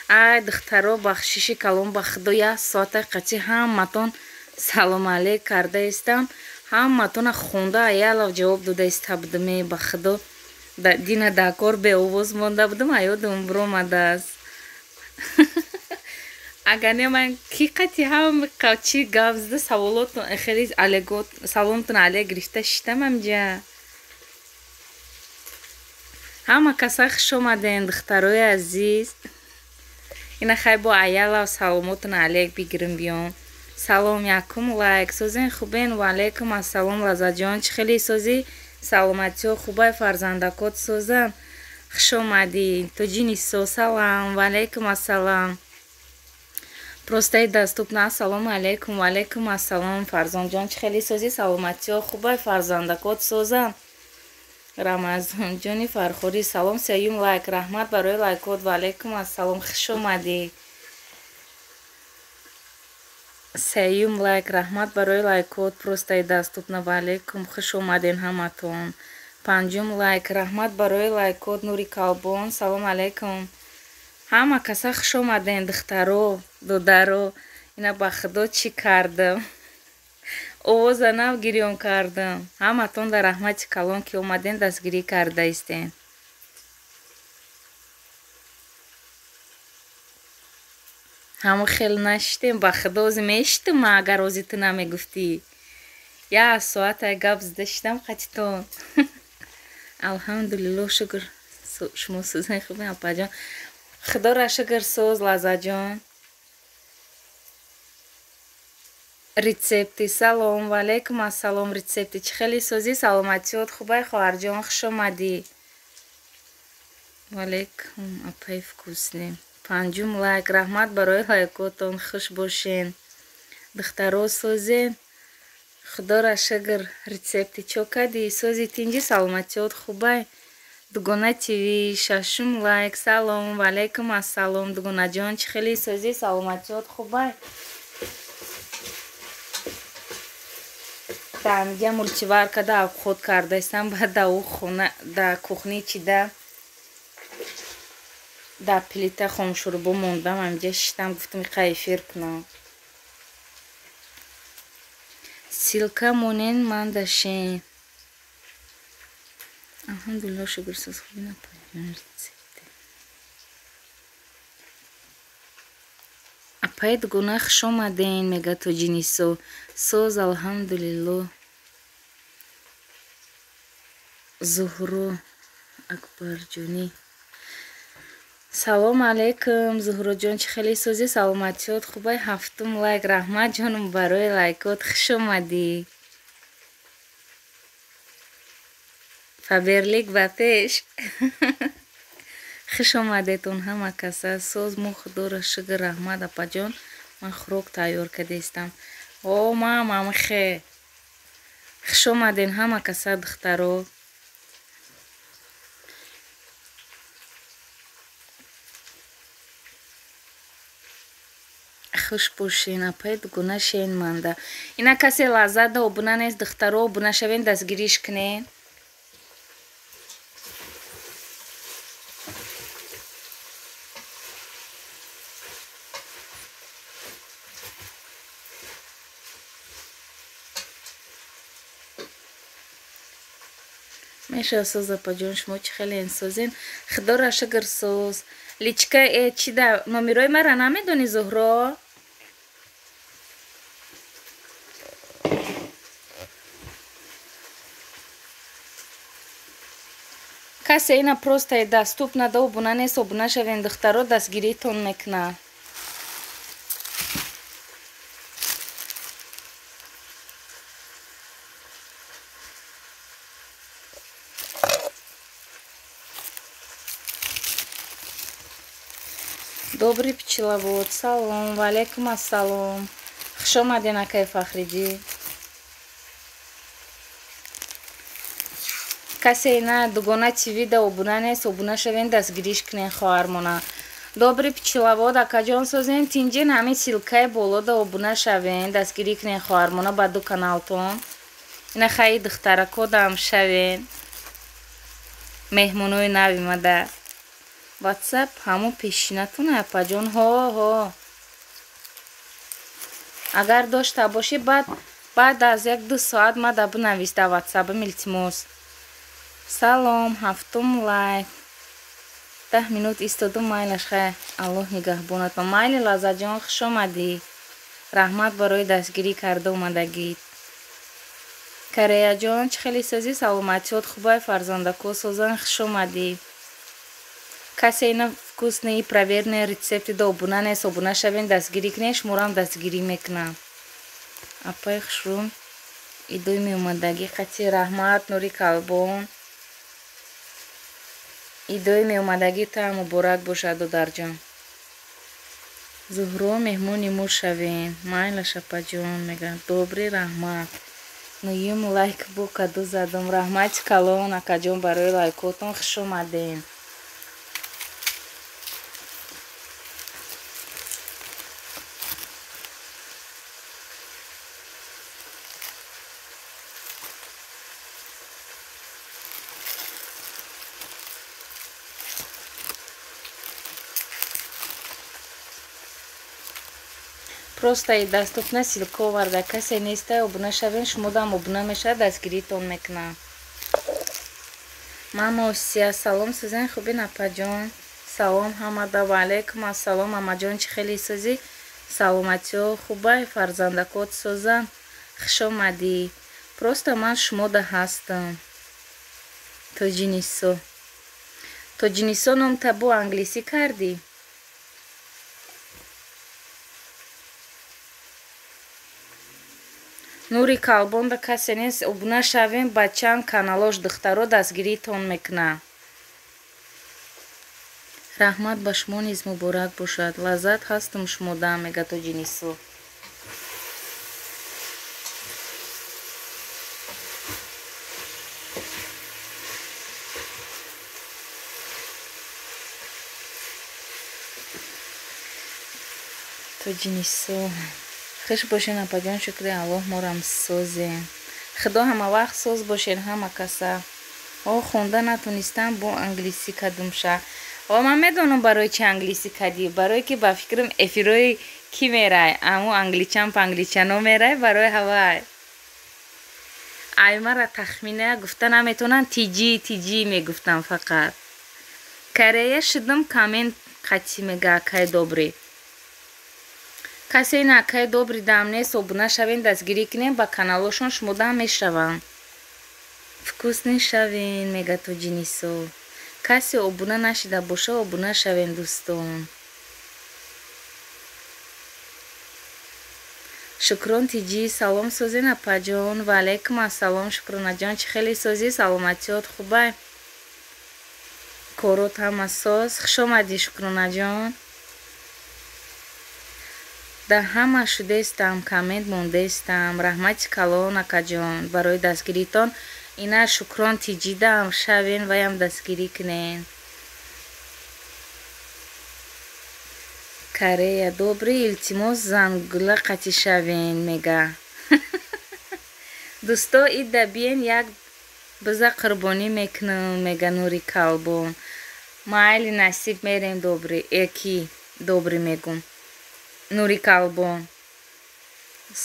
Ай духтаро, бахшиши калом ба худо, як соата қачи ҳаматон салом алейк карда истам, ҳаматона хонда аялав ҷавоб дода иста будаме. Ба худо, дина дар кор беовоз монда будам, аёдам биромадааст. Агар не, ман ки қати ҳам чи гап зада, саволотон хеле алего, саломтон алек гирифта шитам амҷа. Ҳама каса хуш омаден, духтарои азиз. Ина хай бо аялав саломотон алек бигирим биём. Салом, якум лайк. Созен, хубен? Ваалайкум ассалом, Лаззатҷон, чӣ хеле созӣ? Саломатиҳо хубай? Фарзандакот созан? Хуш омадӣ. Тоҷинисо, салам. Ваалайкум ассалам. Просто и доступно. Ассалому алайкум. Ваалайкум ассалом, Фарзонҷон, чӣ хеле созӣ? Саломатиҳо хубай? Фарзандакот созан? Рамазонҷони Фархорӣ, салом. Сеюм лайк, раҳмат барои лайкот. Ваалайкум ассалом, хуш омадӣ. Сеюм лайк, раҳмат барои лайкот. Просто и доступно. Ваалайкум, хуш омаден ҳаматон. Панҷум лайк, раҳмат барои лайкот. Нури Калбон, салом алайкум. Ҳама каса хуш омаден, духтаро, додаро. Ина ба худо, чӣ кардам, овоза нав гирён кардам. Ҳаматон дар раҳмати калон, ки омаден, дастгирӣ карда истен. Ҳама хел нашиштем, ба худо, ози мешитам ман, агар ози ту намегуфтӣ. Як соата гап зада шидам қатитон. Алҳамдулилло, шукр. Шумо сӯзани хубен, апаҷон? Худоро шукр, соз, Лаззатҷон. Рецепти, салом. Ваалайкум ассалом. Рецепти, чӣ хеле созӣ? Саломатиёт хубай, хоҳарҷон? Хуш омадӣ. Ваалайкум, апай вкусный. Панҷум лайк, раҳмат барои лайкотон. Хуш бошен, духтаро, созен? Худоро шукр. Рецепти, чо кардӣ? Сози, тинҷи, саломатиёт хубай? Дугона ТВ, шашум лайк. Салом. Ваалайкум ассалом, Дугонаҷон, чӣ хеле созӣ? Саломатиёт хубай? Даамига мультиварка да обход кардаистам, баъд да ӯ хона, да кухни чида, да плита хомшӯрбо мондам, амиҷа шиштам, гуфтам иқа эфир кунам. Ссылка монен, ман дашен. Алҳамдулилло, шукр, соз, хуби? Апай Дугона, хуш омаден, мега Тоҷинисо. Соз, алҳамдулилло. Зуҳро Акбарҷонӣ, салом алейкум. Зуҳроҷон, чӣ хеле созӣ? Саломатиёт хубай? Ҳафтум лайк, раҳмат, ҷонум, барои лайкот. Хуш омадӣ. Фаберлик ба пеш. Хуш омадетон ҳама каса. Соз мо, худоро шукр. Раҳмат, апаҷон. Ман хӯрок тайёр кардаистам. О, мам амхе. Хуш омаден ҳама каса, духтаро. Хуш бошен. Апай Дугона, шен манда. Ина касе лаззат да обуна нест, духтаро, обуна шавен, дастгириш кунен. Меша, соз, апаҷон, шумо чӣ хеле созен? Худоро шукр, соз. Личка э чи да номерои мара намедонӣ, Зуҳро? Касе ина просто доступно да обуна нест, обуна шавен, духтаро, дастгиритон мекунад. Добрый пчеловод, салом. Ваалайкум ассалом. Хуш омаден, акай Фахридӣ. Касе ина Дугона ТВ да обуна нест, обуна шавен, дастгириш кунен хоҳармона. Добрый пчеловод, акаҷон, созен, тинҷен? Ҳамин ссылка и боло да обуна шавен, дастгирӣ кунен хоҳармона ба ду каналтон. Ина хаи духтаракодам шавен. Меҳмонои нави мада. WhatsApp ҳамон пешинатон апаҷон. Ҳо ҳо. Агар дошта бошӣ баъд аз 1-2 соат мада бинавис дар WhatsApp-ам, илтимос. Салом, ҳафтум лайк. 10 минут истодум, майлаш хай. Аллоҳ нигаҳбонатон. Майли Лаззатҷон, хуш омадӣ. Раҳмат барои дастгирӣ карда омадагит. Кореяҷон, чӣ хеле созӣ? Саломатиёт хубай, фарзандако созан, хуш омадӣ. Касе ина вкусный проверенный рецепти до обуна нест, обуна шавен, дастгирӣ кунед, шуморам дастгирӣ мекунам. Апай хушрӯ, идои меомадагӣ қати раҳмат, Нури Калбон. Идои меомадагӣ та муборак бошад, додарҷон. Зуҳро, меҳмони мо шавен. Майлаш апаҷон, мегӯяд. Добрый, раҳмат. Нуюм лайк бо каду задам. Раҳмати калон, акаҷон, барои лайкотон, хуш омадем. Просто и доступна ссылка оварда, касе неста, обуна шавен, шумодам обуна мешавад, дастгиритон мекунам. Мама Осия, салом, сӯзен хубин апаҷон. Салом ҳамада, ва алайкум ассалом, амаҷон, чӣ хеле созӣ? Саломатиё хубай, фарзандакот созан, хуш омадӣ. Просто ман шумода ҳастам. Тоҷинисо. Тоҷинисо ном табу англисӣ кардӣ? Нури Калбонда касе нест, обуна шавем ба чанд каналош, духтаро дастгиритон мекунам. Раҳмат, ба шумо низ муборак бошад. Лаззат ҳастам шумода, мега Тоҷинисо. Тоҷинисо. Хуш бошен апаҷон, шукри Аллоҳ, морам созем. Худо ҳама вақт соз бошен ҳама каса. О, хонда натонистам, бо англисӣ кадумша. О, ман медонам барои чи англисӣ кадӣ. Барое ки ба фикрам эфирои ки мерай, аму англичан пангличано мерай, барои ҳавай. Ай мара тахмина гуфта наметонам, тиҷи тиҷи мегуфтам фақат. Корея шудам коммент қатӣ мега акай добрый. Касе ин акай добрый дам нест, обуна шавен, дастгирӣ кунем, ба каналошон шумодам мешавам. Вкусный шавен, мега Тоҷинисо. Касе обуна нашида боша, обуна шавем, дӯстон. Шукрон тиҷӣ, салом, созен апаҷон. Ва алайкум ассалом, Шукронаҷон, чӣ хеле созӣ? Саломатиёт хубай? Корот ҳама соз. Хуш омадӣ, Шукронаҷон. Да ҳама шудестам, коммент мондестам. Раҳмати калон, акаҷон, барои дастгиритон. Ина Шукрон тиҷидам шавен, ваям дастгирӣ кунен. Корея добрый, илтимос зангула қатӣ шавен, мега. Дӯсто, ида биен, як биза қурбонӣ мекунам, мега Нури Калбон. Майли, насиб мерем, добрый, эки добрый мегум. Нури Калбон.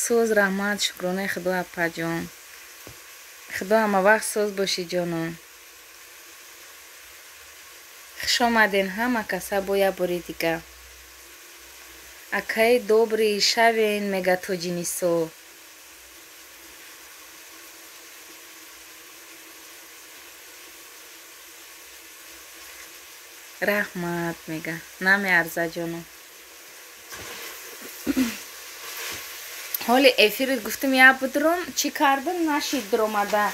Соз, раҳмат, шукронаи Худо апаҷон. Худо ҳама вақт соз бошӣ, ҷонон. Хуш омаден ҳама каса бо як бори дига. Акаи добрый шавен, мега Тоҷинисо. Раҳмат, мега. Намеарза, ҷонон. Ҳоли эфирит гуфтам як будром, чӣ кардам, нашид дуромада.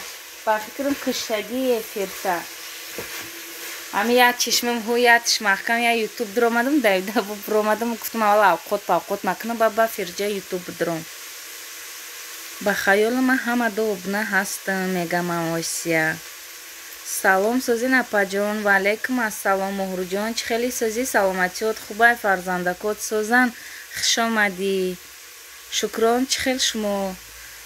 Ба фикрам киштагии эфирта. Ами як чишмам ҳу, як тишмаҳкам, як ютуб дуромадам, давида буромадам, гуфтам аввал авқот павқот накунам, ба ба фирҷа ютуб будром. Ба хаёли ман ҳама ду обуна ҳастам, мега Мамосия. Салом, созин апаҷон. Ва алайкум ассалом, Муҳруҷон, чӣ хеле созӣ? Саломатиёт хубай, фарзандакот созан, хуш омадӣ. Шукрон, чӣ хел шумо?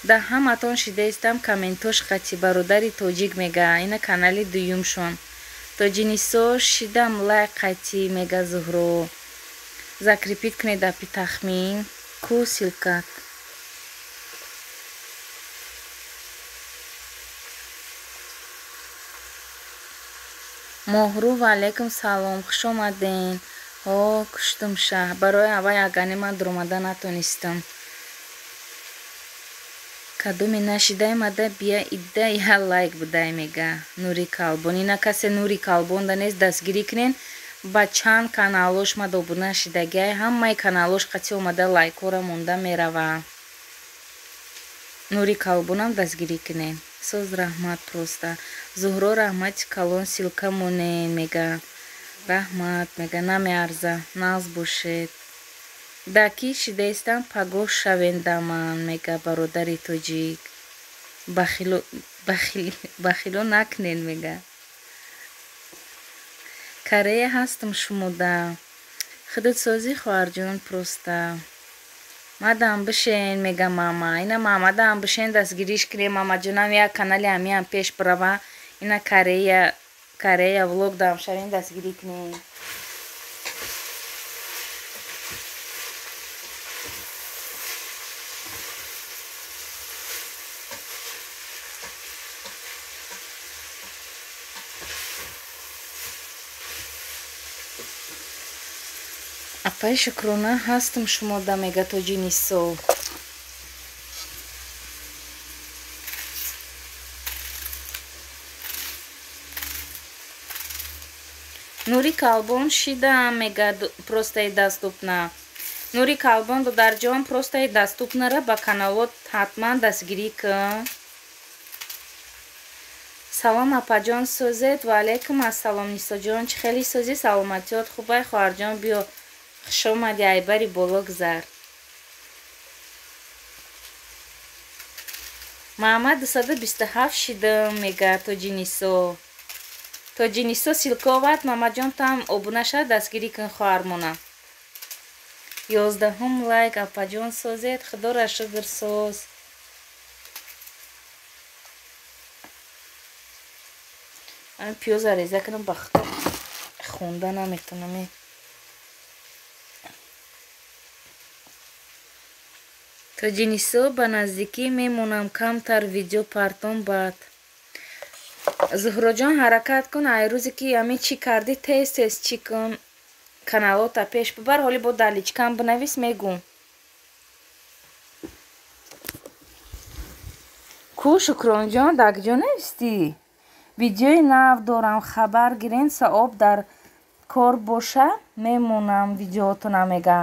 Да ҳаматон шидаистам, комментош қатӣ бародари тоҷик мега. Ина канали дуюмшон. Тоҷинисо шидам лайк қайти мега Зуҳро. Закрепить кунед апи тахмин. Ку ссылка. Моҳру ва алайкум салом, хуш омаден. Ҳо, куштум шаҳ. Барои аввал ягане ман дуромада натонистам. Кадоме нашидай мада бия идда я лайк будай мега. Нури Калбон. Ина касе Нури Калбон да нест дастгирӣ кунен. Ба чанд каналош мад обуна шидагиай. Ҳамаи каналош қатъи омада лайкҳоро монда мерава. Нури Калбонам дастгирӣ кунен. Соз раҳмат просто. Зуҳро раҳмати калон ссылка монен мега. Раҳмат мега, намеарза. Нағз бошед. Да ки шидаистам пагоҳ шавен да ман мега бародари тоҷик. Бахило накунен мега. Корея ҳастам шумода. Худатсозӣ хоҳарҷон просто. Мадам бишен мега мама. Ина мамадам бишен дастгириш кунем. Мамаҷонам як канали ҳамиам пеш бирава. Ина Корея влог дам шавен дастгирӣ кунем. Апаи Шукрона ҳастам шумода мега Тоҷинисо. Нури Калбон шидам мега просто и доступна. Нури Калбон додарҷон просто и доступнара ба каналот ҳатман дастгирӣ кун. Салом апаҷон созед. Ва алайкум ассалом Нисоҷон. Чӣ хеле созӣ? Саломатиёт хубай хоҳарҷон биё. Хуш омадӣ айбари боло гузар. Мама 227 шидам мега Тоҷинисо. Тоҷинисо ссылка овард. Мамаҷон там обуна шад дастгирӣ кун хоҳармона. 11 лайк апаҷон созед. Худоро шукр соз. Ан пиёза реза кунам ба худо хонда наметонам. Тоҷинисо ба наздикӣ мемонам камтар видео партон баъд. Зуҳроҷон ҳаракат кун. Ай рӯзе ки ҳамин чӣ кардӣ тез тез чӣ кун. Каналота пеш бибар. Ҳоли бо дар личкам бинавис мегӯм. Ку Шукронҷон дар куҷо навистӣ? Видеои нав дорам хабар гирен саоб дар кор боша мемонам видеоотона мега.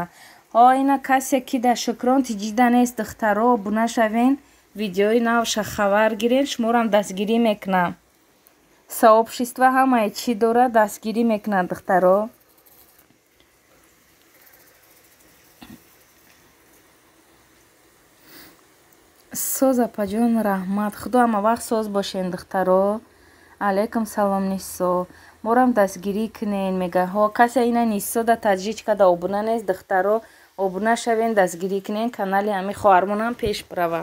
Ҳо ина касе ки дар Шукрон тиҷида нест духтаро обуна шавен видеои навша хабар гирен шуморам дастгирӣ мекунам. Сообщество ҳамаи чӣ дорад дастгирӣ мекунад духтаро. Соз апаҷон раҳмат. Худо ҳама вақт соз бошен духтаро. Алайкум салом Нисо. Морам дастгирӣ кунен мега. Ҳо касе ина Нисо да таҷричка да обуна нест духтаро обуна шавен дастгирӣ кунен канали ҳами хоҳармонам пеш бирава.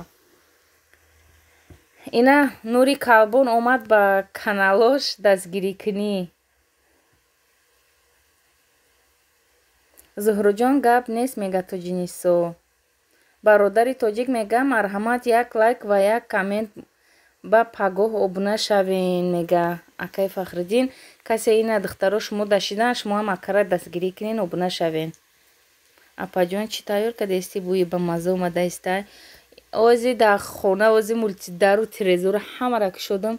Ина Нури Калбон омад ба каналош дастгирӣ кунӣ. Зуҳроҷон гап нест мега Тоҷинисо. Бародари тоҷик мега марҳамат як лайк ва як коммент ба пагоҳ обуна шавен мега. Акай Фахриддин касе ина духтаро шумо дашидан шумо ҳам акара дастгирӣ кунен обуна шавен. Апаҷон чӣ тайёр кардасти бӯи ба мазза омадаистай? Ози дар хона ози мултидару тирезора ҳамаро кушодам.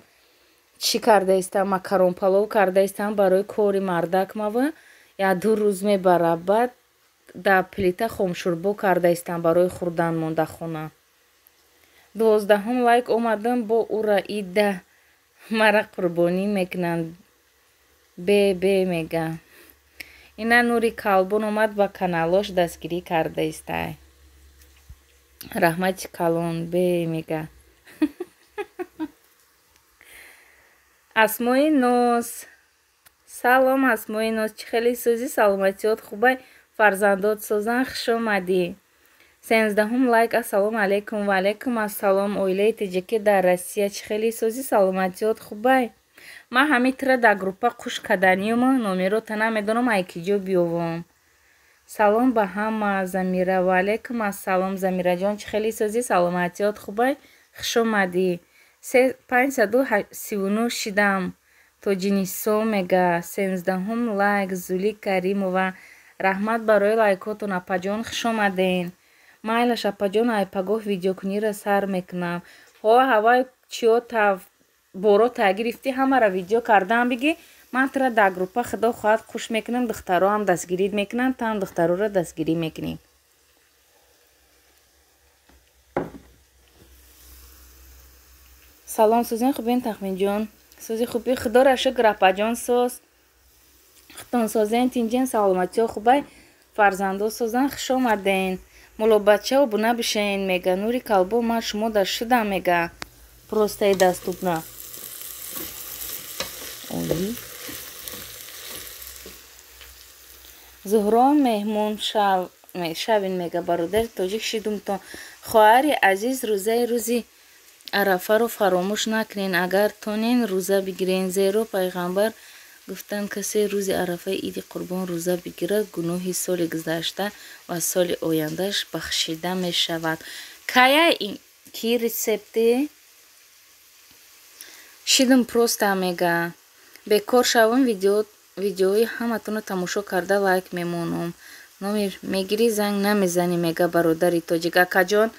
Чӣ кардаистам? Макарон палов кардаистам барои кори мардак мава. Як ду рӯз мебара. Баъд дар плита хомшӯрбо кардаистам барои хӯрдан монда хона. 12 лайк омадам бо ура ида мара қурбонӣ мекунанд. Бе бе мега. Ина Нури Калбон омад ба каналош дастгирӣ кардаистай. Раҳмати калон бе мега. Асмои Ноз. Салом Асмои Ноз. Чӣ хеле созӣ? Саломатиёт хубай? Фарзандот созан? Хуш омадӣ. 13 лайк. Ассалому алайкум. Ва алайкум ассалом. Оилаи тоҷикӣ дар Россия чӣ хеле созӣ? Саломатиёт хубай? Ман ҳамин тира дар группа қуш каданиюм, номерота намедонам, ай ки ҷо биёвам. Салом ба ҳама, Замира. Ва алайкум ассалом, Замираҷон, чӣ хеле созӣ? Саломатиёт хубай? Хуш омадӣ. 539 шидам. Тоҷинисо мега. 13-ум лайк Зули Каримова. Раҳмат барои лайкотон, апаҷон, хуш омаден. Майлаш, апаҷон, ай пагоҳ видеокуниро сар мекунам. Ҳо, ҳавай чиё тав боро та гирифтӣ, ҳамаро видео кардан бигӣ. Ман тура дар группа худо хоҳад хуш мекунам, духтароам дастгирӣ мекунанд, ту ҳам духтароро дастгирӣ мекунӣ. Салом, сӯзин хубин, Тахминҷон? Сӯзи хуби, худоро шукр, апаҷон, соз. Худтон созен, тинҷен, саломатиё хубай, фарзандо созан, хуш омаден. Мулобача обуна бишен, мега. Нури калбо, ман шумо дар шудам, мега. Просто и доступно. Ой. Зуҳрон меҳмон шавин, мега, бародари тоҷик шидумтон. Хоҳари азиз, рӯзаи рӯзи арафаро фаромӯш накунен, агар тонен рӯза бигирен, зеро пайғамбар гуфтанд, касе рӯзи арафаи иди қурбон рӯза бигирад, гуноҳи соли гузашта ва соли ояндааш бахшида мешавад. Кая ки рецепте? Шидум просто, мега. Бекор шавам, видеои ҳаматонро тамошо карда лайк мемонам. Номер мегирӣ, занг намезанӣ, мега бародари тоҷик. Акаҷон,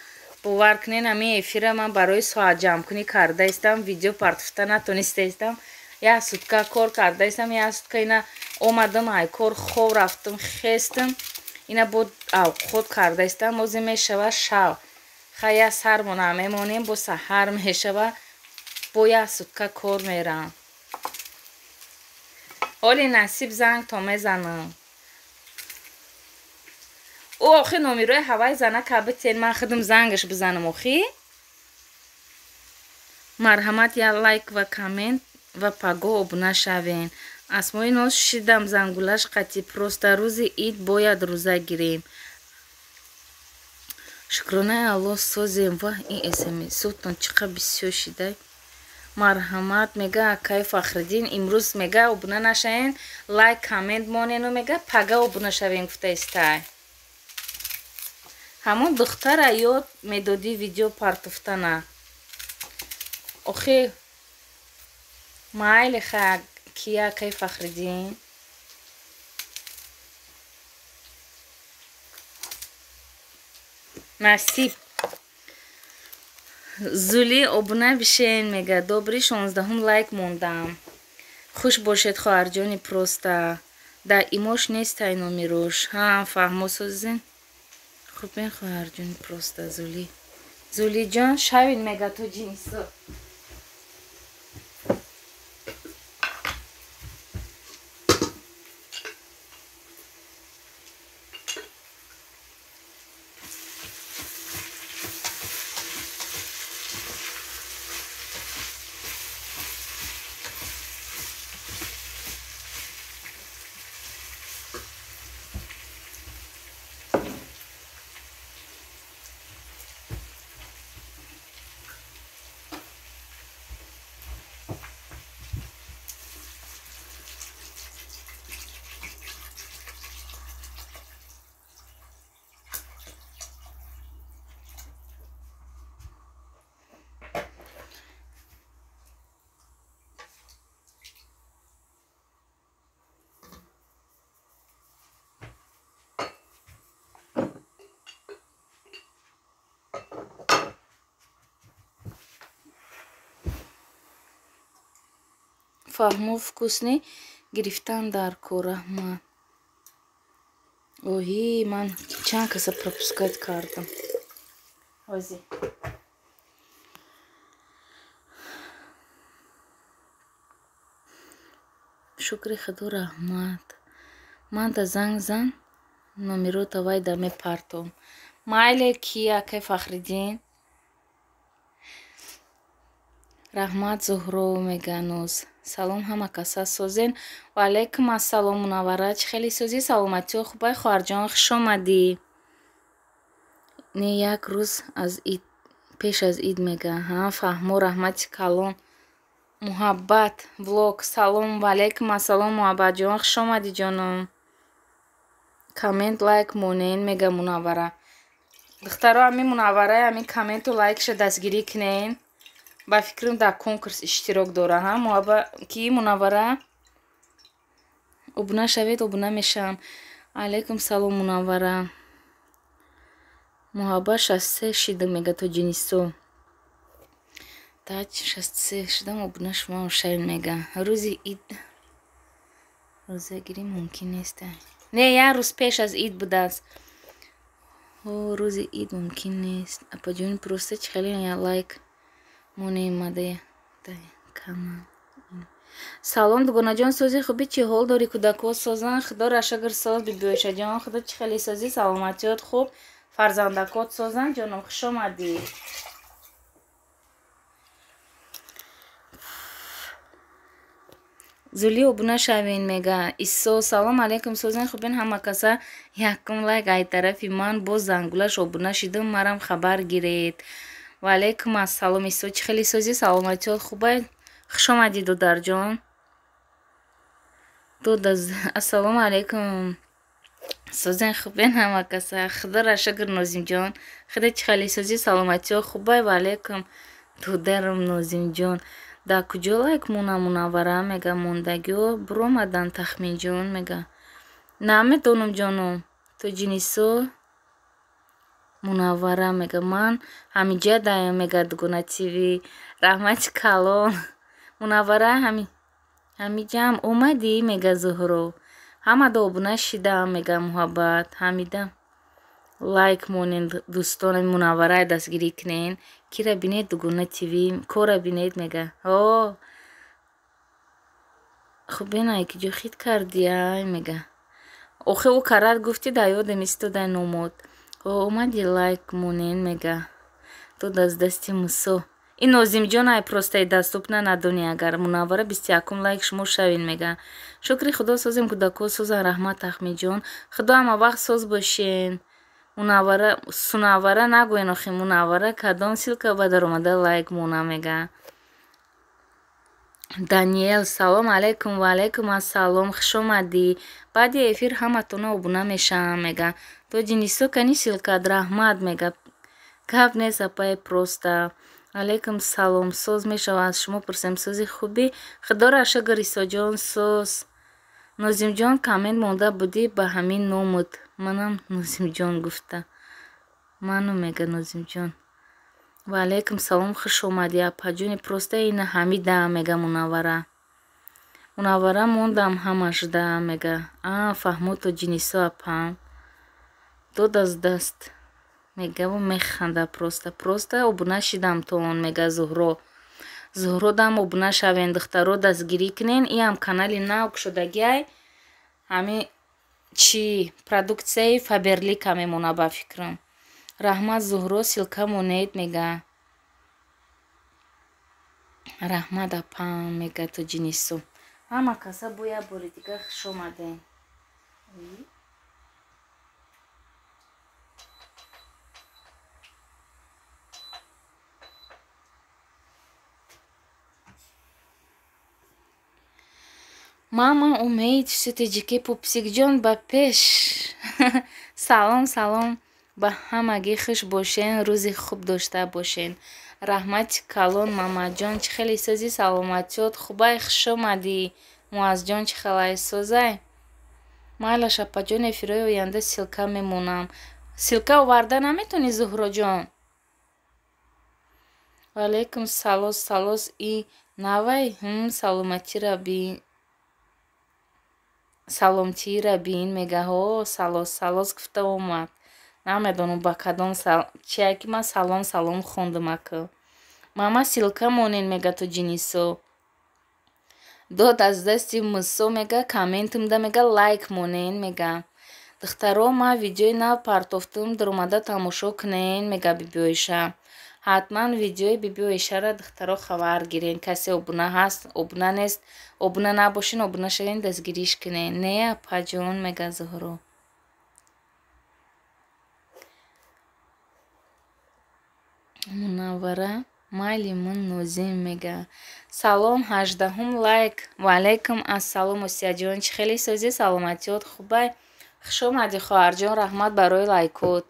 бовар кунен, ҳамин эфира ман барои соатҷамъкунӣ карда истам, видео партофта натониста истам. Як сутка кор карда истам, як сутка ина омадам, ай кор хов рафтам, хестам, ина бо авқот карда истам. Озе мешава шав. Хай як сармона мемонем, бо саҳар мешава, бо як сутка кор мерам. Ҳоли насиб занг то мезанам. Ӯ охи номерои ҳавай занака битен, ман худам зангаш бизанам охи. Марҳамат, як лайк ва коммент ва паго обуна шавен. Асмои ноз шидам зангулаш қатӣ. Просто рӯзи ид бояд рӯза гирем. Шукронаи Аллоҳ, созем. Ваҳ, ин смсотон чӣ қадр бисёр шидай. Марҳамат, мега акаи Фахриддин, имрӯз мега обуна нашавен, лайк коммент монену мега пага обуна шавен гуфта истай. Ҳамон духтара ёд медодӣ видео партофтана. Охи майли ха, кия акаи Фахриддин? Насиб. Зули обуна бишен, мега. Добри, 16-ум лайк мондам. Хуш бошед, хоҳарҷони просто. Дар имош нестай номерош. Ҳа, фаҳмо, созин. Хубен, хоҳарҷони просто Зули. Зулиҷон, шавин, мега тоҷинисо. Фаҳму вкусни гирифтан дар кор, раҳмат. Оҳи, ман чанд каса пропускать кардам. Ози. Шукри худо, раҳмат. Ман да занг зан, номерота вай да мепартом. Майле ки акай Фахриддин? Раҳмат, Зуҳро, мега ноз. Салом ҳама каса, созен. Ва алайкум ассалом, Мунаввара, чӣ хеле созӣ? Саломатиё хубай, хоҳарҷон, хуш омадӣ. Не як рӯз аз ид пеш аз ид, мега. Ҳа, фаҳмо, раҳмати калон. Муҳаббат влог. Салом ва алайкум ассалом, Муҳаббатҷон, хуш омадӣ ҷоном. Коммент лайк монен мега Мунаввара. Духтаро, ҳамин Мунаввараи ҳамин комменту лайкша дастгирӣ кунен. Ба фикрам дар конкурс иштирок дора, ҳа? Муҳабба ки Мунаввара? Обуна шавед, обуна мешавам. Алайкум салом, Мунаввара. Муҳаббат 63 шида мега Тоҷинисо. Тач 63 шидам, обуна шумоам шавед мега. Рӯзи ид рӯзагирӣ мумкин нест. Не, як рӯз пеш аз ид будааст. Рӯзи ид мумкин нест. Апаҷони просто чӣ хеле лайк монемада канал. Салом дугонаҷон, сози хуби, чӣ ҳол дорӣ? Кӯдакҳо созанд, Худоро шукр соз. Бибиоишаҷон, худо чӣ хеле созӣ, саломатиёт хуб, фарзандакот созанд ҷоном, хуш омадӣ. Зули обуна шавен мега. Исо салом алейкум, созен хубен ҳама каса. Якум лайк ай тарафи ман, боз зангулаш обуна шидам, марам хабар гиред. Ва алейкум ассалом Исо, чӣ хеле созӣ, саломатиёт хубай, хуш омадӣ додарҷон. Ассалому алейкум, созен хубен ҳама каса, Худоро шукр. Нозимҷон, худо чӣ хеле созӣ, саломатиёт хубай. Ва алейкум додарам Нозимҷон. Дар куҷо лайк мона Мунаввара мега. Мондагиҳо буромадан Тахминҷон мега. Намедонам ҷоном. Тоҷинисо Мунаввара мега. Ман ҳамиҷа даям мега Дугона ТВ. Раҳмати калон. Мунаввара ҳамиҷаам омадӣ мега Зуҳро. Ҳамада обуна шидаам мега Муҳаббат. Ҳамида лайк монен дӯстон, Мунаввараи дастгирӣ кунен. Кира бинед Дугона ТВ, кора бинед мега. О хубен ай киҷо хит кардӣ ай мега. Охе ӯ карат гуфтӣ, дар ёдам истодай номод. О омадӣ лайк монен мега. Дод аз дасти Мусо. Ин Нозимҷон ай простаи доступна надонӣ агар. Мунаввара 21 лайк шумо шавен мега. Шукри Худо созем, кӯдакҳо созан, раҳмат Тахмиҷон. Худо ҳама вақт соз бошен. Мунаввара Сунаввара нагӯен охи Мунаввара кадом ссылка ба даромада лайк мона мега. Даниэл салом алейкум, ва алейкум ассалом, хуш омадӣ. Баъди эфир ҳаматона обуна мешавам мега. Тоҷинисо кани ссылкат, раҳмат мега. Гап нест апай просто. Алейкум салом, соз мешава аз шумо пурсем, сози хубӣ? Худоро шукр Исоҷон соз. Нозимҷон коммент монда будӣ ба ҳамин номуд. Манам Нозимҷон гуфта. Ману мега Нозимҷон. Ва алейкум салом, хуш омадӣ апаҷони просто ина ҳамида мега Мунаввара. Мунаввара мондам ҳамашда мега. А фаҳмо Тоҷинисо апам. Дод аз даст мегаву механда просто. Просто обуна шидам то он мега Зуҳро. Зуҳро дам обуна шавен духтаро, дастгирӣ кунен. Иам канали нав кушодагиай. Ҳамин чӣ продуксияи Фаберлика мемона ба фикрам. Раҳмат Зуҳро, ссылка монед мега. Раҳмат апам мега Тоҷинисо. Ҳама каса бо як бори дига хуш омадем. Мама умеет всё таҷики пупсикҷон ба пеш. Салом салом ба ҳамагӣ, хуш бошен, рӯзи хуб дошта бошен. Раҳмати калон Мамаҷон, чӣ хеле созӣ, саломатиёт хубай, хуш омадӣ. Муазҷон чӣ хелай созай? Майлаш апаҷон, эфирҳои оянда ссылка мемонам. Ссылка оварда наметонӣ Зуҳроҷон? Ва алейкум салос салос и навай саломатира бин. Саломтира бин мега. Ҳо салос салос гуфта омад. Намедонам ба кадом чия ки ман салом салом хондам ака. Мама ссылка монен мега Тоҷинисо. Дод аз дасти Мусо мега, комментумда мега лайк монен мега. Духтаро, ман видеои нав партофтум, даромада тамошо кунен мега Бибиоиша. Ҳатман видеои Бибиоишаро духтаро хабар гирен. Касе обуна ҳаст, обуна нест, обуна набошен, обуна шавен, дастгириш кунен. Не апаҷон мега Зуҳро. Мунаввара Майли мун Нозим мега. Салом, 18-ум лайк. Ва алайкум ассалом, Осияҷон. Чӣ хеле созӣ, саломатиёт хубай? Хуш омадӣ, хоҳарҷон, раҳмат барои лайкот.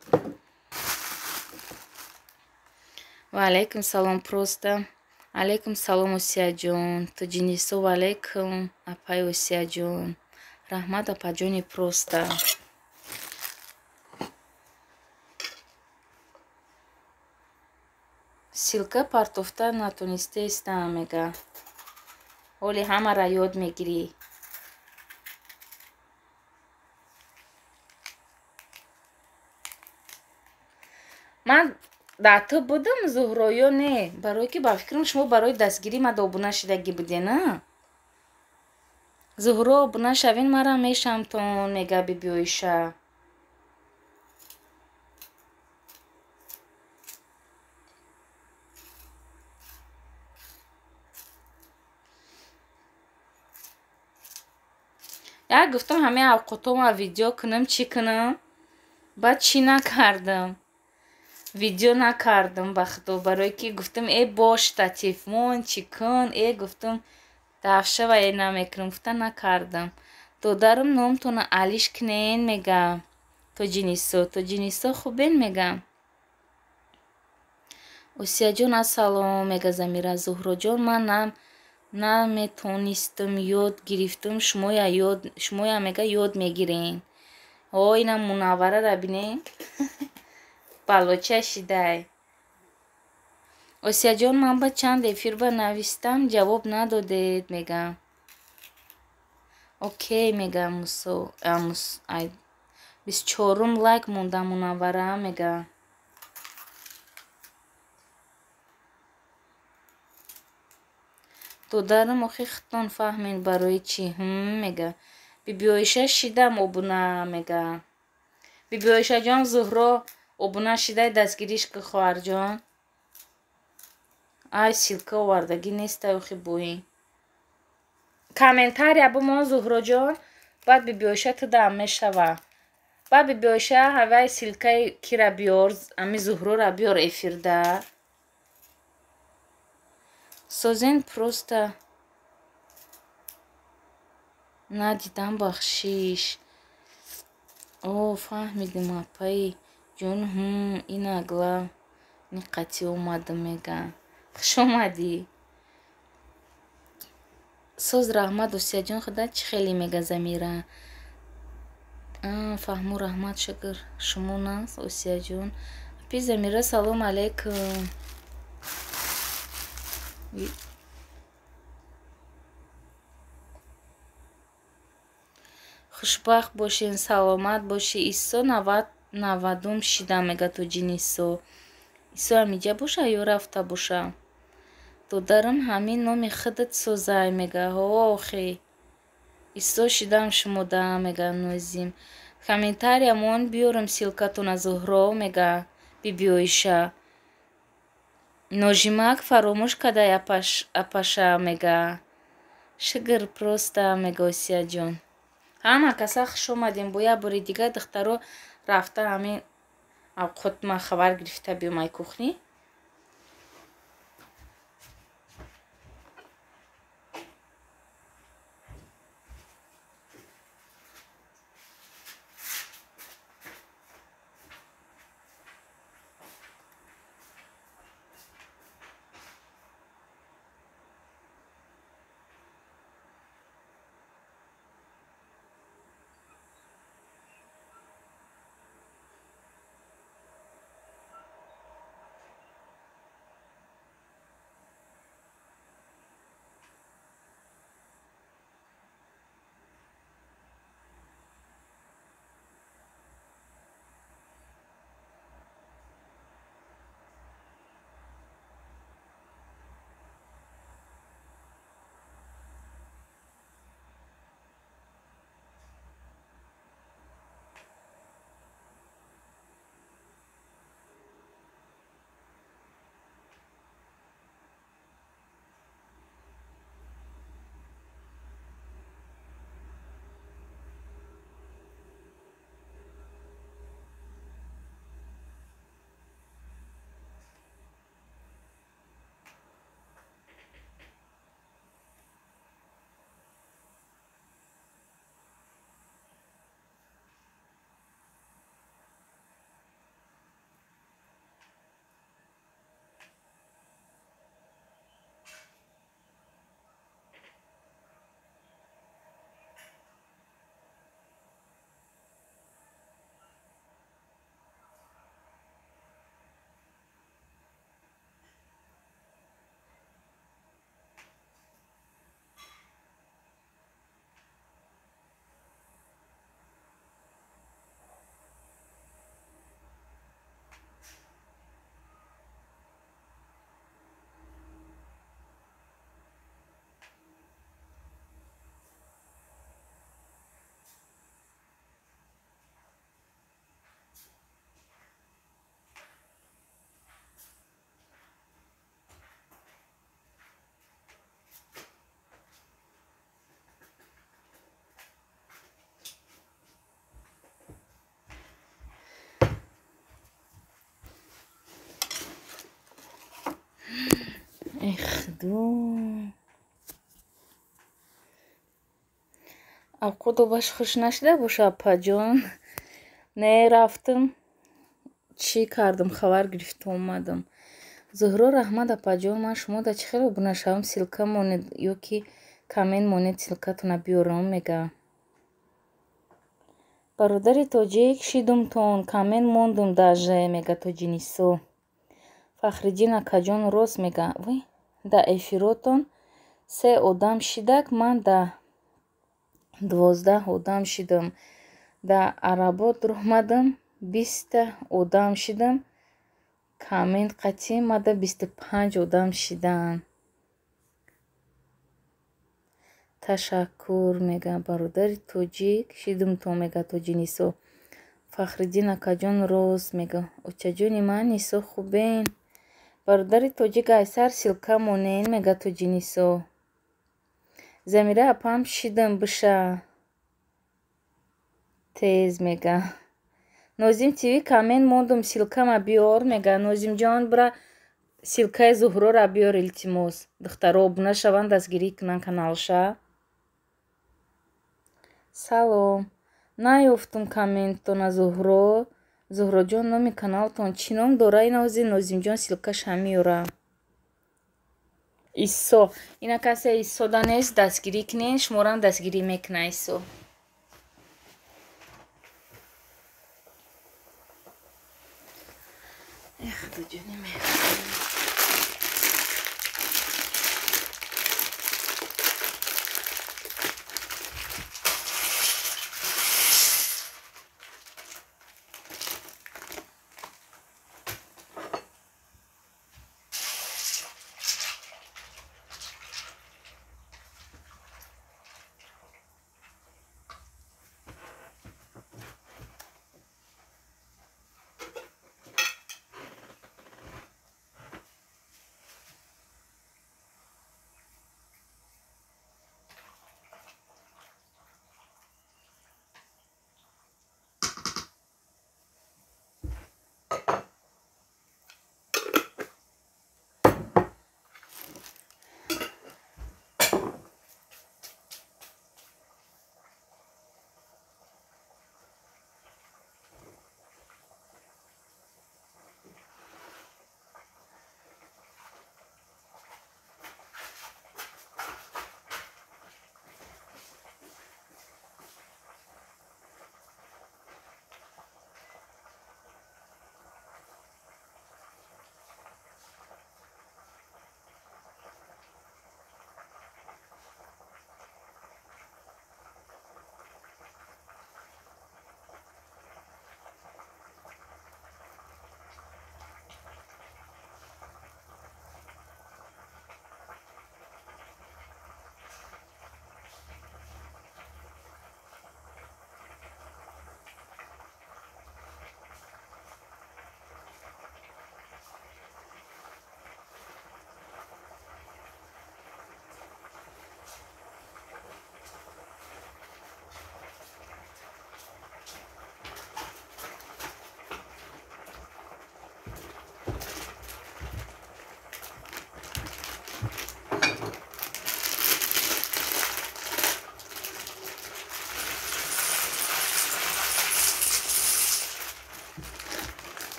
Ва алайкум салом, просто. Алайкум салом, Осияҷон. Тоҷинисо, ва алайкум, апаи Осияҷон. Раҳмат, апаҷони просто. Ссылка партофта натонистаистам, мега. Ҳоли ҳамаро ёд мегирӣ. Ман дар ту будам, Зуҳро, ё не? Барое ки ба фикрам шумо барои дастгирӣ мада обуна шидагӣ буден, а? Зуҳро, обуна шавин, мара мешамтон, мега бибиоиша. Як гуфтам ҳамаи авқотома видео кунам, чӣ кунам? Баъд чӣ накардам? Видео накардам, ба худо, барое ки гуфтам э бош штативмон чӣ кун, э гуфтам дафшава э намекунам, гуфта накардам. Додарам номтона алиш кунен, мега. Тоҷинисо, Тоҷинисо хубен, мега. Осияҷон, ассалом, мега Замира. Зуҳроҷон, ман наметонистам, ёд гирифтам, шумоя мега ёд мегирен. О, ина Мунавварара бинен. Балоча шидай. Осияҷон, ман ба чанд эфир ба навистам, ҷавоб надодед, мега. Окей, мега Мусо. 24-ум лайк монда, Мунаввара, мега. Додарам, охи худтон фаҳмед барои чӣ, мега. Бибиоиша шидам обуна, мега. Бибиоишаҷон, Зуҳро обуна шидай, дастгириш ки, хоҳарҷон. Ай, ссылка овардагӣ нестай, охи боин. Комментария бимон, Зуҳроҷон, баъд бибиоиша тудам мешава. Баъд бибиоиша ҳавай ссылкаи кира биёр, ами Зуҳрора биёр эфирда. Созен просто надидам, бахшиш. О, фаҳмидим, апаи ҷон, ина главни қатъӣ омадам, мега. Хуш омадӣ. Соз, раҳмат, Осияҷон, худат чӣ хеле, мега Замира. Фаҳму, раҳмат, шукр. Шумо нас, Осияҷон. Апи Замира, салом алайкум. Хушбахт бошен, саломат бошӣ. Исо 90-ум шидам, мега Тоҷинисо. Исо ҳамиҷа боша ё рафта боша? Додарам, ҳамин номи худат созай, мега. Ҳо, охи. Исо шидам шумода, мега Нозим. Комментария мон биёрам ссылкатона, Зуҳро, мега бибиоиша. Ножимак фаромӯш кадай апаша, мега. Шукр, просто, мега Осияҷон. Ҳама каса хуш омадем. Бо як бори дигар, духтаро, рафта ҳамин авқот ман хабар гирифта биём ай кухни. Эхду. Авқудобаш хуш нашида боша, апаҷон. Не рафтам, чӣ кардам, хабар гирифта омадам. Зуҳро раҳмат, апаҷон, ман шумо да чӣ хел обуна шавам, ссылка монед ё ки коммент монед, ссылкатона биёрам, мега. Бародари тоҷик шидумтон, коммент мондум даже, мега Тоҷинисо. Фахриддин акаҷон рост мега. Вой, да эфиротон се одам шидак, ман да 12 одам шидам. Да аработ омадам, 20 одам шидам. Коммент қатъӣ мада 25 одам шиданд. Ташаккур, мега бародари тоҷик шидумтон, мега Тоҷинисо. Фахриддин акаҷон рост мега. Очаҷони ман Нисо хубен. Бародари тоҷик айсар ссылка монен, мега Тоҷинисо. Замира апам шидам биша. Тез, мега. Нозим ТВ коммент мондум, ссылкама биёр, мега. Нозимҷон, бира ссылкаи Зуҳрора биёр, илтимос. Духтаро обуна шаванд, дастгирӣ кунанд каналша. Салом. Наёфтум комменттона, Зуҳро. Зуҳроҷон, номи каналтон чӣ ном дора? Ина ҳозир Нозимҷон ссылкаша меёра. Исо. Ина касе Исо да нест, дастгирӣ кунед, шуморам дастгирӣ мекуна Исо. Эх, дуҷони мехӯрам.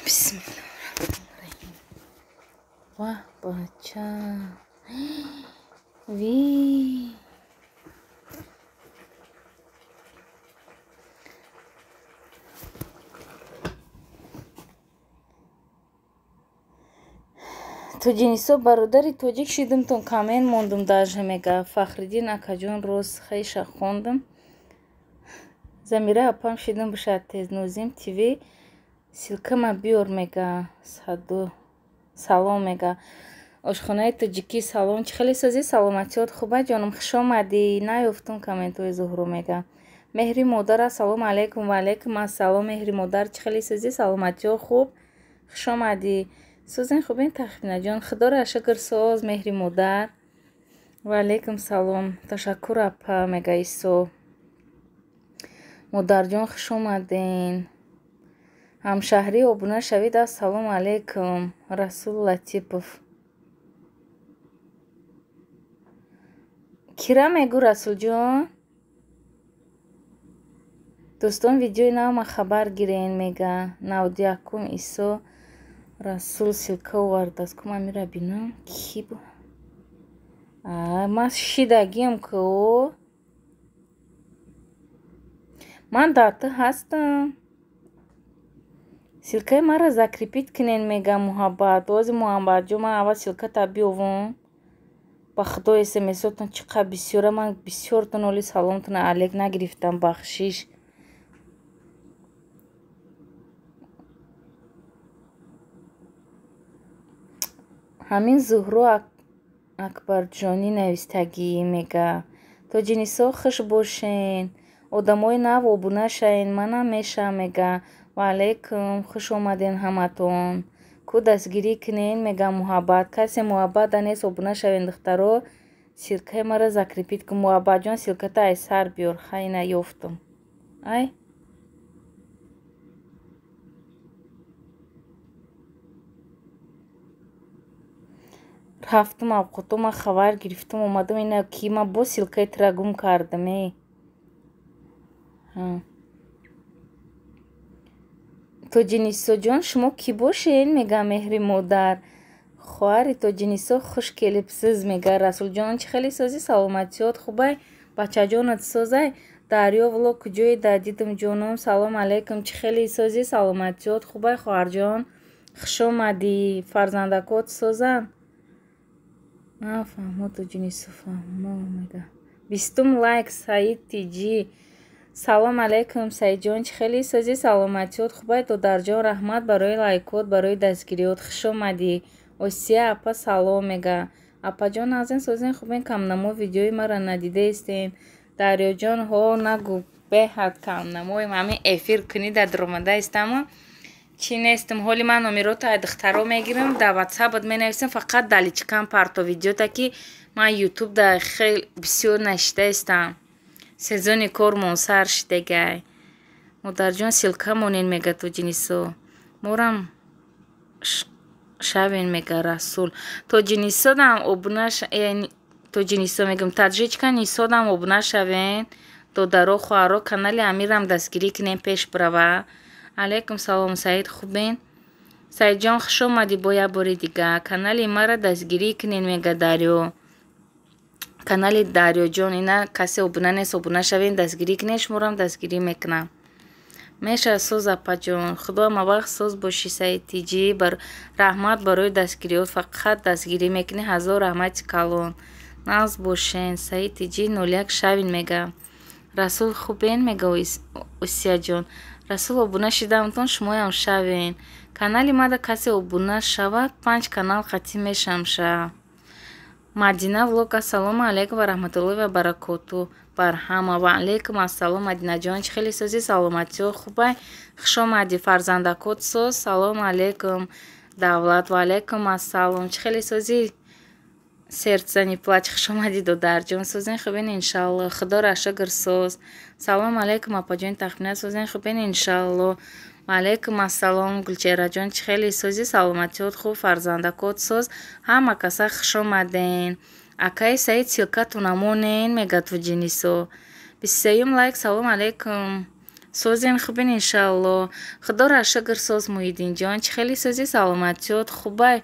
Бисмиллоҳир-раҳмонир-раҳим. Ваҳ, бача. Ви. Тоҷинисо, бародари тоҷик шидумтон, коммент мондум даже, мега. Фахриддин акаҷон рост, хеша хондум. Замира апам шидум бошад тез. Нозим ТВ ссылкама биёр, мега. Саду салом, мега. Ошхонаи тоҷикӣ салом, чӣ хеле созӣ, саломатиёт хуба, ҷонум, хуш омадӣ. Наёфтум комментҳои Зуҳро, мега. Меҳри модар, ассалому алайкум. Ва алайкум ассалом, меҳри модар, чӣ хеле созӣ, саломатиё хуб. Хуш омадӣ. Сӯзен хубен Тахминаҷон. Худоро шукр соз меҳри модар. Ва алейкум салом. Ташаккур апа мега Исо. Модарҷон хуш омаден. Ҳамшаҳрӣ обуна шавид. Ассалому алейкум. Расул Латипов. Кира мегӯ Расулҷон? Дӯстон видеои навма хабар гирен мега. 91 Исо Расул ссылка овардааст. Ку ман мира бинам? Ки бу? Ман шидагиам ку. Ман дар ту ҳастам. Ссылкаи маро закрепить кунен мега Муҳаббат. Ози Муҳаббатҷон ман аввал ссылката биёвам. Ба худо смсотон чӣ қадр бисёра. Ман бисёртон оли саломтона алек нагирифтам бахшиш. Ҳамин Зуҳро Акбарҷонӣ навистагӣ мега. Тоҷинисо хуш бошен. Одамои нав обуна шавен. Манам мешавам мега. Ва алейкум. Хуш омаден ҳаматон. Ку дастгирӣ кунен мега Муҳаббат. Касе Муҳаббат да нест обуна шавен духтаро. Ссылкаи маро закрепить кун. Муҳаббатҷон ссылката ай сар биёр. Хайна ёфтум. Ай. Рафтум авқото ман хабар гирифтум омадам ина ки ман боз ссылкаи тура гум кардам э. Тоҷинисоҷон шумо кӣ бошед мега меҳри модар. Хоҳари Тоҷинисо хуш келибсиз мега. Расулҷон чӣ хеле созӣ саломатиёт хубай бачаҷонат созай. Дарё влог куҷое да дидум ҷоном. Салом алейкум чӣ хеле созӣ саломатиёт хубай хоҳарҷон. Хуш омадӣ. Фарзандакот созанд. Фаҳмо Тоҷинисо фаҳмо мега. 20 лайк Саид Тиҷӣ. Салом алейкум Саидҷон чӣ хеле созӣ саломатиёт хубай додарҷон раҳмат барои лайкот барои дастгириёт хуш омадӣ. Осия апа салом мега. Апаҷон азин созин хубен камнамо видеои маро надидаистен. Дарёҷон ҳо нагӯ беҳад камнамоем ҳамин эфир кунӣ дар дуромадаистаму чӣ нестам. Ҳоли ман номерота ай духтаро мегирам дар ватсапат менависам фақат даличкам парто видеота ки ман ютуб да хел бисёр нашидаистам. Сезони кормон сар шидагай. Модарҷон ссылка монен мега Тоҷинисо. Морам шавен мега Расул. Тоҷинисодам обуна Тоҷинисо мегӯм таджичка нисодам обуна шавен. Додаро хоҳаро канали Амирам дастгирӣ кунем пеш бирава. Алейкум салом Саид хубен. Саидҷон хуш омадӣ бо як бори дига. Канали маро дастгирӣ кунен мега Дарё. Канали Дарёҷон ина касе обуна нест обуна шавен дастгирӣ кунен шуморам дастгирӣ мекунам. Меша соз апаҷон. Худо ҳама вақт соз бошӣ Саид Тиҷӣ. Раҳмат барои дастгириёт. Фақат дастгирӣ мекунӣ ҳазор раҳмати калон. Нағз бошен Саид Тиҷӣ 01 шавин мега. Расул хубен мега Осияҷон. Расул обуна шидамтон шумоям шавен. Канали мада касе обуна шавад 5 канал қатӣ мешам ша. Мадина влог ассалому алейкум ва раҳматуллоҳи ва баракоту бар ҳама. Ва алейкум ассалом Мадинаҷон чӣ хеле созӣ саломатиё хубай хуш омадӣ фарзандакот соз. Салому алейкум Давлат ва алейкум ассалом чӣ хеле созӣ сердце не плачь хуш омадӣ додарҷон созен хубен иншалло худоро шукр соз. Салому алейкум апаҷон Тахмина созен хубен иншалло. Ва алейкум ассалом Гулчеҳраҷон чӣ хеле созӣ саломатиёт хуб фарзандакот соз. Ҳама каса хуш омаден. Акаи Саид ссылкатона монен мега Тоҷинисо. 23 лайк салом алейкум созен хубен иншалло худоро шукр соз Муҳиддинҷон чӣ хеле созӣ саломатиёт хубай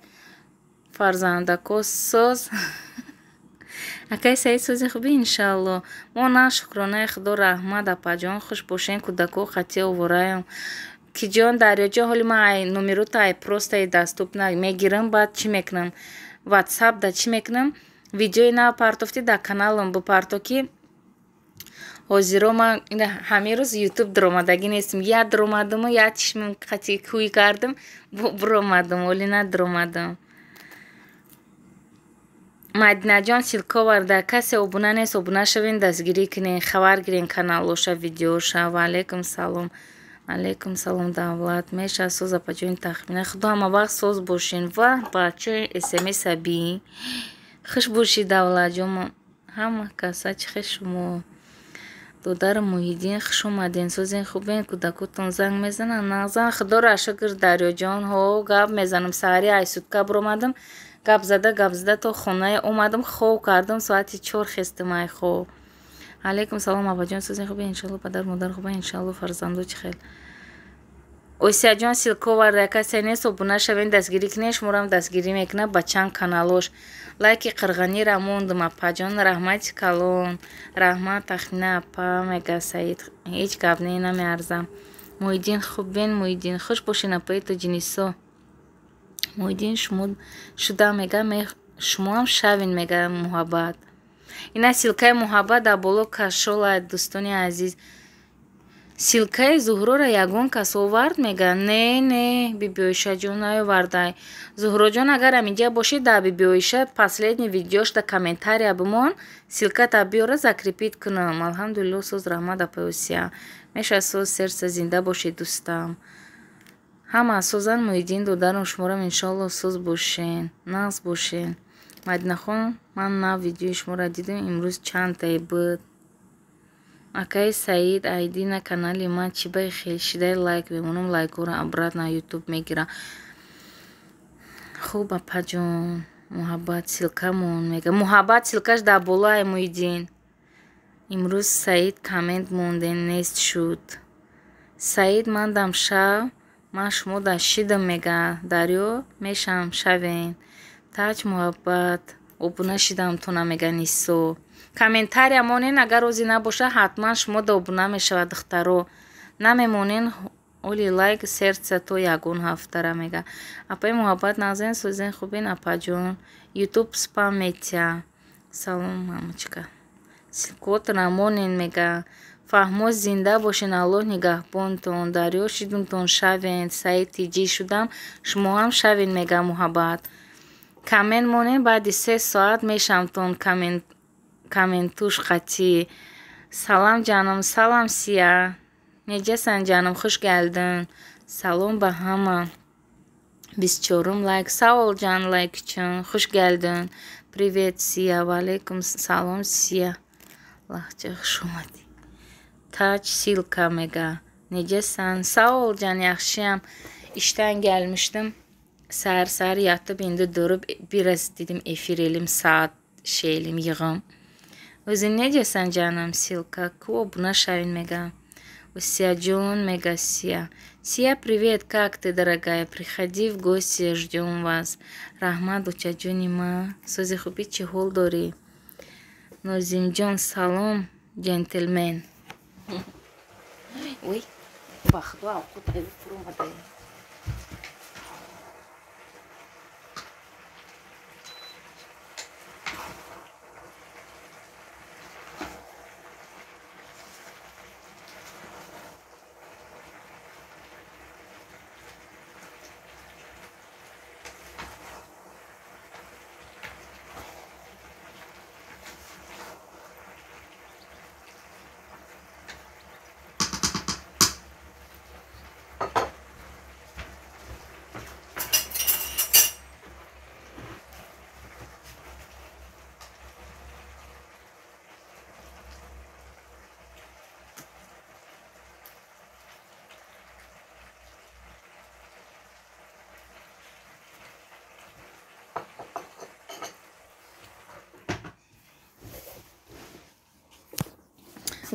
фарзандакот соз. Акаи Саид сози хубӣ иншалло. Мо на шукронаи худо раҳмат апаҷон хуш бошен кӯдако қатӣ овораям. Киҷон Дарёҷон ҳоли ман ай номерота ай просто доступна мегирам баъд чӣ мекунам? Ватсап да чӣ мекунам? Видеои нав партофтӣ дар каналам бипарто ки ҳозиро ман ҳамин рӯз ютуб дуромадагӣ нестам. Як дуромадаму як чишмам қатӣ кӯй кардам буромадам оли надуромадам. Мадинаҷон ссылка оварда. Касе обуна нест обуна шавен дастгирӣ кунен хабар гирен каналоша видеоша. Ва алейкум салом. Алейкум салом, Давлат. Меша соз, апаҷони Тахмина. Худо ҳама вақт соз бошин. Ва бачаи смс би. Хуш бошӣ, Давлатҷон. Ҳама каса чӣ хел шумо? Додари Муҳиддин, хуш омаден. Созен, хубен? Кӯдакотон занг мезананд? Нағзан, Худоро шукр, Дарёҷон. Ҳо, гап мезанам. Саҳари айсутка биромадам. Гап зада, гап зада то хонае омадам, хоб кардам, соати 4 хестам ай хоб. Алейкум салом, апаҷон, созен, хубен? Иншалло падар модар хубен, иншалло фарзандо чӣ хел? Осияҷон ссылка оварда, касе нест, обуна шавен, дастгирӣ кунед, шуморам дастгирӣ мекунад ба чанд каналош. Лайки қирғанира мондум, апаҷон, раҳмати калон. Раҳмат, Тахмина апа, мега Саид. Ҳеҷ гап не, намеарзам. Муҳиддин, хубен, Муҳиддин? Хуш бошен, апаи Тоҷинисо. Муҳиддин, шумо шуда мега, шумоам шавен, мега Муҳаббат. Ина ссылкаи Муҳаббат дар боло кашола, дӯстони азиз. Ссылкаи Зуҳрора ягон кас овард, мега? Не, не, Бибиоишаҷон наёвардай. Зуҳроҷон, агар аминҷа бошӣ, дар Бибиоиша последний видеош дар комментария бимон, ссылката биёра, закрепить кунам. Алҳамдулилло, соз, раҳмат, апаи Осия. Меша соз, сердце, зинда бошӣ, дӯстам. Ҳама созан, Муҳиддин додарам, шуморам иншоалло соз бошен, нағз бошен. Мадинахон, ман нав видеои шуморо дидам, имрӯз чандтае буд. Акаи Саид, айди на канали ман чӣ баи хел шидай, лайк мемонам, лайкҳоро обратно ютуб мегира. Хуб, апаҷон, Муҳаббат ссылкамон мега. Муҳаббат ссылкаш дар болои, Муҳиддин. Имрӯз Саид коммент монден, нест шуд. Саид, ман дам шав, ман шумо дар шидам, мега. Дарё мешам, шавен. Таҷ Муҳаббат, обуна шидам тона, мега Нисо. Комментария монен, агар розӣ набоша, ҳатман шумо да обуна мешавад, духтаро. Намемонен оли лайк, сердце то ягон ҳафтара, мега. Апаи Муҳаббат, нағзен, созен, хубен, апаҷон? Ютуб спам метия. Салом, мамочка. Ссылкотона монен, мега. Фаҳмо, зинда бошен, Аллоҳ нигаҳбонтон. Дарё шидумтон, шавен. Саид тиҷӣ шудам, шумоам шавен, мега Муҳаббат. Коммент монен, баъди 3 соат мешамтон коммент комментуш қатӣ. Салам, ҷаном, салам, Сия. Неҷасан, ҷаном, хуш geldin. Салом ба ҳама. 24-ум лайк. Sağ ol, ҷан, лайк üçün. Хуш geldin. Привет, Сия. Ваалейкум салом, Сия. Лаҳҷа, хуш омадӣ. Таҷ ссылка, мега. Necəsən? Sağ ol, can, yaxşıyam. İşdən gəlmişdim. Səhər-səhər yatıb indi durub biraz dedim efir elim, saat şey elim, yığım. Өзин necəsən, canım, ссылка? Ку обуна шавин, мега. Осияҷон, мега Сия. Сия, привет, как ты, дорогая? Приходи в гости, ждем вас. Раҳмат, дучаҷони ма. Сози, хубӣ, чӣ ҳол дорӣ? Нозимҷон, салом, джентльмен. Ой, ба худо авқот фуромадаем.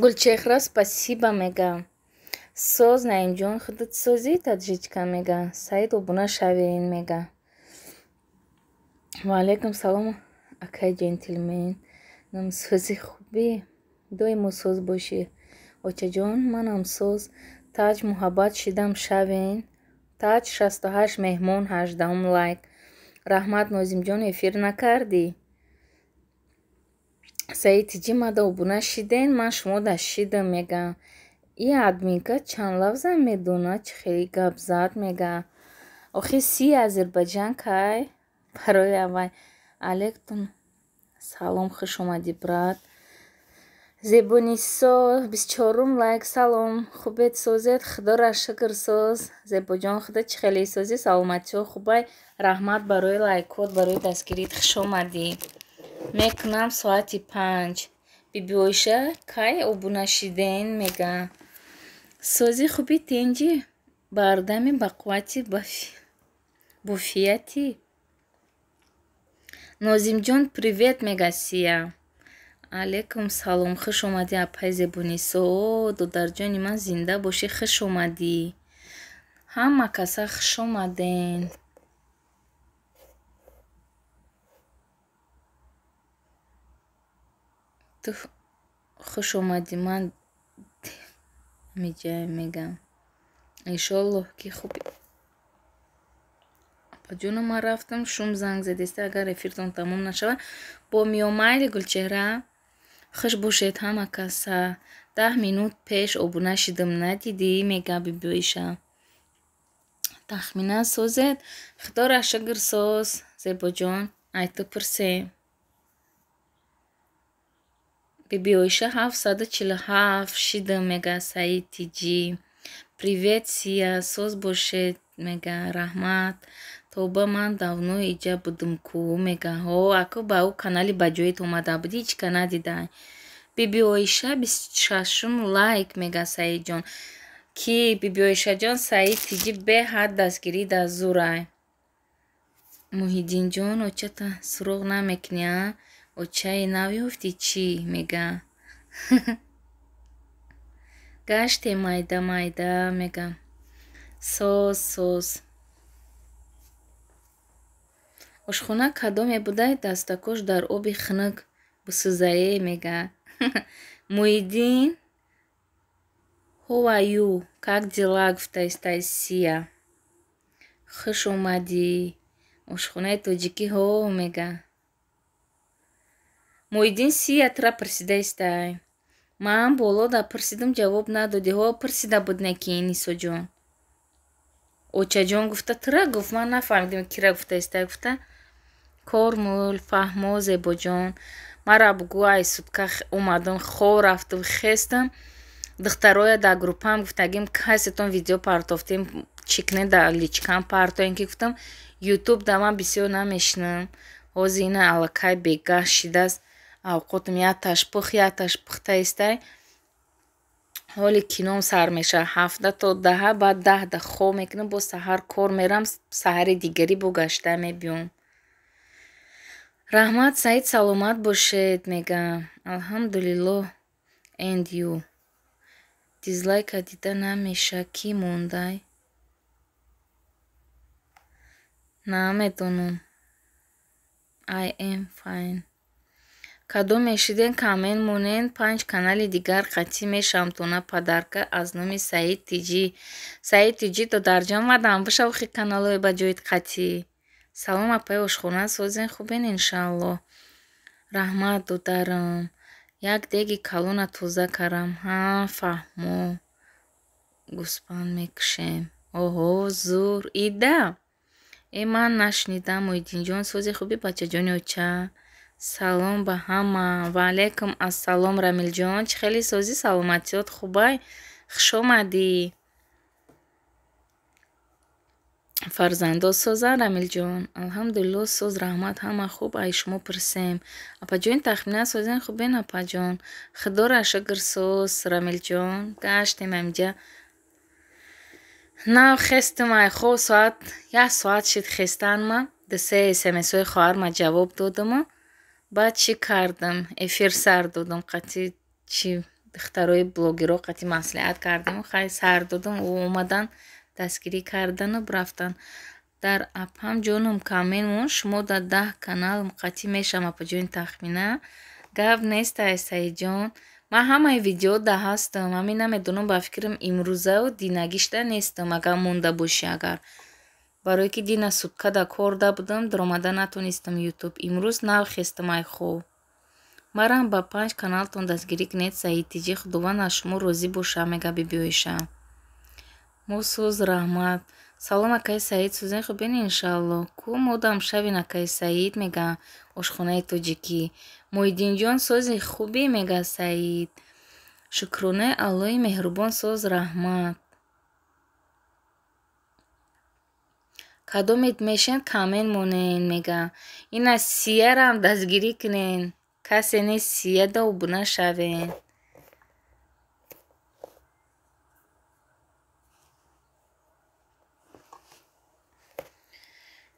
Гулчехра, спасибо, мега. Соз, Наимҷон, худат созӣ, таджичка, мега. Саид, обуна шавен, мега. Ваалейкум салом, акай джентльмен. Нам сози, хубӣ? Доимо соз бошӣ. Очаҷон, манам соз. Таҷ Муҳаббат шидам, шавен. Таҷ, 68 меҳмон, 18-ум лайк. Раҳмат, Нозимҷон, эфир накардӣ? Саид тиҷӣ, мада обуна шиден, ман шумо да шидам, мега. И админка чанд лавзам медонад, чӣ хеле гап зад, мега. Охи си Азербайҷан кай? Барои аввай. Алейкум салом, хуш омадӣ, брат. Зебонисо 24-ум лайк. Салом, хубед, созед? Худоро шукр, соз. Зебоҷон, худо чӣ хеле созӣ, саломатиҳо хубай? Раҳмат барои лайкот, барои дастгирит, хуш омадӣ. Мекунам соати 5. Бибиоиша, кай обуна шиден мега. Сози, хуби, тинҷӣ, бардами, бақуввати, бофиятӣ. Нозимҷон, привет мега Сия. Алейкум салом, хуш омадӣ, апай Зебонисо. О, додарҷони ман, зинда бошӣ, хуш омадӣ. Ҳама каса хуш омаден. Ту хуш омадӣ, ман меҷаем мегам. Иншоаллоҳ, ки хуби. Апаҷону, ман рафтам, шум занг задеста, агар эфиртон тамом нашавад, бо меом. Майли, Гулчеҳра. Хуш бошед ҳама каса. 10 минут пеш обуна шидам, надидӣ мега бибиоиша. Тахмина, созед? Худоро шукр, соз, Зебоҷон, ай ту пурсем. Бибиоиша, 747 шидам мега Саид Тиҷӣ. Привет, Сия, соз бошед мега, раҳмат. Тоба, ман давно иҷа будум ку мега. Ҳо, аку ба ӯ канали ба ҷоят омада будӣ, ҳеҷ ка надидай. Бибиоиша, 26-ум лайк мега Саидҷон. Ки Бибиоишаҷон, Саид Тиҷӣ беҳад дастгирӣ дар зурай. Муҳиддинҷон, очата суроғ намекунӣ, а? Очаи нав ёфтӣ чӣ мега. Гаште майда майда мега. Соз, соз. Ошхона кадоме будай, дастакош дар оби хунук бисӯзае мега. Муҳиддин, how are you? Как дела гуфтаистай Сия. Хуш омадӣ. Ошхонаи тоҷикӣ ҳо мега. Муҳиддин, Сия тура пурсидаистай. Ман боло да пурсидам, ҷавоб надодӣ. Ҳо, пурсида буд неки Нисоҷон. Очаҷон гуфта тура гуфт, ман нафаҳмидам кира гуфтаистай гуфта. Кормул, фаҳмо, Зебоҷон. Мара бугӯ, ай сутка омадам, хоб рафтам, хестам. Духтароя дар группаам гуфтагим, касетон видео партофтем, чӣ кунед, дар личкам партоем, ки гуфтам, ютуб да ман бисёр намешинам. Ҳозир ина аллакай бегаҳ шидааст. Авқотам якташ пух, якташ пухтаистай. Ҳоли кином сар мешавад 7 то 10, баъд 10 да хоб мекунам, боз саҳар кор мерам, саҳари дигарӣ бо гашта мебиём. Раҳмат, Саид, саломат бошед мега. Алҳамдулиллоҳ, and you. Дизлайка дида намеша, кӣ мондай? Намедонам. I am fine. Кадоме шиден, коммент монен, панҷ канали дигар қатъӣ мешавам тона подарка аз номи Саид Тиҷӣ. Саид Тиҷӣ, додарҷон, мадам бишав хи каналҳои ба ҷоит қатъӣ. Салом, апаи ошхона, созен, хубен, иншааллоҳ. Раҳмат, додарам. Як деги калона тоза кардам. Ҳа, фаҳмо. Гӯспанд мекушем. Оҳо, зур. Ида? Э, ман нашнидам, Муҳиддинҷон, сози, хуби, бачаҷони оча. Салом ба ҳама. Ва алайкум ассалом, Рамилҷон. Чӣ хеле созӣ, саломатиёт хубай? Хуш омадӣ. Фарзандо созанд, Рамилҷон? Алҳамдулиллоҳ, соз, раҳмат, ҳама хуб, ай шумо пурсем. Апаҷони Тахмина, созен, хубен, апаҷон? Худоро шукр, соз, Рамилҷон. Гаштем аминҷа. Нав хестам ай хоб, соат як соат шид хестанма. Ду-се смсҳои хоҳарма ҷавоб додаму баъд чӣ кардам? Эфир сар додам, қатъи чи духтарои блогерҳо қатъи маслиҳат кардему хай сар додам, ӯ омадан, дастгирӣ кардану рафтан. Дар апам ҷоном коммент мон, шумо дар 10 канал қатъӣ мешавам, апаҷони Тахмина. Гап нестай, Саидҷон. Ман ҳамаи видео да ҳастам. Ҳамин намедонам, ба фикрам, имрӯзау динагишта нестам, агар монда бошӣ агар. Барое ки дина сутка дар кор да будам, даромада натонистам ютуб. Имрӯз нав хестам ай хоб. Марам ба панҷ каналтон дастгирӣ кунед, Саид Тиҷӣ, Худованд аз шумо розӣ бошад, мега бибиоиша. Мо соз, раҳмат. Салом, акаи Саид, сӯзен хубен, иншаалло. Ку модам шавин, акаи Саид, мега ошхонаи тоҷикӣ. Муҳиддинҷон, сози хубе, мега Саид. Шукронаи Аллоҳи меҳрубон, соз, раҳмат. Кадомет мешен, камен монен, мега. Ина сиярам дастгирӣ кунен. Касе нест, сияда обуна шавен.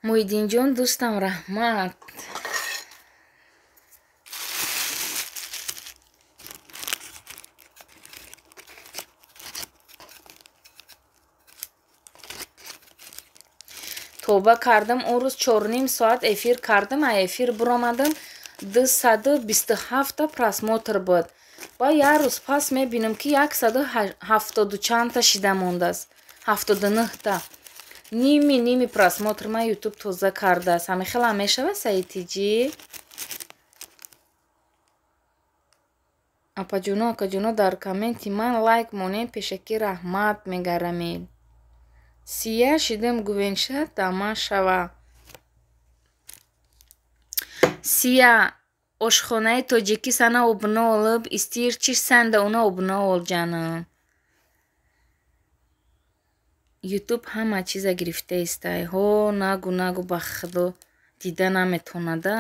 Муҳиддинҷон, дӯстам, раҳмат. Тоба кардам, он рӯз 4,5 соат эфир кардам, а эфир буромадам, 227 просмотр буд. Ба як рӯз пас мебинам, ки 170 чандта шида мондааст. 79-та. Ними ними просмотр ма ютуб тоза кардааст. Ҳамин хелам мешавад, Саидтиҷӣ? Апаҷоно, акаҷоно, дар комменти ман лайк монем, пешакӣ раҳмат, мега Рамил. Сия шидам гувенша дама шава. Сия ошхонаи тоҷикӣ сана обуна олиб, истир чи санда уна обуна ол, ҷанам. Ютуб ҳама чиза гирифта истай. Ҳо, нагу, нагу, ба худо дида наметонада.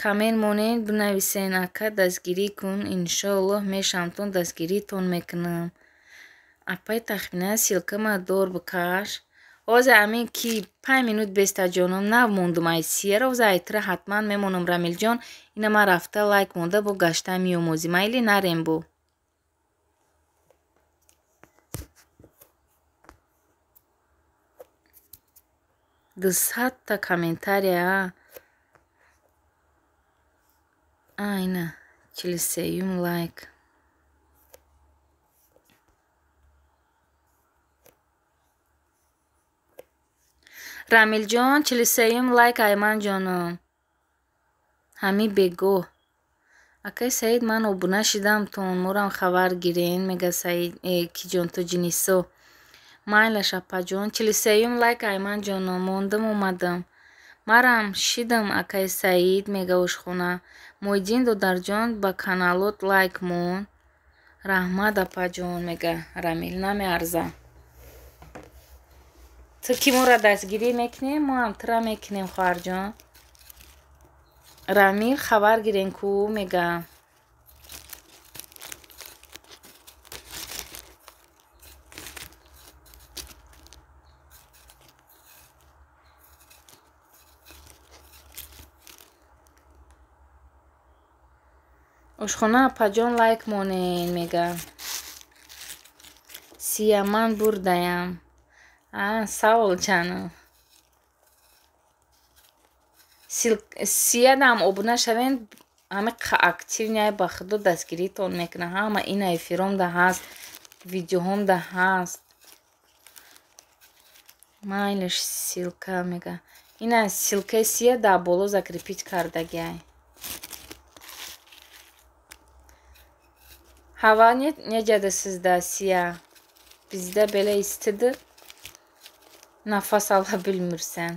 Камен монен, бинависен, ака дастгирӣ кун, иншоаллоҳ мешамтон, дастгиритон мекунам. Апай тахмина ссылкама дор бикаш. Ҳозир амин ки 5 минут беста, ҷоном, нав мондум ай сияра, ҳозир айтра ҳатман мемонам, Рамилҷон. Ина ман рафта лайк монда бо гашта меомӯзӣ. Майли, нарем бо. 200-та комментария. А, ина 43-юм лайк. Рамилҷон, 43-юм лайк айман, ҷоном. Ҳами бегоҳ. Акай Саид, ман обуна шидам тон, морам хабар гирен, мега Саид, киҷон Тоҷинисо. Майлаш, апаҷон, 43-юм лайк айман, ҷоном, мондам, омадам. Марам шидам, акай Саид, мега ошхона. Муҳиддин додарҷон, ба каналот лайк мон. Раҳмат, апаҷон, мега Рамил, намеарза. Ту ки моро дастгирӣ мекунем, мо ҳам тура мекунем, хоҳарҷон. Рамил, хабар гирен ку, мега. Ошхона апаҷон, лайк монен, мега. Сия, ман бурдаям. А, савол ҷанам. Сиядам обуна шавен, ҳами активняй, ба худо дастгиритон мекунад. Ҳама ина эфиромда ҳаст, видеоҳомда ҳаст. Майлаш, ссылка, мега. Ина ссылкаи сия дар боло закрепить кардагиай. Hava necədir sizdə, Siya? Bizdə belə istidir. Нафас ала bilmirsən.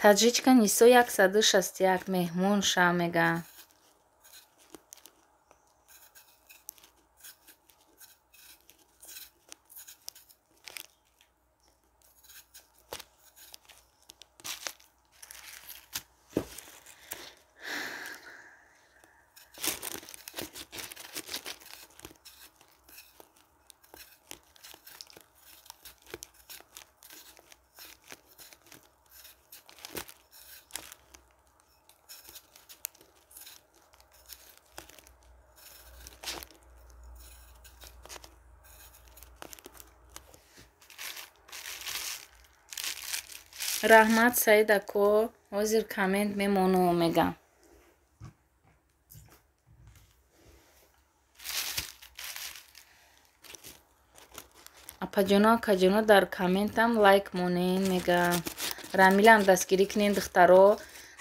Таҷичка Нисо 161 меҳмон ша, мега. Раҳмат, Саид ако, ҳозир коммент мемонам, мегам. Апаҷоно, акаҷоно, дар комментам лайк монен, мега. Рамилам дастгирӣ кунен, духтаро.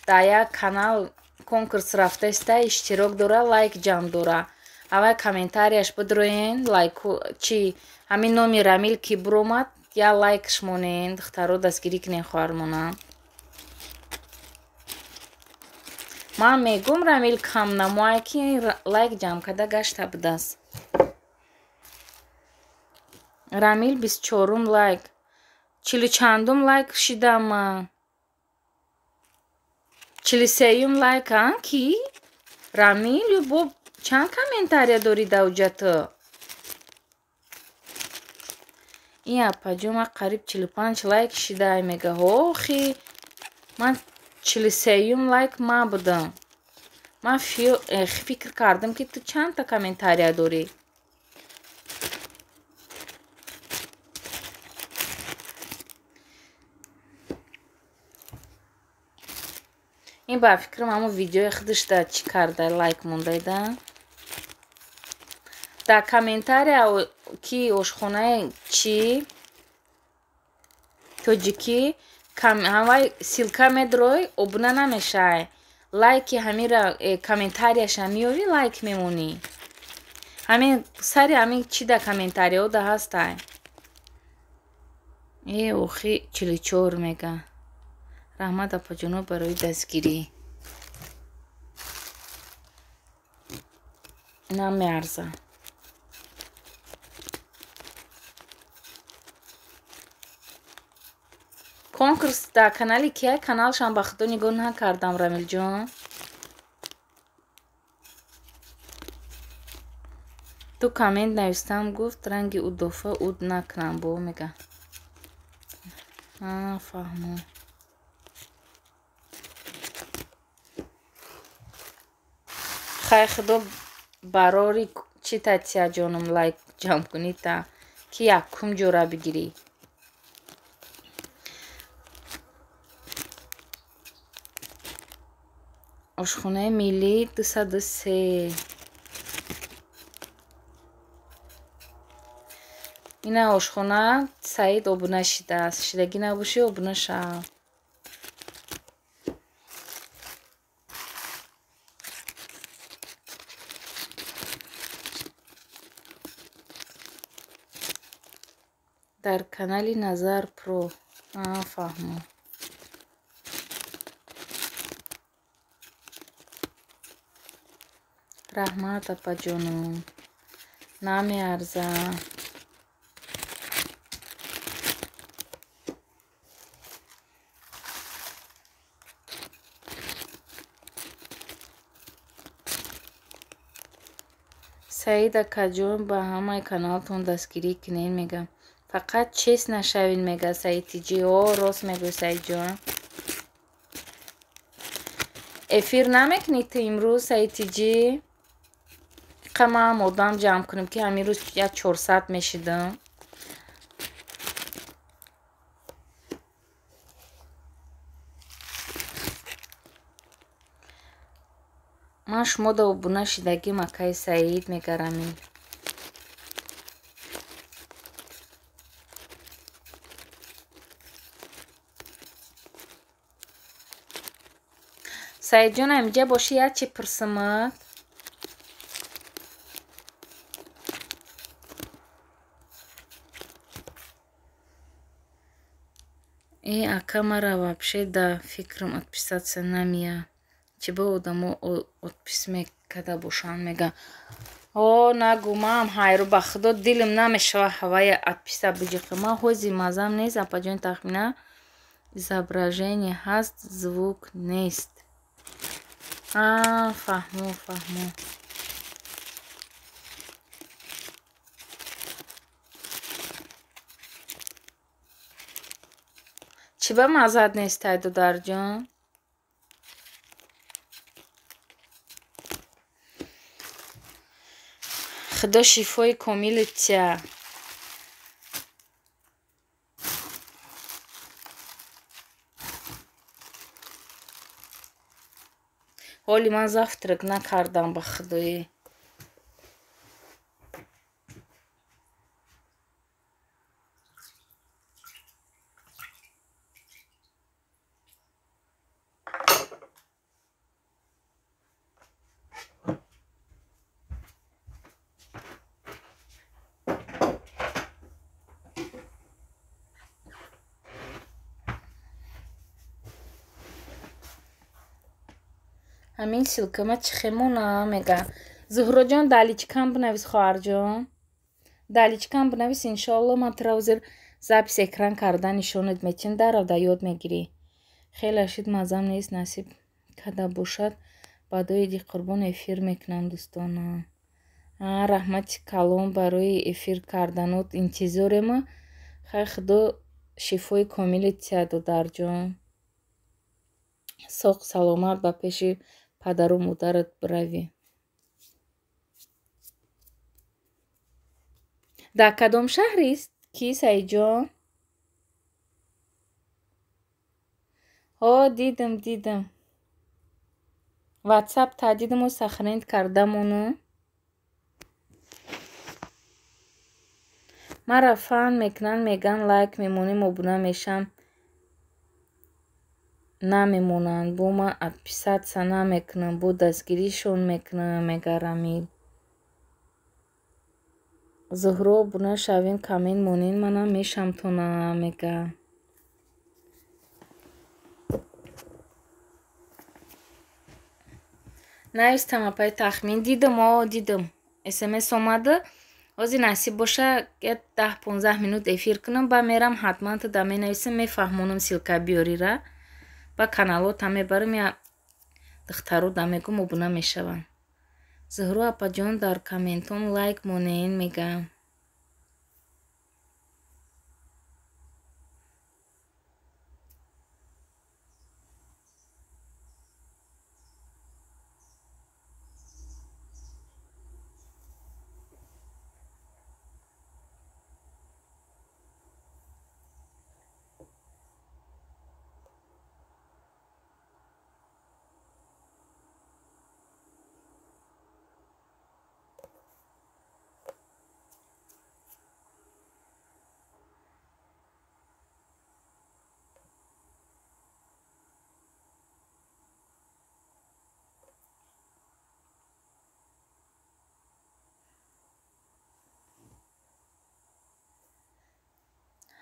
Дар як канал конкурс рафтаиста, иштирок дора, лайк ҷамъ дора. Ҳавай комментарияш бидроен, лайку чи ҳамин номи Рамил ки буромад, я лайкш монен, духтаро дастгирӣ кунен хоҳармона. Ман мегум Рамил камнамоае ки лайк ҷамъ карда гашта будааст. Рамил 24-ум лайк, 40 чандум лайк шидам ман. 43-юм лайк ан ки? Рамил ё бо чанд комментария дорӣ даоҷа ту? Ин апаҷон ман қариб 45 лайк шидай мега. Охи ман 43-юм лайк ман будам. Ман фикр кардам ки ту чандта комментария дорӣ. Ин ба фикрам ҳамон видеои худаш да чӣ карда лайк мондайда. Дар комментария ки ошхонаи чӣ тоҷикӣ ҳамвай ссылка медрой, обуна намешай. Лайки ҳамира комментарияша меёрӣ, лайк мемонӣ. Ҳамин сари ҳамин чӣ дар комментарияҳо да ҳастай. Э охи 44 мега. Раҳмат апаҷоно барои дастгирӣ. Намеарза. Конкурс дар канали кия? Каналшам ба худо нигоҳ накардам, Рамилҷон. Ту коммент навистам, гуфт ранги удофа уд накунам бо мега. Фаҳмо. Хай худо барори чӣ татия ҷонум лайк ҷамъ кунӣ та ки якум ҷора бигирӣ. Ошхонаи миллӣ 203. Ина ошхона Саид обуна шидааст. Шидагӣ набошӣ, обуна шав. Дар канали Назар Про. Фаҳмо. Раҳмат апаҷонум. Намеарза. Саид акаҷон ба ҳамаи каналтон дастгирӣ кунед мега. Фақат чест нашавед мега Саид Тиҷӣ. О, рост мегӯй Саидҷон. Эфир намекунӣ ту имрӯз Саид Тиҷӣ? Қамам одам ҷамъ кунем ки ҳамин рӯз як 400 мешидам. Ман шумо да обуна шидагим акаи Саид мега Рамил. Саидҷон ҳаминҷа бошӣ як чи пурсимат. Э ака мара вообще да фикрам отписаться намея. Чӣ ба одамо отпис мекарда бошанд мега. О нагу маам ҳайру ба худо дилам намешава ҳавая отписа биҷиқа. Ман ҳози мазам нест апаҷони тахмина. Изображение ҳаст, звук нест. Фаҳмо, фаҳмо. Чӣ ба маззат нестай додарҷон? Худо шифои комилат тия. Ҳоли ман завтрак накардам ба худоӣ. Ҳамин ссылкама чӣ хемона мега. Зуҳроҷон, дар личкам бинавис, хоҳарҷон. Дар личкам бинавис, иншоалло ман тура ҳозир запись экран карда нишонат метиҳам, дарав да ёд мегирӣ. Хеле шид маззам нест, насиб када бошад. Баъдои иди қурбон эфир мекунам, дӯстона. Раҳмати калон барои эфир карданот, интизорема. Хай, худо шифои комили тиҳад, додарҷон. Соқ саломат ба пеши падару модарат биравӣ. Дар кадом шаҳрист ки, Саидҷон? Ҳо, дидам, дидам. Ватсап та дидаму сохранить кардамону. Мара фан мекунанд, мегӯянд лайк мемонем, обуна мешам. Намемонанд, бо ман отписаться намекунам, бо дастгиришон мекунам, мега Рамил. Зуҳро, обуна шавем, коммент монед, манам мешамтона, мега. Навистам, апай тахмин. Дидам, о, дидам. СМС омада. Ҳозир насиб боша, як 10-15 минут эфир кунам, ба мерам ҳатман ту да менависам, мефаҳмонам ссылка биёрира. Ба каналота мебарам, я духтаро да мегӯм, обуна мешаванд. Зуҳро апаҷон, дар комментон лайк монед, мега.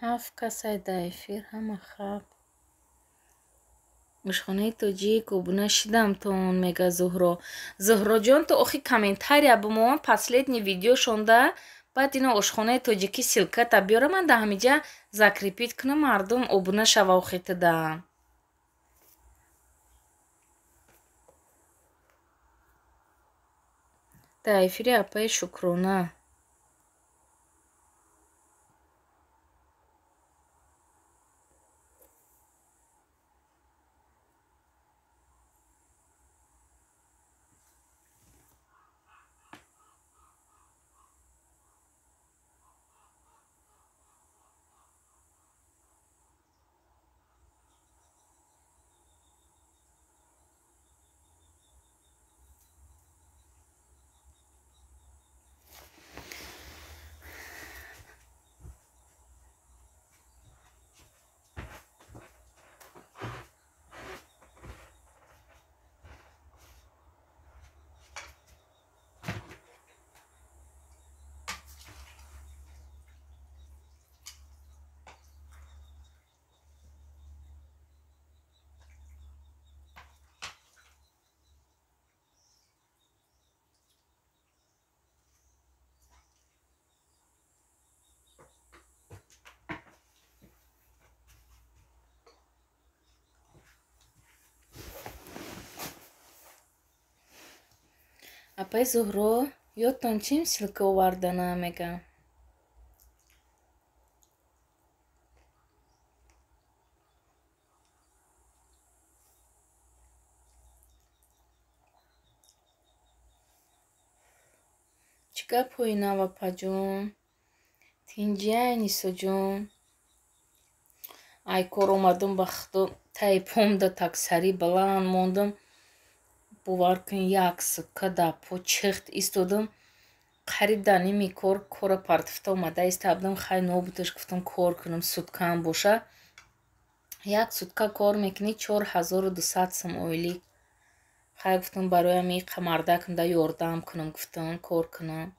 Ҳафт касай дар эфир, ҳама хаб. Ошхонаи тоҷик, обуна шидамтон, мега Зуҳро. Зуҳроҷон, ту охи комментария бимон последний видеошонда, баъд ино ошхонаи тоҷикӣ ссылката биёра, ман дар ҳамиҷа закрепить кунам, мардум обуна шава охи туда. Дар эфири апаи Шукрона. Апай Зуҳро, ёдтон чим ссылка овардана, мега. Чӣ гапҳои нав, апаҷон? Тинҷиай, Нисоҷон? Ай кор омадам, ба худо таи помда таксарӣ баланд мондам. Бовар кун, як сутка дар по чихт истодам. Қариб дар ними кор кора партофта омада истабдам. Хай, нобудаш, гуфтам, кор кунам, суткаам боша. Як сутка кор мекунӣ, 4200 сум ойлик. Хай, гуфтам, барои ҳами қамардакам да ёрдам кунам, гуфтам, кор кунам.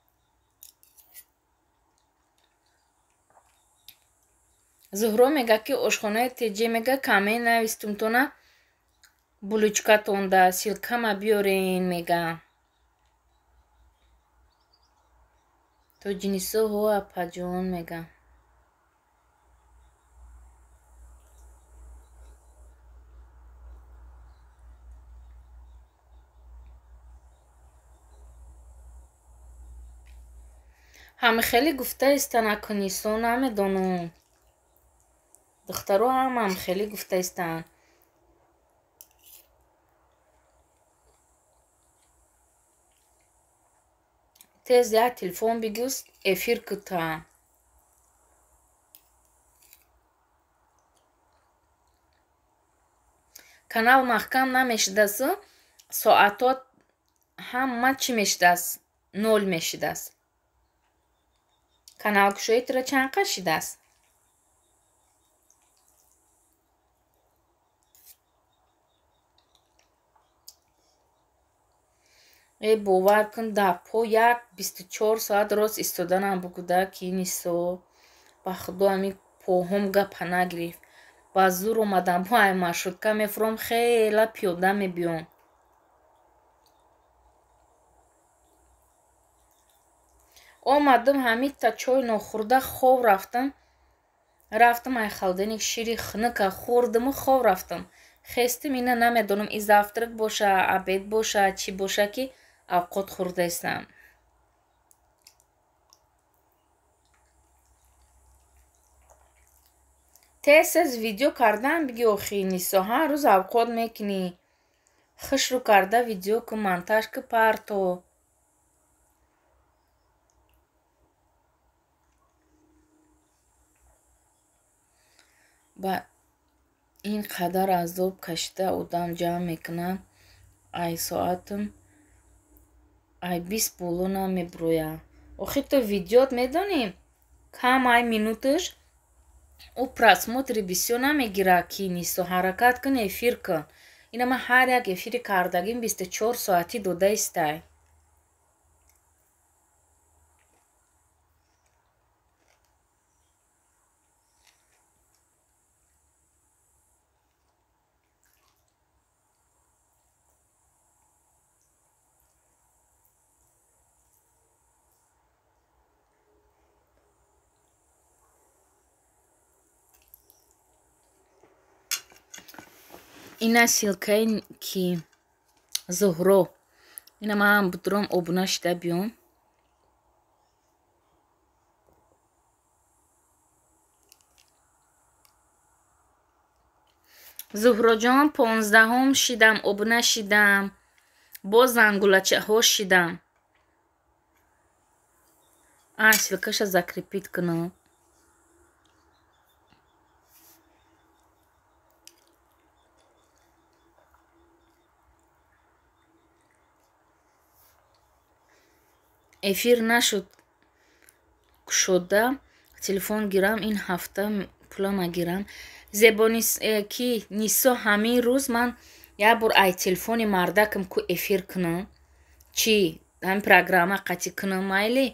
Зуҳро мега, ки ошхонаи теҷе, мега, камен навистумтона. Булочкатонда ссылкама биёрен мега. Тоҷинисо ҳо апаҷон мега. Ҳами хеле гуфта истан акунисо намедонам. Духтаро ҳамам хеле гуфта истанд. Тез як телефон бигӯс эфир кута. Канал маҳкам намешидасу, соатот ҳама чӣ мешидааст? Нол мешидааст. Каналкушои туро чанд қад шидааст? Э бовар кун, дар по як 24 соат рост истоданам бугуда ки нисо. Ба худо ҳами поҳом гапа нагирифт. Ба зур омадам, бо ай маршрутка мефуром, хела пиёда мебиём. Омадам ҳамита чой нохӯрда хов рафтам. Рафтам ай холодильник шири хунука хӯрдаму хов рафтам. Хестим ина намедонам и завтрак боша, обед боша, чӣ боша ки авқот хӯрдаистам. Тез-тез видео кардан биги охи Нисо, ҳар рӯз авқот мекунӣ. Хушрӯ карда видео кун, монтаж ку парто. Ба ин қадар азоб кашида одам ҷамъ мекунад, ай соатам ай 20 боло намебурояд. Охи ту видеот медонӣ, кам ай минуташ ӯ просмотри бисёр намегирад ки Нисо, ҳаракат кун, эфир кун. Ина ман ҳар як эфири кардагим 24 соатӣ дода истай. Ина ссылкаи ки Зуҳро. Ина ман будурам обуна шида биём. Зуҳроҷон 15-ум шидам, обуна шидам. Боз зангулачаҳо шидам. Ссылкаша закрепить кунам. Эфир нашуд кушода, телефон гирам, ин ҳафта пулама гирам. Зебо ки Нисо ҳамин рӯз ман як бор ай телефони мардакам ку эфир кунам. Чӣ? Ҳамин программа қатъӣ кунам майли?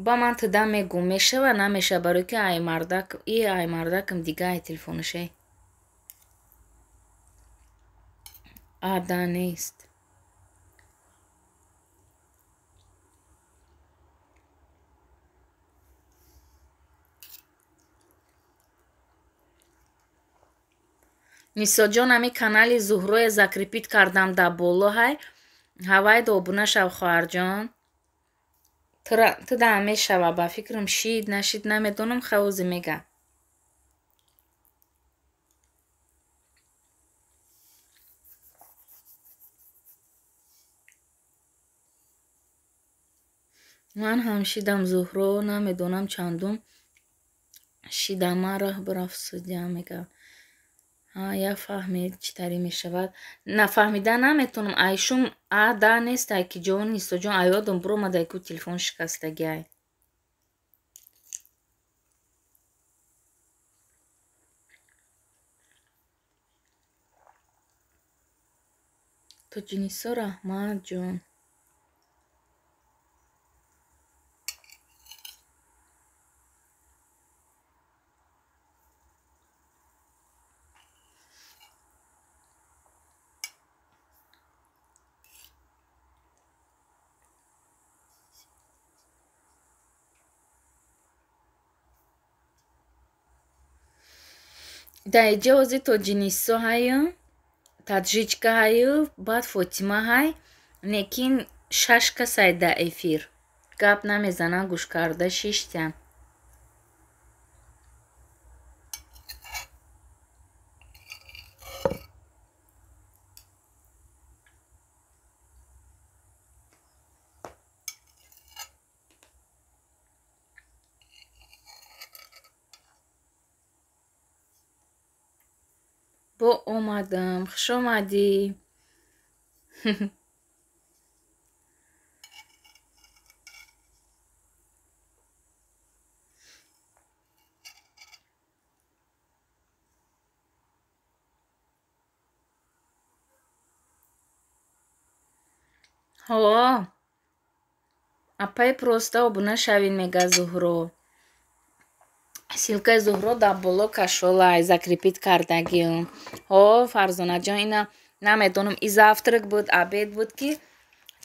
Ба ман туда мегӯм, мешава намешава, барои ки ай мардак, и ай мардакам дига ай телефонаше. Ада нест. Нисоҷон ҳами канали Зуҳрое закрепить кардам дар боло ҳай. Ҳавайда обуна шав хоҳарҷон. Туда мешава, ба фикрам шид нашид намедонам, хавози мега. Ман ҳам шидам Зуҳро, намедонам чандум шидам, ман роҳ бирафт судя мега. Я фаҳмид чӣ тари мешавад. Нафаҳмида наметонам. Айшум а да нест, ай ки ҷон Нисоҷон аёдам буромадай ку телефон шикастагиай. Тоҷинисо раҳмат ҷон. Дар иҷо ози Тоҷинисо ҳаю, Таджичка ҳаю, баъд Фотима ҳай, лекин шаш касай дар эфир. Гап намезананд, гӯш карда шиштян. Бо омадам, хуш омадӣ. Ҳо, апай просто обуна шавин, мега Зуҳро. Ссылкаи Зуҳро дар боло кашолай, закрепить кардагиам. Ҳо, Фарзонаҷон, ина намедонам, и завтрак буд, обед буд ки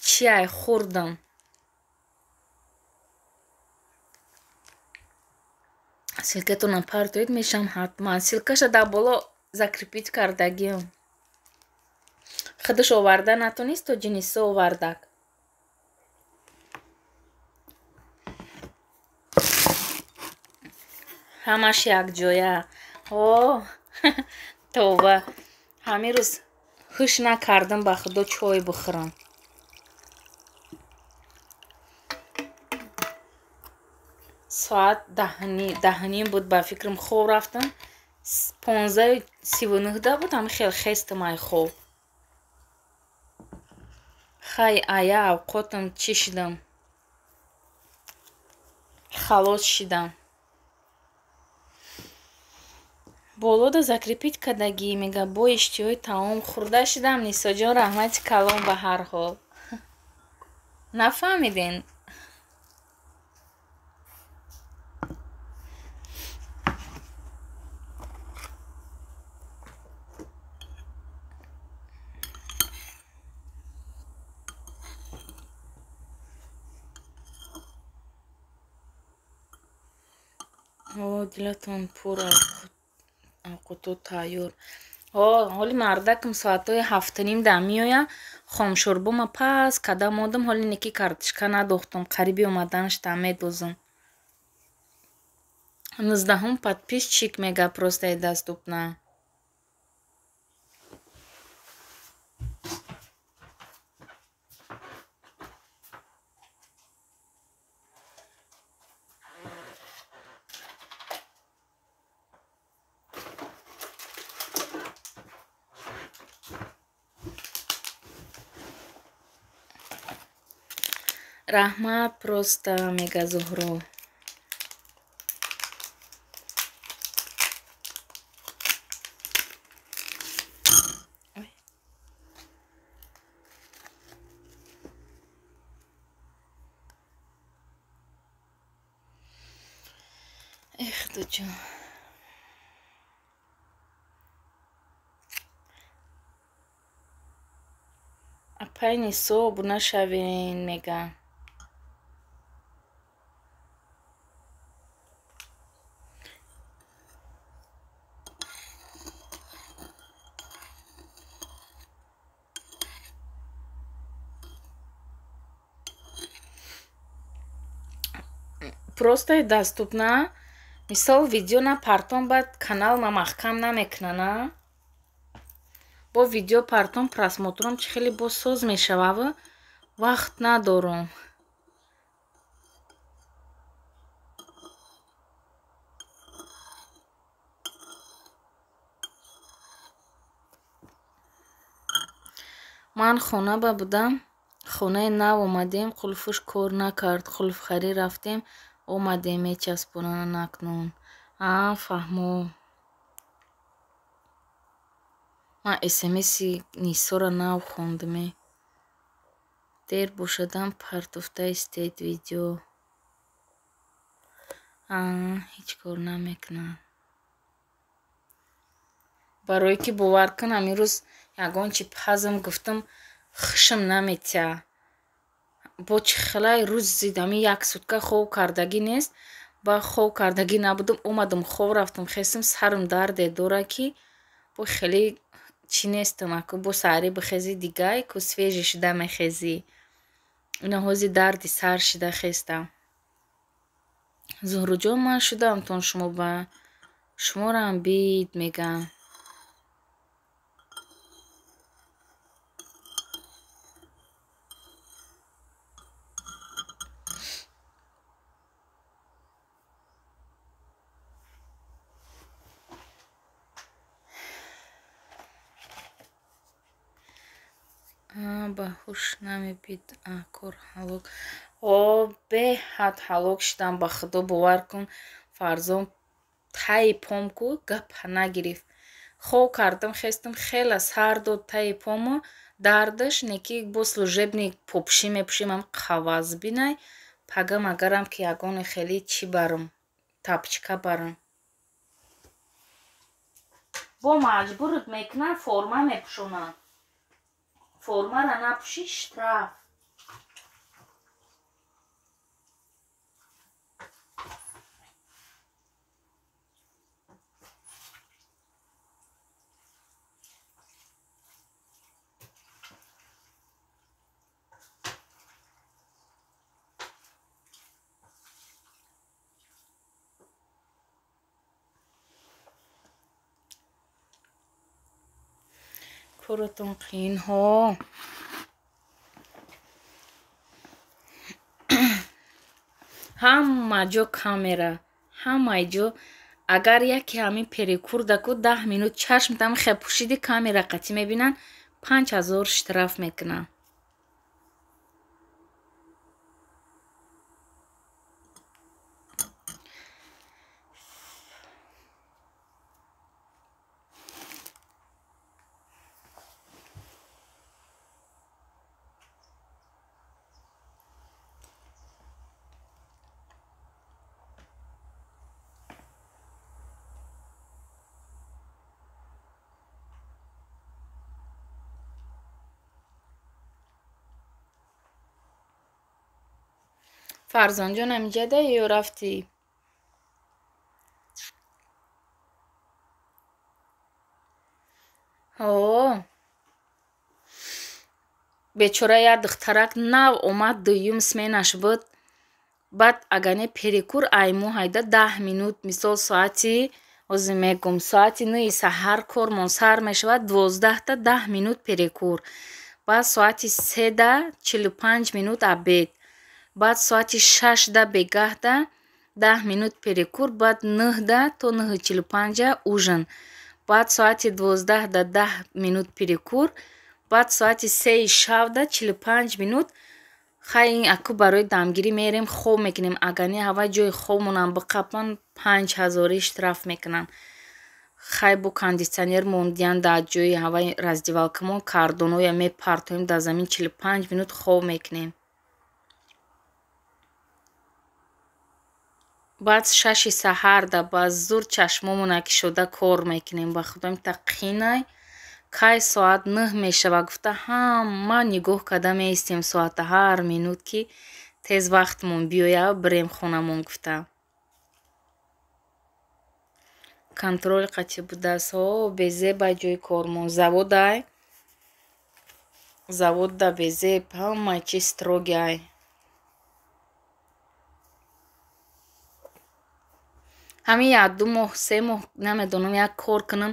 чиай хӯрдам. Ссылкатонам партоед, мешам ҳатман. Ссылкаша дар боло закрепить кардагиам. Худаш оварда натонист, то ҷинисо овардак. Ҳамаш якҷоя. Ҳо, товба. Ҳамин рӯз ҳуш накардам ба худо чой бихӯрам. Соат даҳним буд, ба фикрам хоб рафтам. 15:39 да буд, ҳамин хел хестам ай хоб. Хай ая авқотам чӣ шидам? Халос шидам. Болода закрепить кардагӣ, мега бо иштиҳои таом хӯрда шидам. Нисоҷон, раҳмати калон ба ҳар ҳол. Нафаҳмиден? О, дилатон пур, авқото тайёр. Ҳо, ҳоли мардакам соатҳои 7:30 да меоя. Хомшӯрбома пас када мондам, ҳоли неки картишка надохтам. Қариби омаданаш да медозам. 19-ум подписчик мега просто доступна. Раҳмат просто, мега Зуҳро. Эх, дуҷон. Апай Нисо обуна шавен, мега. Просто доступна. Мисол видео на партон, баъд канал ма маҳкам намекунана. Бо видео партон просмотром чӣ хеле боз соз мешавав, вақт надорум. Ман хона ба будам, хонаи нав омадем, қулфуш кор накард, қулфхарӣ рафтем, омадем, мечаспонанд акнун. А, фаҳмо. Ман смси Нисоро нав хондаме. Дер бошадам партофта истед видео. А, ҳеҷ кор намекунам. Барое ки бовар кун, ҳамин рӯз ягон чи пазм гуфтам, хушам наметия. Бо чӣ хелай рӯз зид, ҳамин як сутка хоб кардагӣ нест. Ба хоб кардагӣ набудам, омадам хоб рафтам, хестам, сарам дарде дора ки бо хеле чӣ нестам, аку бо саҳарӣ бихезӣ дигай ку свежий шуда мехезӣ. Ина ҳози дарди сар шида хестам. Зуҳруҷон, ман шудам тон шумо ба шуморам бид мегӯям. Ба ҳуш намебид, кор ҳалок. О, беҳад ҳалок шудам, ба худо бовар кун. Фарзон таи пом ку гапа нагирифт. Хоб кардам, хестам, хела сар дод таи помо, дардаш неки бо служебный попшӣ мепӯшем, ам қаваз бинай. Пагам агарам ки ягоне хеле чӣ барам, тапчка барам. Бо маҷбурат мекунанд, форма мепӯшонанд. Формара напӯшӣ штраф. Коротон қиин ҳо. Ҳама ҷо камера, ҳамаи ҷо. Агар яке ҳамин перекур даку 10 минут чашмтам хе пӯшиди камера қатӣ мебинанд, 5000 штраф мекунанд. Фарзонҷон ҳамиҷада ё рафтӣ? Ҳо. Бечора як духтарак нав омад, дуюм сменаш буд. Баъд агане перекур айму ҳайда 10 минут, мисол соати ҳозир мегӯм, соати 9 саҳар кормон сар мешавад, 12та 10 минут перекур. Баъд соати 3да 45 минут обед. Баъд соати 6да бегаҳда 10 минут перекур, баъд 9да то 9:45 ужин. Баъд соати 12да 10 минут перекур, баъд соати 3 шавда 45 минут. Хай аку барои дамгирӣ мерем, хоб мекунем. Агар не ҳава ҷои хобмонам биқапан, 5000 штраф мекунанд. Хай бо кондитсионер мондиян дар ҷои ҳаваи раздевалкамон, кардоноя мепартоем дар замин, 45 минут хоб мекунем. Баъд 6 саҳарда ба зур чашмомона кишода кор мекунем. Ба худо имта қинай. Кай соат 9 мешава гуфта ҳама нигоҳ карда меистем соата ҳар минут ки тез вақтмон биёя бирем хонамон гуфта. Контроль қатъи будааст. Ҳо, безеб ай ҷои кормон. Заводай. Заводда безеб, ҳамаи чиз строгий ай. Ҳамин як ду моҳ, 3 моҳ намедонам, як кор кунам,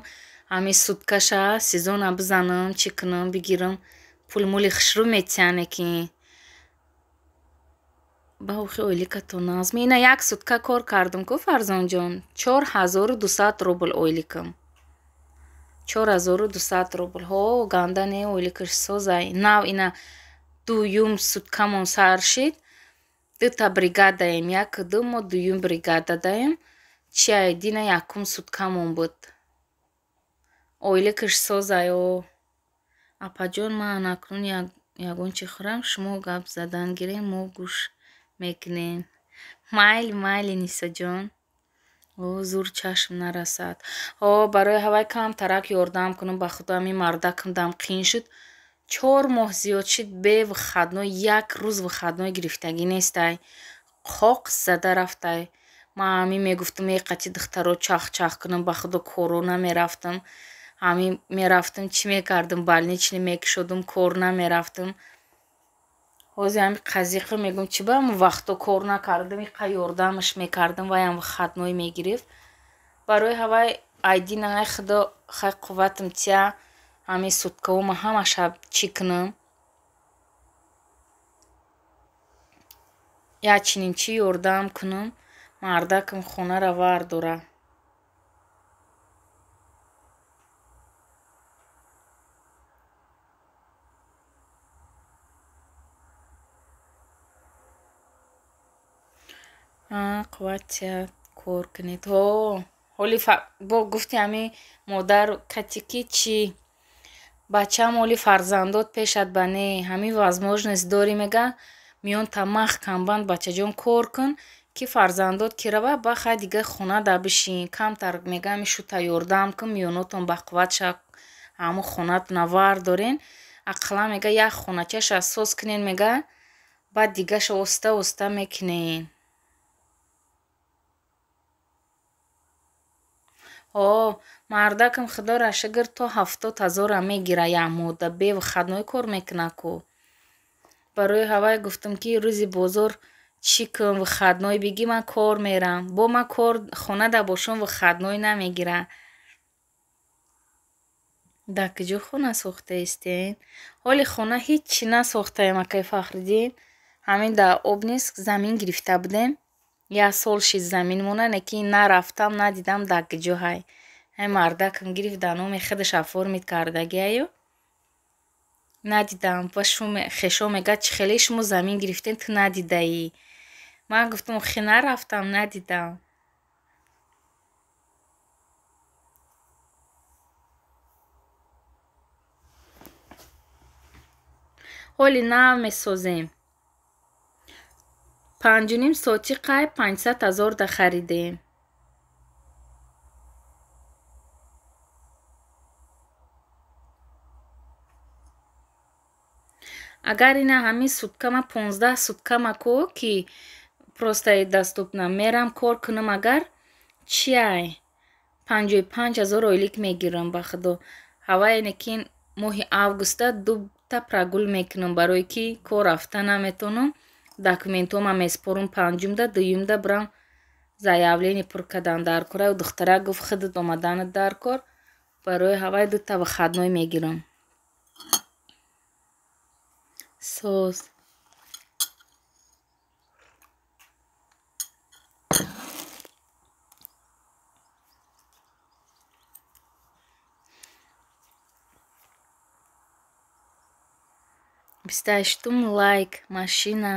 ҳамин суткаша сезона бизанам, чӣ кунам, бигирам, пулмули хушрӯ метиҳане ки ба охи ойликатон назм. Ина як сутка кор кардам ку Фарзонҷон, 4200 рубл ойликам. 4200 рубл. Ҳо, ганда не, ойликаш созай. Нав ина дуюм суткамон сар шид. Дута бригадаем, як ду мо дуюм бригададаем. Чиай дина якум суткамон буд. Ойликаш созай о. Апаҷон, ман акнун ягон чӣ хӯрам, шумо гап задан гирем, мо гӯш мекунем. Майли, майли, Нисоҷон. О, зур чашм нарасад. Ҳо, барои ҳавай камтарак ёрдам кунам, ба худо ҳамин мардакам дам қин шуд. 4 моҳ зиёд шуд, бе выходной, як рӯз выходной гирифтагӣ нестай. Қоқ зада рафтай. Ман ҳамин мегуфтам, е қати духтаро чах-чах кунам, ба худо коро намерафтам. Ҳамин мерафтам, чӣ мекардам, больничный мекушодам, кор намерафтам. Ҳозир ҳамин қазиқа мегӯм, чӣ ба ҳамн вақто кор накардам, иқа ёрдамаш мекардам, ваям выходной мегирифт. Барои ҳавай айдина ай худо хай қувватам тия, ҳамин суткао ман ҳама шаб чӣ кунам. Як чунин чӣ ёрдам кунам, мардакам хонара вардора. Қувват тия кор кунед. Ҳо, ҳоли бо гуфти ҳамин модар кати ки чӣ бачаам ҳоли фарзандот пешат ба не, ҳамин возможность дорӣ мега, миён та маҳкам банд бачаҷон кор кун, ки фарзандот ки рава, ба хай дига хона да бишин. Камтар мега ҳамин шута ёрдам кун, миёнотон бақувват шава, ҳамун хонатона вардорен. Ақаллан мега як хоначаша соз кунен мега, баъд дигаша оста оста мекунен. Ҳо, мардакам худоро шукр то 70 000 мегира як моҳда, бе выходной кор мекуна ку. Барои ҳавай гуфтам, ки рӯзи бозор чӣ кун, выходной бигӣ, ман кор мерам. Бо ман кор хонада бошам, выходной намегира. Дар куҷо хона сохтаистен? Ҳоли хона ҳиччи насохтаем, акай Фахриддин. Ҳамин дар Обнинск замин гирифта будем. Як сол шид заминмона, лекин нарафтам, надидам дар куҷо ҳай. Ҳай мардакам гирифт, дар номи худаш оформить кардагиаю. Надидам. Ба хешо мегӯяд, чӣ хеле шумо замин гирифтем, ту надидаӣ. Ман гуфтам, охи нарафтам, надидам. Ҳоли нав месозем. 5,5 сотӣ қай 500 000 да харидем. Агар ина ҳамин суткама 15 суткама ко ки просто доступна мерам кор кунам, агар чи ай 55 000 ойлик мегирам ба худо. Ҳавай лекин моҳи августа дута прогул мекунам, барое ки кор рафта наметонам. Документҳома меспорам панҷумда, дуюмда бирам заявление пур кардан дар кор. Ай духтара гуфт, худат омаданат дар кор. Барои ҳавай дута выходной мегирам. Соз. 28-ум лайк, машина.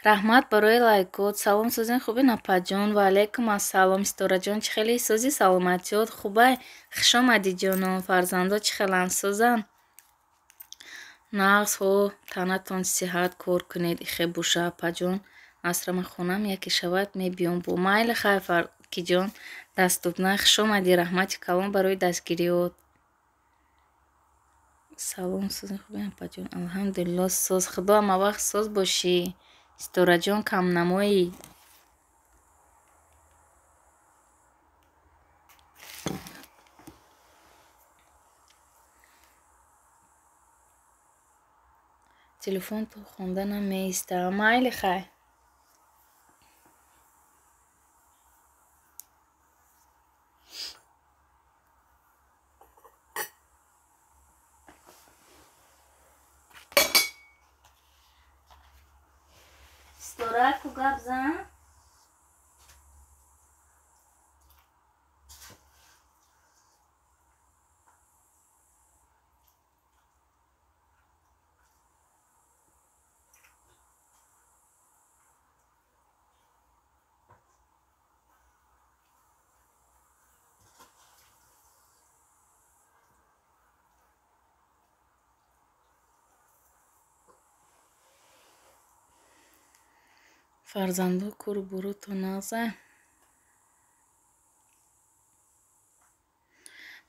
Раҳмат барои лайкот. Салом, созен хубен, апаҷон? Ва алайкум ассалом, Ситораҷон, чӣ хеле созӣ, саломатиёт хубай? Хуш омадӣ, ҷонон. Фарзандо чӣ хеланд, созанд? Нағз, ҳо, танатон сиҳат, кор кунед, ихе боша, апаҷон. Асрама хонам яке шавад, мебиём бо. Майли, хайр, Фаркиҷон, дастубна, хуш омадӣ, раҳмати калон барои дастгириёт. Салом, созен хубен, апаҷон? Алҳамдулилло, соз. Худо ҳамавақт соз бошӣ. Ситораҷон, камнамоӣ. Телефон то хонда намеистам. Майли, хай. Ситора, ку гап зан. Фарзандо кору борото нағза?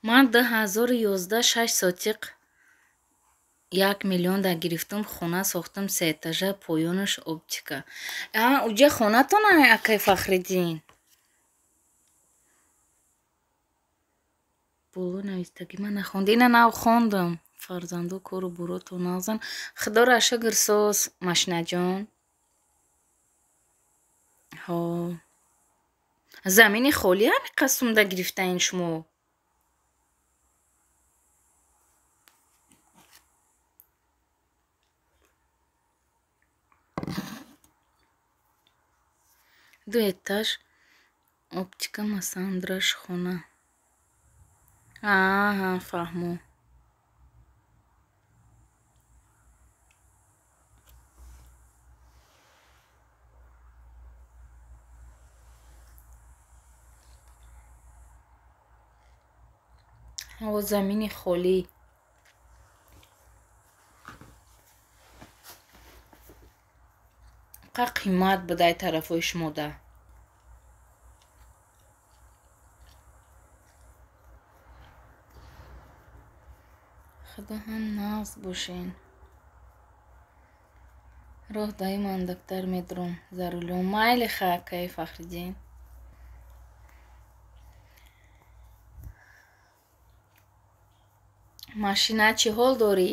Ман 2011 шаш сотиқ 1 миллион да гирифтум, хона сохтум, се этажа, поёнаш оптика. Уҷа хонатон акай Фахриддин? Боло навистагӣ ман нахонда. Ина нав хондам. Фарзанду кору бурото нағзан. Худоро шукр соз, машинаҷон. Ҳо. Замини холӣ ҳами қасумда гирифтаин шумо? Ду этаж оптика Массандраш хона. Аҳа, фаҳмо. Ҳаво замини холӣ. Қа қимат будай тарафҳои шумода. Худо ҳам нағз бошен. Роҳ даи мандактар медурам за рулём. Майли ха, акаи Фахриддин. Машина чӣ ҳол дорӣ?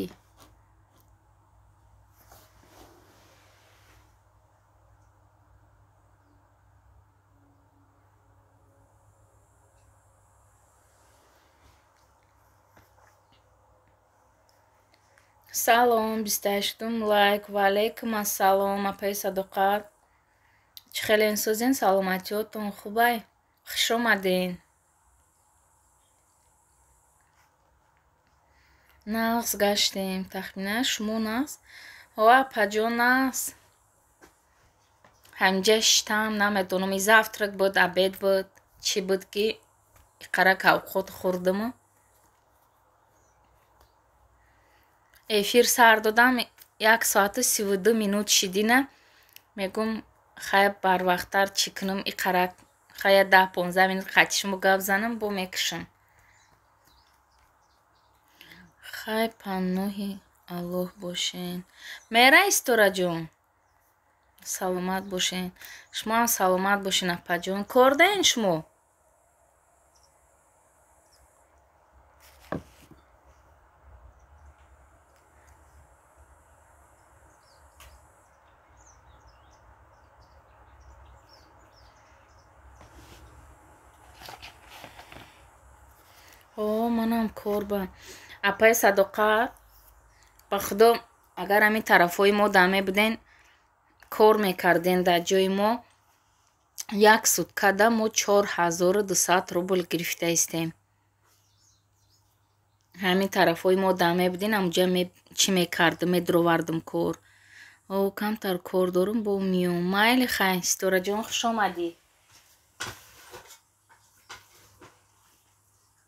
Салом, 28-ум лайк. Ва алайкум ассалом, апаи Садоқат. Чӣ хелен созен, саломатиётон хубай? Хуш омаден. Нағз гаштем. Тахминан шумо нағз? Ҳо, апаҷон нағз. Ҳамҷа шиштам, намедонам, и завтрак буд, обед буд, чӣ буд ки иқарак авқот хӯрдаму. Эфир сар додам, 1 соату 32 минут шидина. Мегум, хай барвақттар чӣ кунам, иқарак хая 10-15 минут қати шумо гап занам, бо мекушам. Хай паноҳи Аллоҳ бошен. Мера Истораҷон, саломат бошен. Шумо ҳам саломат бошен, апаҷон. Кор даен шумо? Ҳо, манам кор ба. Апаи Садоқат, ба худо, агар ҳамин тарафҳои мо да мебуден, кор мекарден дар ҷои мо, як суткада мо 4200 рубл гирифта истем. Ҳамин тарафҳои мо да мебуден, ҳамуҷа чӣ мекардам, медуровардам кор. О, камтар кор дорам, бо миём. Майли хай, Ситораҷон, хуш омадӣ.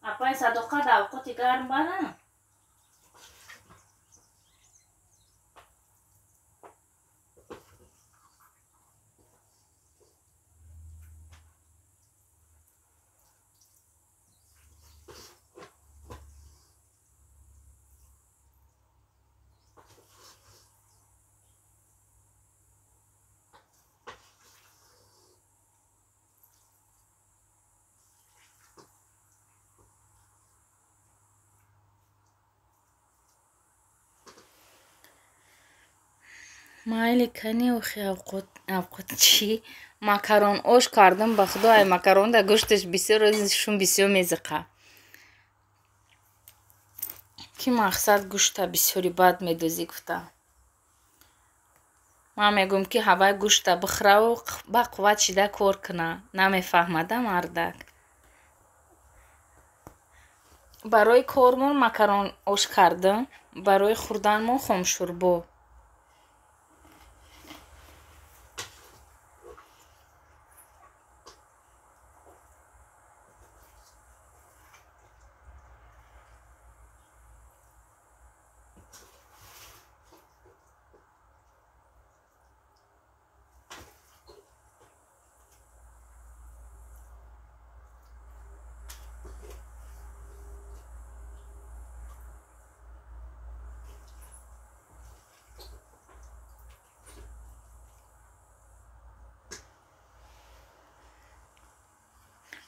Апаи Садоқат, авқоти гарм бара? Майли кани охи авқот чӣ? Макарон ош кардам, ба худо, ай макарон да гӯшташ бисёр, шум бисёр мезиқа. Ки мақсад гӯшта бисёри бад медозӣ гуфта. Ман мегӯям ки ҳавай гӯшта бихӯраву ба қувват шида кор куна. Намефаҳмада мардак. Барои кормон макарон ош кардам, барои хӯрданмон хомшӯрбо.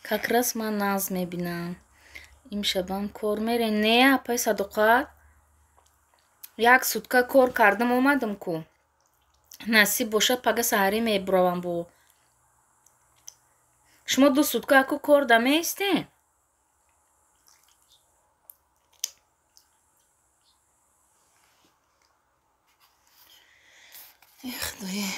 Как раз ман нағз мебинам. Имшабам кор мерем. Не, апай Садоқат. Як сутка кор кардам, омадам ку. Насиб бошад, пага саҳарӣ мебуравам бо. Шумо 2 сутка аку кор да меистем? Эх, худоё.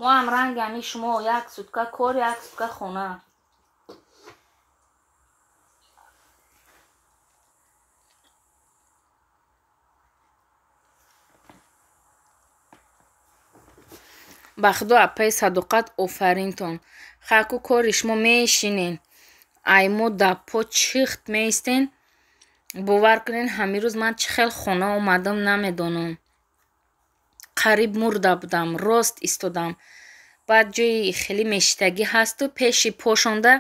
Мо ҳам ранги ҳами шумо як сутка кор, як сутка хона. Ба худо апаи Садоқат офаринтон. Хаку кори шумо мешинен. Ай мо да по чихт меистен. Бовар кунен, ҳамин рӯз ман чӣ хел хона омадам намедонам. Қариб мурда будам, рост истодам. Баъд ҷои хеле мешитагӣ ҳасту пеши пошонда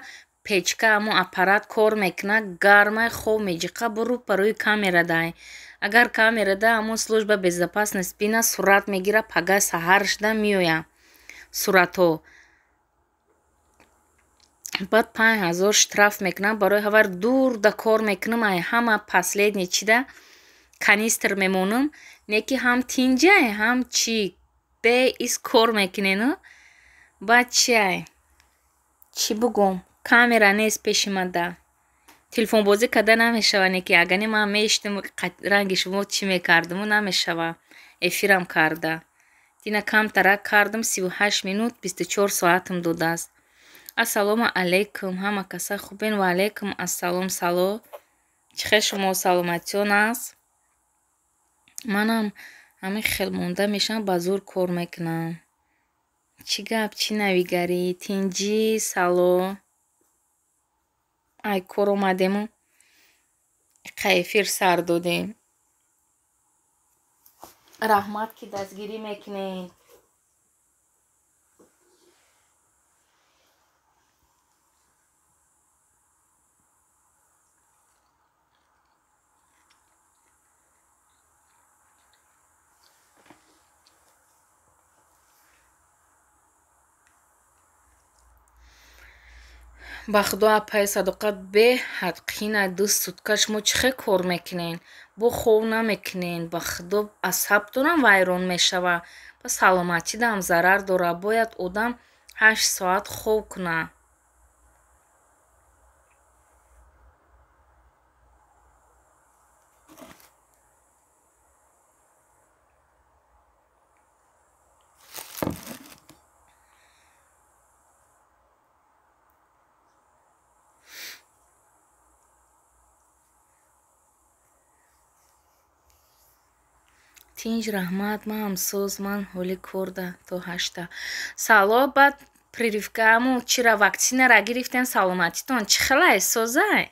печка ҳамон аппарат кор мекунад, гармай хоб меҷиқа, буру барои камера дай. Агар камера да ҳамон служба безопасность бина, сурат мегира, пага саҳар шуда меоя суратҳо. Баъд 5000 штраф мекунам, барои ҳавар дур да кор мекунам, ай ҳама последний чида канистр мемонам, не ки ҳам тинҷай, ҳам чӣ бе ис кор мекунену. Баъд чиай? Чӣ бугум? Камера нест пеши ман да. Телефонбозӣ карда намешава, не ки агане ман меиштам ранги шумо чӣ мекардаму намешава. Эфирам карда. Дина камтарак кардам, 38 минут 24 соатам додааст. Ассалому алайкум, ҳама каса хубен? Ва алайкум ассалом, сало. Чӣ хел шумо, саломатиён аст? Манам ҳамин хел монда мешавам, ба зур кор мекунам. Чӣ гап, чӣ навигарӣ? Тинҷӣ, сало. Ай кор омадему қа эфир сар додем. Раҳмат, ки дастгирӣ мекунед. Ба худо апаи Садоқат беҳад қина 2 сутка шумо чӣ хел кор мекунен? Бо хов намекунен. Ба худо асабтонам вайрон мешава. Ба саломатидам зарар дора. Бояд одам 8 соат хов кунад. Тинҷ, раҳмат, ман ҳамсоз, ман ҳоли корда то 8. Сало, баъд прививкааму чира ваксинара гирифтен, саломатитон чӣ хелай созай?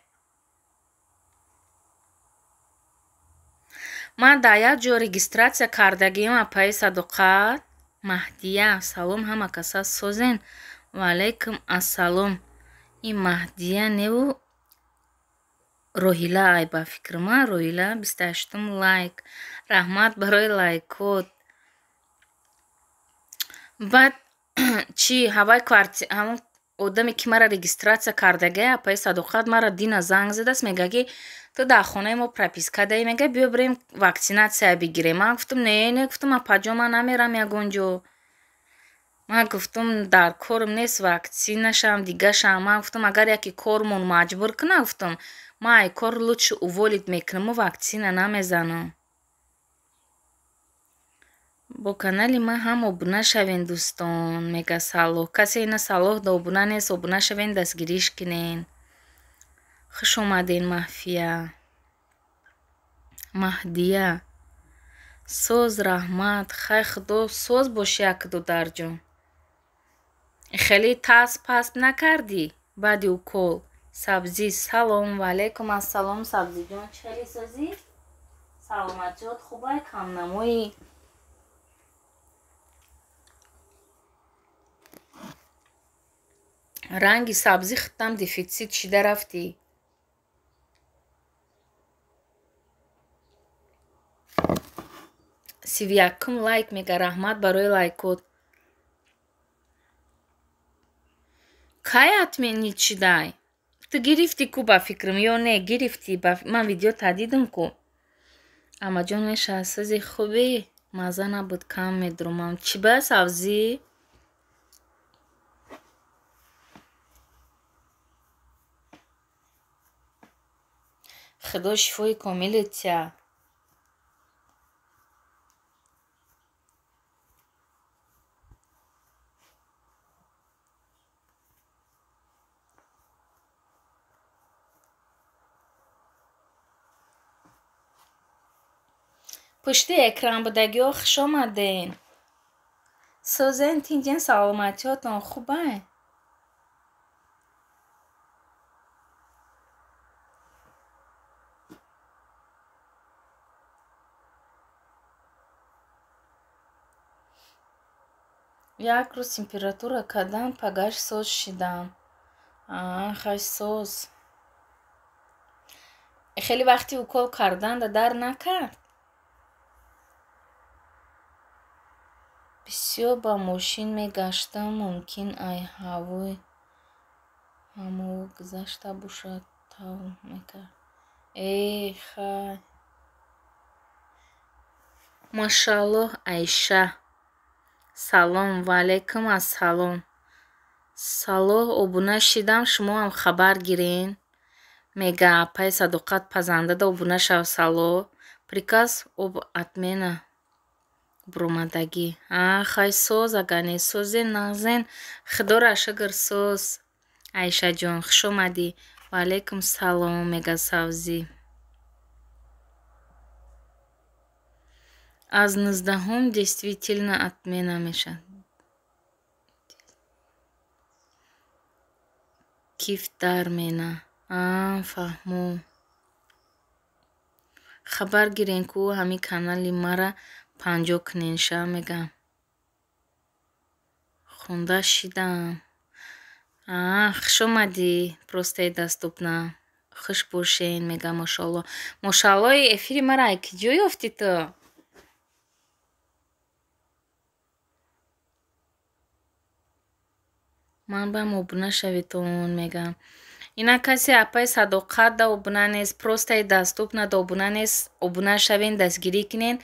Ман дар як ҷо регистратсия кардагиам, апаи Садоқат. Маҳдия, салом, ҳама каса созен? Ва алайкум ассалом. Ин Маҳдия неву Роҳила ай ба фикри ман, Роҳила 28-ум лайк. Раҳмат барои лайкот. Баъд чӣ ҳавай кварти ҳамон одаме ки мара регистратсия кардагай, апаи Садоқат мара дина занг задааст, мега ки ту дар хонаи мо прописка даӣ, мега биё бирем ваксинатсия бигирем. Ман гуфтам не, не, гуфтам апаҷон, ман намерам ягон ҷо. Ман гуфтам дар корм нест ваксинашам, дигашам. Ман гуфтам агар яке кормон маҷбур кунад, гуфтам ман ай кор лучше уволить мекунаму ваксина намезанам. Бо канали ман ҳам обуна шавен, дӯстон, мега Салоҳ. Касе ина Салоҳ да обуна нест, обуна шавен, дастгириш кунен. Хуш омаден, Маҳфия. Маҳдия. Соз, раҳмат, хай худо соз боши як додарҷон. Хеле тас паст накардӣ баъди укол. Сабзӣ, салом, ва алайкум ассалом, Сабзиҷон, чӣ хеле созӣ? Саломатиёт хубай, камнамоӣ. Ранги сабзӣ худтам дефитсит шида рафтӣ. 31 лайк мега, раҳмат барои лайкот. Кай отменить шидай? Ту гирифтӣ ку ба фикрам ё не гирифтӣ? Ман видео та дидам ку. Амаҷон мешавад сӯзи хубе, маза набуд, кам медурумам. Чӣ ба савзӣ? Худо шифои комиле тия. Пушти экран будагиҳо хуш омаден. Сӯзен, тинҷен, саломатиҳотон хубай? Як рӯз температура кардам, пагаш соз шидам. Хай соз. Хеле вақти укол карданда дар накард? Бисёр ба мошин мегаштам, мумкин ай ҳавои ҳамо гузашта бошад, тав мекард. Э, хай. Машааллоҳ, Айша. Салом, ва алайкум ассалом. Салоҳ, обуна шидам, шумоам хабар гирен. Мега апай Садоқат пазандада обуна шав, Салоҳ. Приказ об отмена буромадагӣ. Хай соз, агар не созен, нағзен. Худоро шукр соз. Айшаҷон, хуш омадӣ. Ва алайкум салом, мега Савзӣ. Аз 19-ум действительно отмена мешавад. Киф дар мена. Фаҳмо. Хабар гирен ку ҳамин канали мара 50 кунен ша, мегам. Хонда шидам. Хуш омадӣ, просто доступна. Хуш бошен, мега машоалло. Машоаллои эфири мара ай куҷо ёфтӣ ту? Ман бам обуна шавитон, мегам. Ина касе апай Садоқат да обуна нест, просто доступна да обуна нест, обуна шавен, дастгирӣ кунен.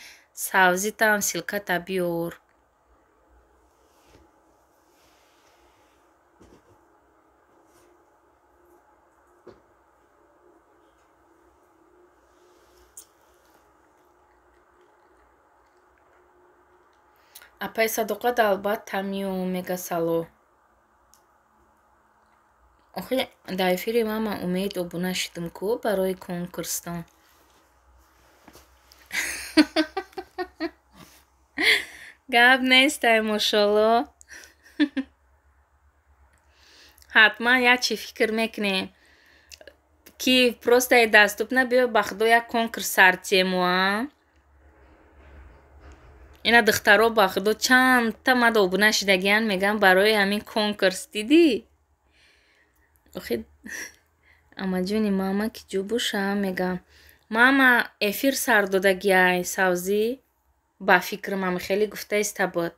Савзитам ссылката биёр. Апай Садоқат албатта меом, мега Салоҳ. Охи дар эфири ман Умед обуна шидам ку барои конкурстон. Гап нестай, мошолло. Ҳатман як чӣ фикр мекунем, ки просто доступна биё ба худо як конкурс сартему, а? Ина духтаро ба худо чандта мада обуна шидагиян, мегӯям барои ҳамин конкурс, дидӣ? Охи амаҷони мама ки ҷо бошам, мегам. Мама эфир сар додагиай, Савзӣ. Ба фикрам ам хеле гуфта иста буд.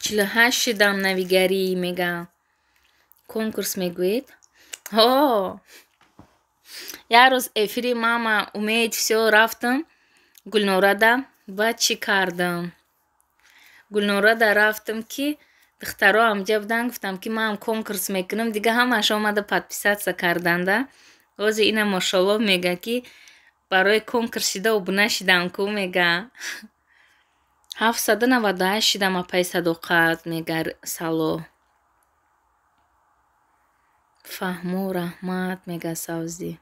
48 шидам навигарӣ, мегам. Конкурс мегӯед? Ҳо. Як рӯз эфири мама Умед всё рафтам Гулнорада. Баъд чӣ кардам? Гулнорада рафтам, ки духтаро ҳамҷа буданд, гуфтам ки манам конкурс мекунам, дига ҳамааш омада подписаться карданда. Ҳозир ина мошоллоҳ мега ки барои конкурс шида обуна шидам ку, мега. 798 шидам апай Садоқат, мега Салоҳ. Фаҳму, раҳмат, мега Савзӣ.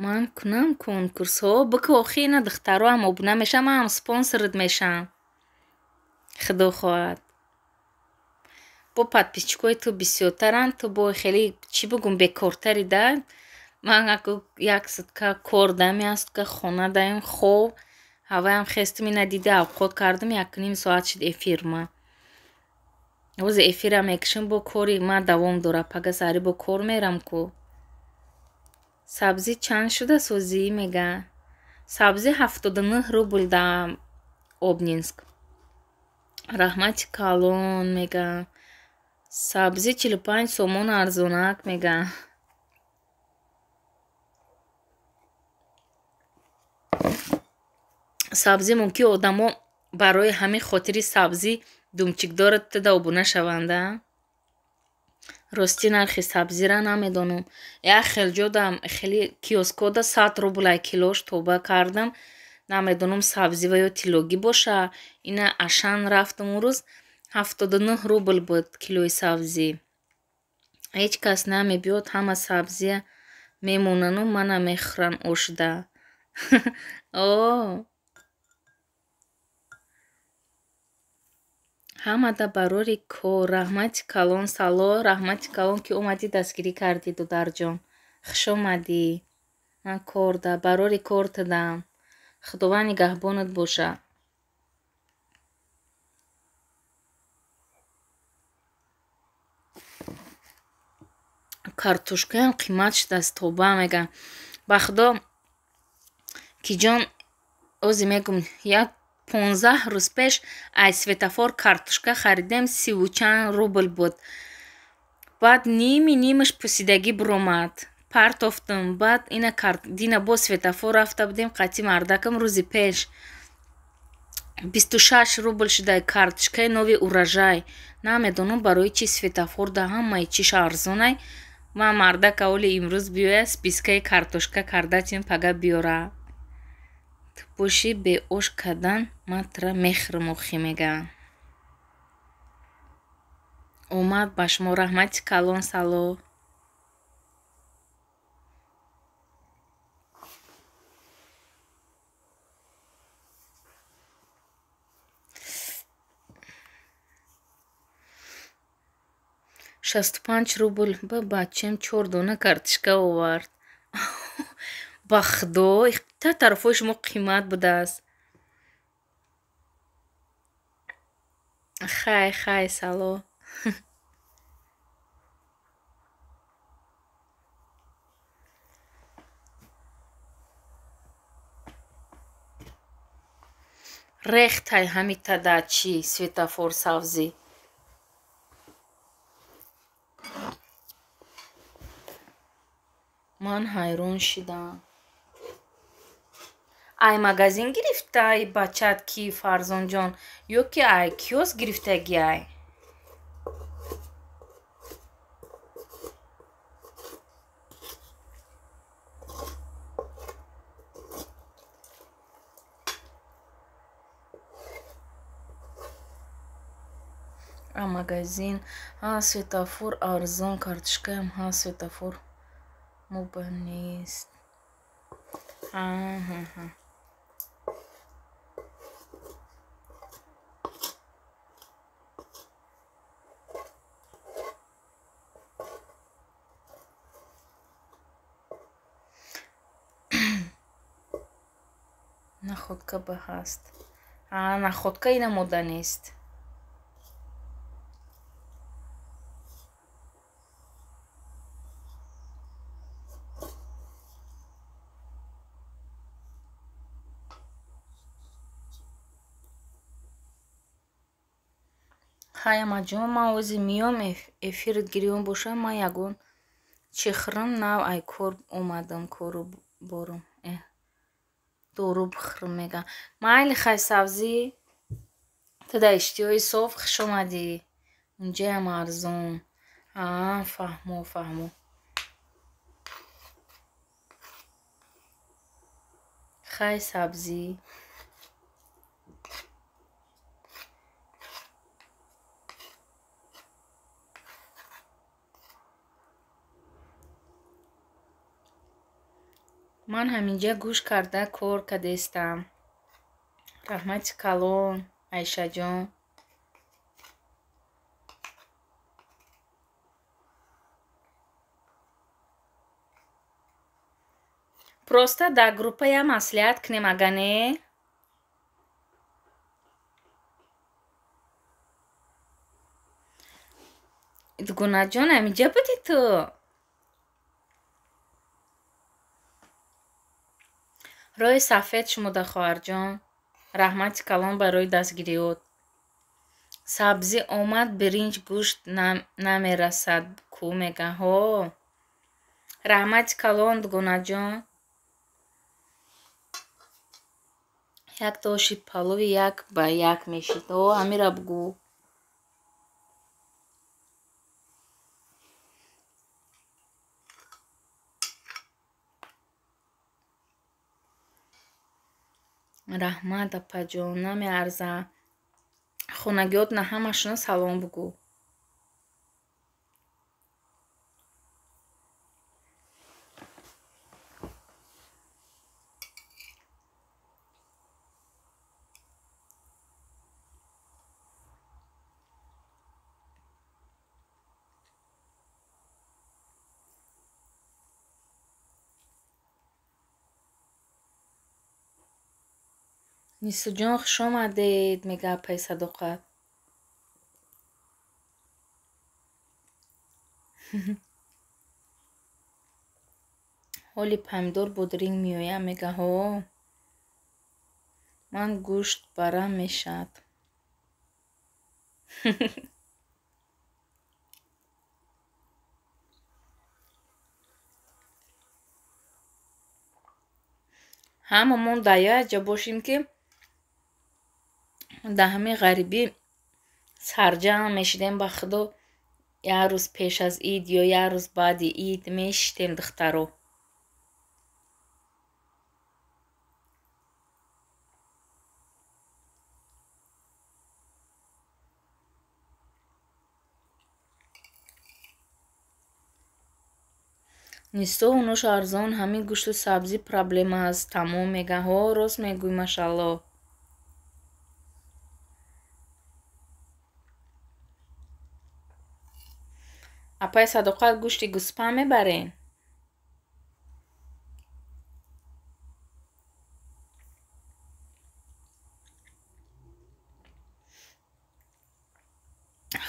Ман кунам конкурс? Ҳо, бикӯ, охи ина духтароам обуна мешавам, манам спонсорат мешавам. Худо хоҳад. Бо подписчикои ту бисёртаранд, ту бо хеле чӣ бигӯм бекортари да. Ман аку як сутка кор дам, як сутка хона даем, хоб, ҳаваям хестум, ина дида авқот кардам, 1,5 соат шуд эфирма. Ҳозир эфира мекушам, бо кори ман давом дора. Пага саҳарӣ бо кор мерам ку. Сабзӣ чанд шуда созӣ мега? Сабзӣ 79 рубл да Обнинск. Раҳмати калон мега. Сабзӣ 45 сомон арзонак мега. Сабзӣ мумкин одамо барои ҳамин хотири сабзӣ думчикдора туда обуна шаванда. Рости нархи сабзира намедонам. Як хел ҷода хеле киоскода 100 рублай килош тоба кардам. Намедонам сабзӣ ва ё тиллогӣ боша. Ина Ашан рафтам он рӯз 79 рубл буд килои сабзӣ. Ҳеҷ кас намебиёд, ҳама сабзия мемонану мана мехӯран ошда. О! Ҳамада барори кор. Раҳмати калон сало, раҳмати калон ки омадӣ дастгирӣ кардӣ додарҷон. Хуш омадӣ. Ман корда, барори кор тадам. Худованд нигаҳбонат боша. Картошкаям қимат шудааст, тоба мегам. Ба худо ки ҷон ози мегум, як 15 рӯз пеш ай светофор картошка харидем, 30 чанд рубл буд. Баъд ними нимаш пусидагӣ биромад. Партофтам. Баъд ина дина бо светофор рафта будем қатъи мардакам рӯзи пеш. 26 рубл шуда картошкаи нови урожай. Намедонам барои чи светофор да ҳамаи чиш арзонай. Ман мардака оли имрӯз биёя спискаи картошка карда тим пага биёра. Ту бошӣ беош кардан ман тура мехӯрам охи мега. Омад ба шумо раҳмати калон сало. Шасту панҷ рубл ба бачаам 4 дона картошка овард. Ба худо, та тарафҳои шумо қимат будааст. Хай, хай, сало. Рехтай ҳамита да чӣ светофор сабзӣ. Ман ҳайрон шидам. Ай магазин гирифтай бачат ки Фарзонҷон ё ки ай киоск гирифтагӣ ай? А магазин, а светофор арзон, картошкаям ҳа светофор муба нест. Аҳа. Находка ба ҳаст. А находка ина мода нест. Хай амаҷон, ман ози миём эфират гирён бошам, ман ягон чӣ хӯрам, нав ай кор омадам, кору борум. Дору бихӯрам мегам. Майли хай сабзӣ, ту дар иштиҳои соф хуш омадӣ. Унҷаям арзон. А, фаҳмо, фаҳмо. Хай сабзӣ. Ман ҳаминҷа гӯш карда кор кардестам. Раҳмати калон, Айшаҷон. Просто дар группа я маслиҳат кунем, ага не? Дугонаҷон, ҳаминҷа будӣ ту? Роҳи сафед шумода, хоҳарҷон. Раҳмати калон барои дастгириёт. Сабзӣ омад, биринҷ, гӯшт намерасад ку мега. Ҳо. Раҳмати калон, дугонаҷон. Якта оши палови як ба як мешид. О, ҳамира бугӯ. Раҳмат, апаҷон, намеарза. Хонагиёт на ҳамашона салом бугӯ. Нисоҷон, хуш омадед, мега апаи Садоқат. Ҳоли помидор бодринг меояд, мега. Ҳо. Ман гӯшт барам мешавад. Ҳамамон дар як ҷо бошем, ки дар ҳамин ғарибӣ сарҷамъ мешидем. Ба худо, як рӯз пеш аз ид ё як рӯз баъди ид мешитем, духтаро. Нисо онош арзон, ҳамин гӯшту сабзӣ проблема аст, тамом мега. Ҳо, рост мегӯй, машалло. Апаи Садоқат, гӯшти гӯспанд мебарен?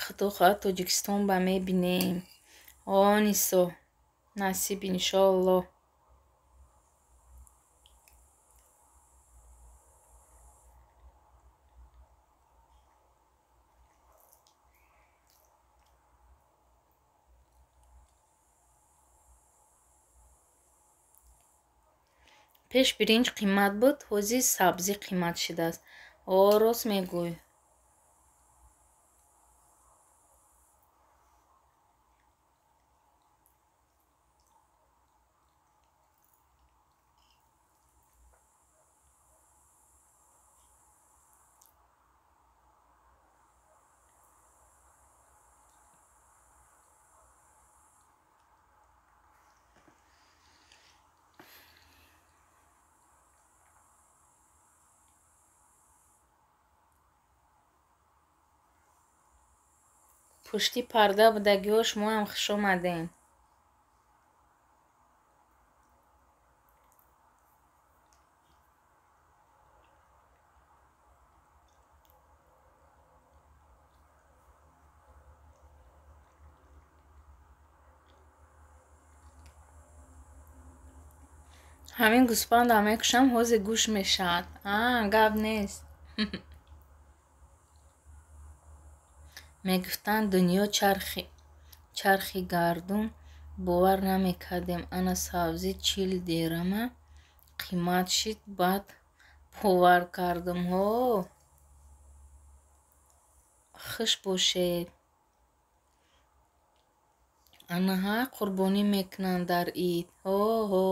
Худо хоҳад, Тоҷикистон ба мебинем. О, Нисо, насиб иншоаллоҳ. Пеш биринҷ қимат буд, ҳозир сабзӣ қимат шудааст. О, рост мегӯй. Пушти парда будагиҳо, шумоам хуш омадем. Ҳамин гӯспандам мекушам, ҳозир гӯшт мешавад. А, гап нест. Мегуфтанд, дунё чархи гардун, бовар намекардем. Ана сабзӣ 40 дирама қимат шид, баъд бовар кардам. Ҳо, хуш бошед. Ана ҳа, қурбонӣ мекунанд дар ид. Ҳо, ҳо.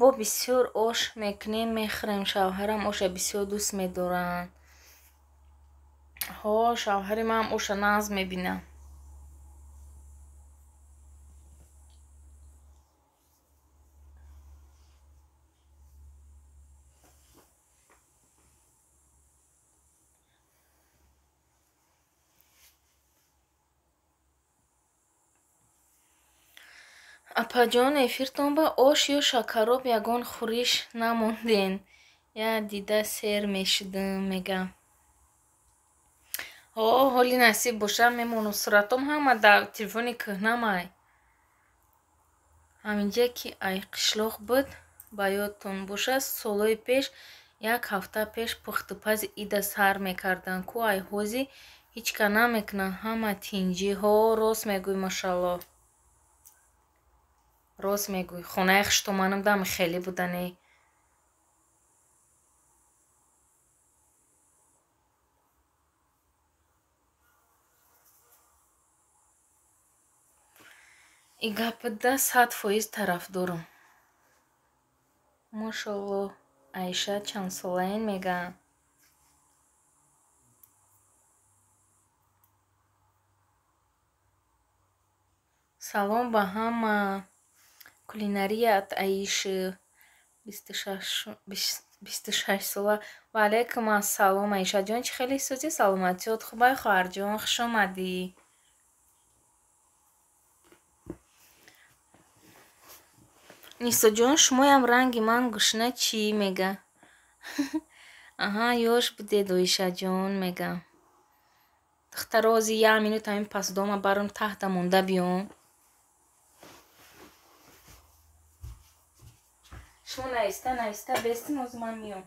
Бо бисёр ош мекунем, мехӯрем. Шавҳарам оша бисёр дӯст медоранд. Ҳо, шавҳари манам оша нағз мебинад. Апаҷон, эфиртон ба ош ё шакароб ягон хӯриш намонден. Я дида сер мешудам, мегам. Ҳо, ҳоли насиб боша мемонам. Суратом ҳама дар телефони кӯҳнамай. Ҳаминҷа ки ай қишлоқ буд, ба ёдтон бошад, солҳои пеш як ҳафта пеш пухтупази ида сар мекарданд. Ку ай ҳози ҳеҷ ка намекунанд, ҳама тинҷӣ. Ҳо, рост мегӯй, машаллоҳ. Рост мегӯй. Хонаи хуштоманам дам хеле будане. И гапда 100% тарафдорам. Машаллоҳ, Айша чандсолаен мегӯянд. Салом ба ҳама. Кулинария от Аиши, 26 сола. Ва алайкум ассалом, Аишаҷон, чӣ хеле сӯзӣ? Саломатиёт хубай, хоҳарҷон, хуш омадӣ. Нисоҷон, шумоям ранги ман гушна чӣ мега? Аҳа, ёш будед, Оишаҷон, мега. Духтаро, ози як минут ҳамин пасдома барам таҳта монда биём. Шумо наиста наиста бестин, ози ман миём.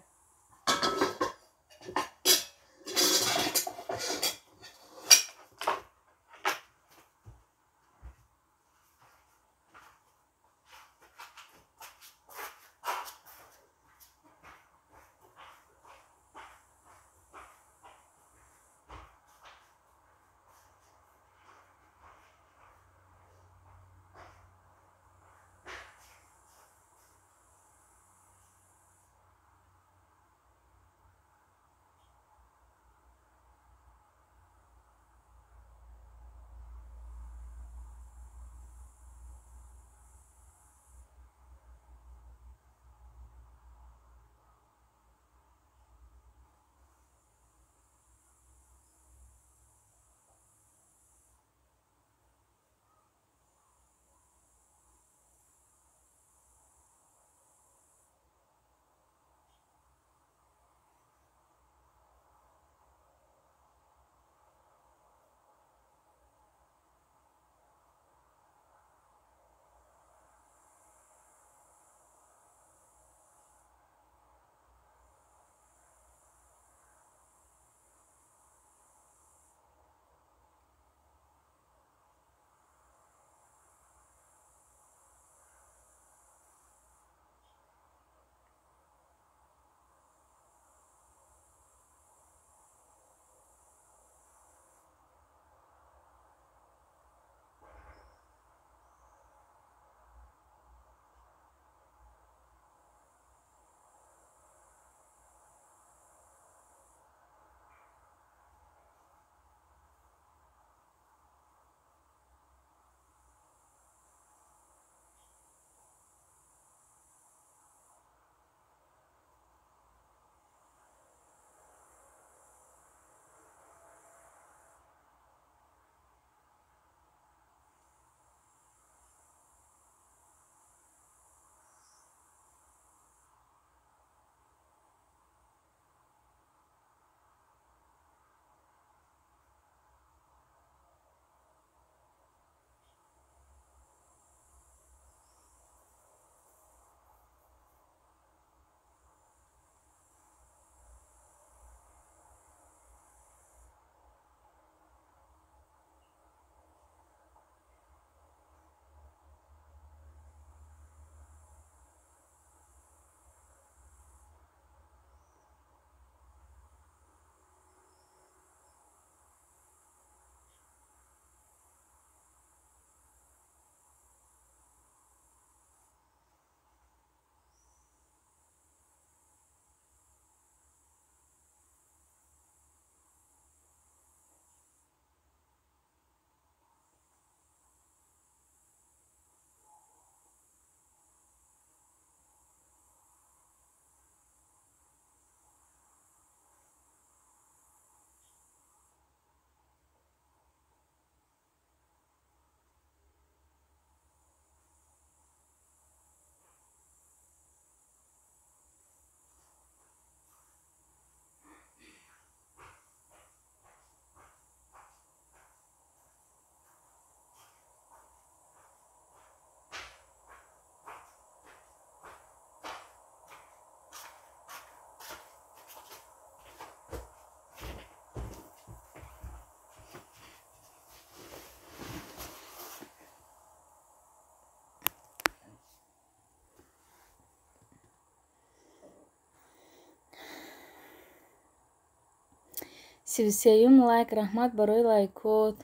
33-юм лайк, раҳмат барои лайкот.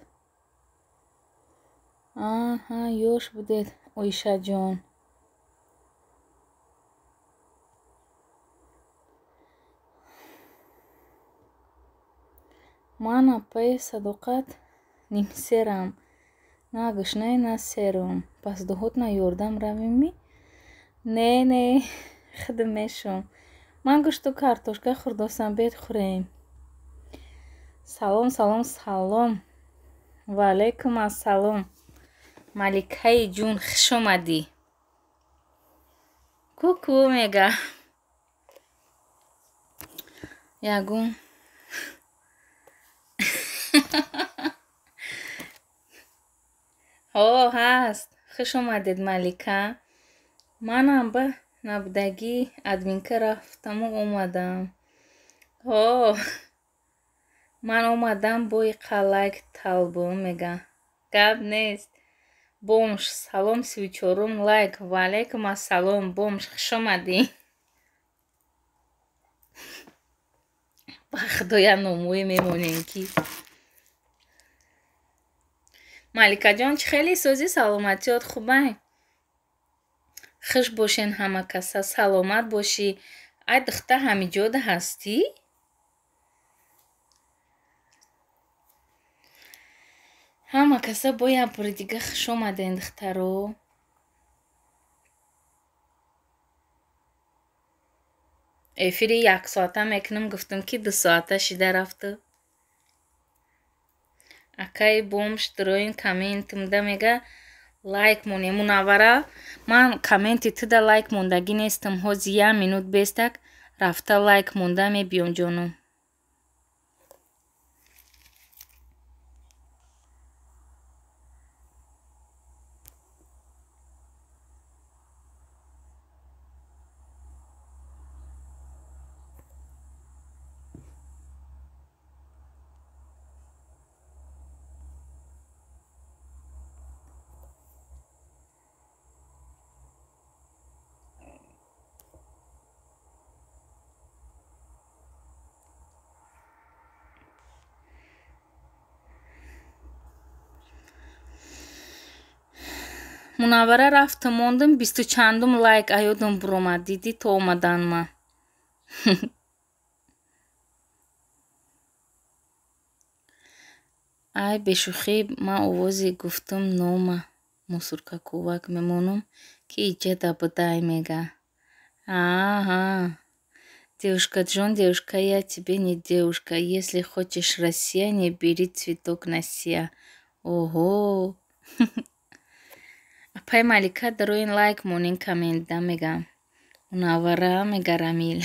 Аҳа, ёш будед, Оишаҷон. Ман апаи Садоқат нимсерам. На гушнае, на серум. Пас дуҳотна ёрдам равем-ми? Не, не, худм мешум. Ман гӯшту картошка хӯрдосам, бед хӯрем. Салом, салом, салом. Ва алайкум ассалом. Маликаи ҷун, хуш омадӣ. Ку-ку мега. Ягон ҳо ҳаст. Хуш омадед, Малика. Манам ба набудагии админка рафтаму омадам. Ҳо, ман омадам бои қалайк талбум мега. Гап нест. Бомж, салом, 34-ум лайк. Ва алайкум ассалом, бомж, хуш омадӣ. Ба худоя номӯе мемонем ки. Маликаҷон, чӣ хеле созӣ, саломатиёт хубай? Хуш бошен ҳама каса, саломат бошӣ. Ай духта, ҳамиҷода ҳастӣ? Ҳама каса бо як бори дига хуш омаден, духтаро. Эфири як соата мекунам, гуфтам ки 2 соата шида рафту. Акаи бомж дроин комментимда мега лайк монем. Мунаввара, ман комменти туда лайк мондагӣ нестам. Ҳози як минут бестак рафта лайк монда мебиём, ҷонум. Мунаввара рафтам мондам, 24-ум лайк аёдам буромад. Дидӣ то омадан ма. Ай бешӯхӣ, ман овози гуфтум нома мусуркакувак мемонам, ки иҷада будай мега. Ага. Девушка Джон, девушка, я тебе не девушка. Если хочешь Россия, не бери цветок на сия. Ого. Апай Малика, дароин лайк монин комментда мега. Мунаввара мега Рамил.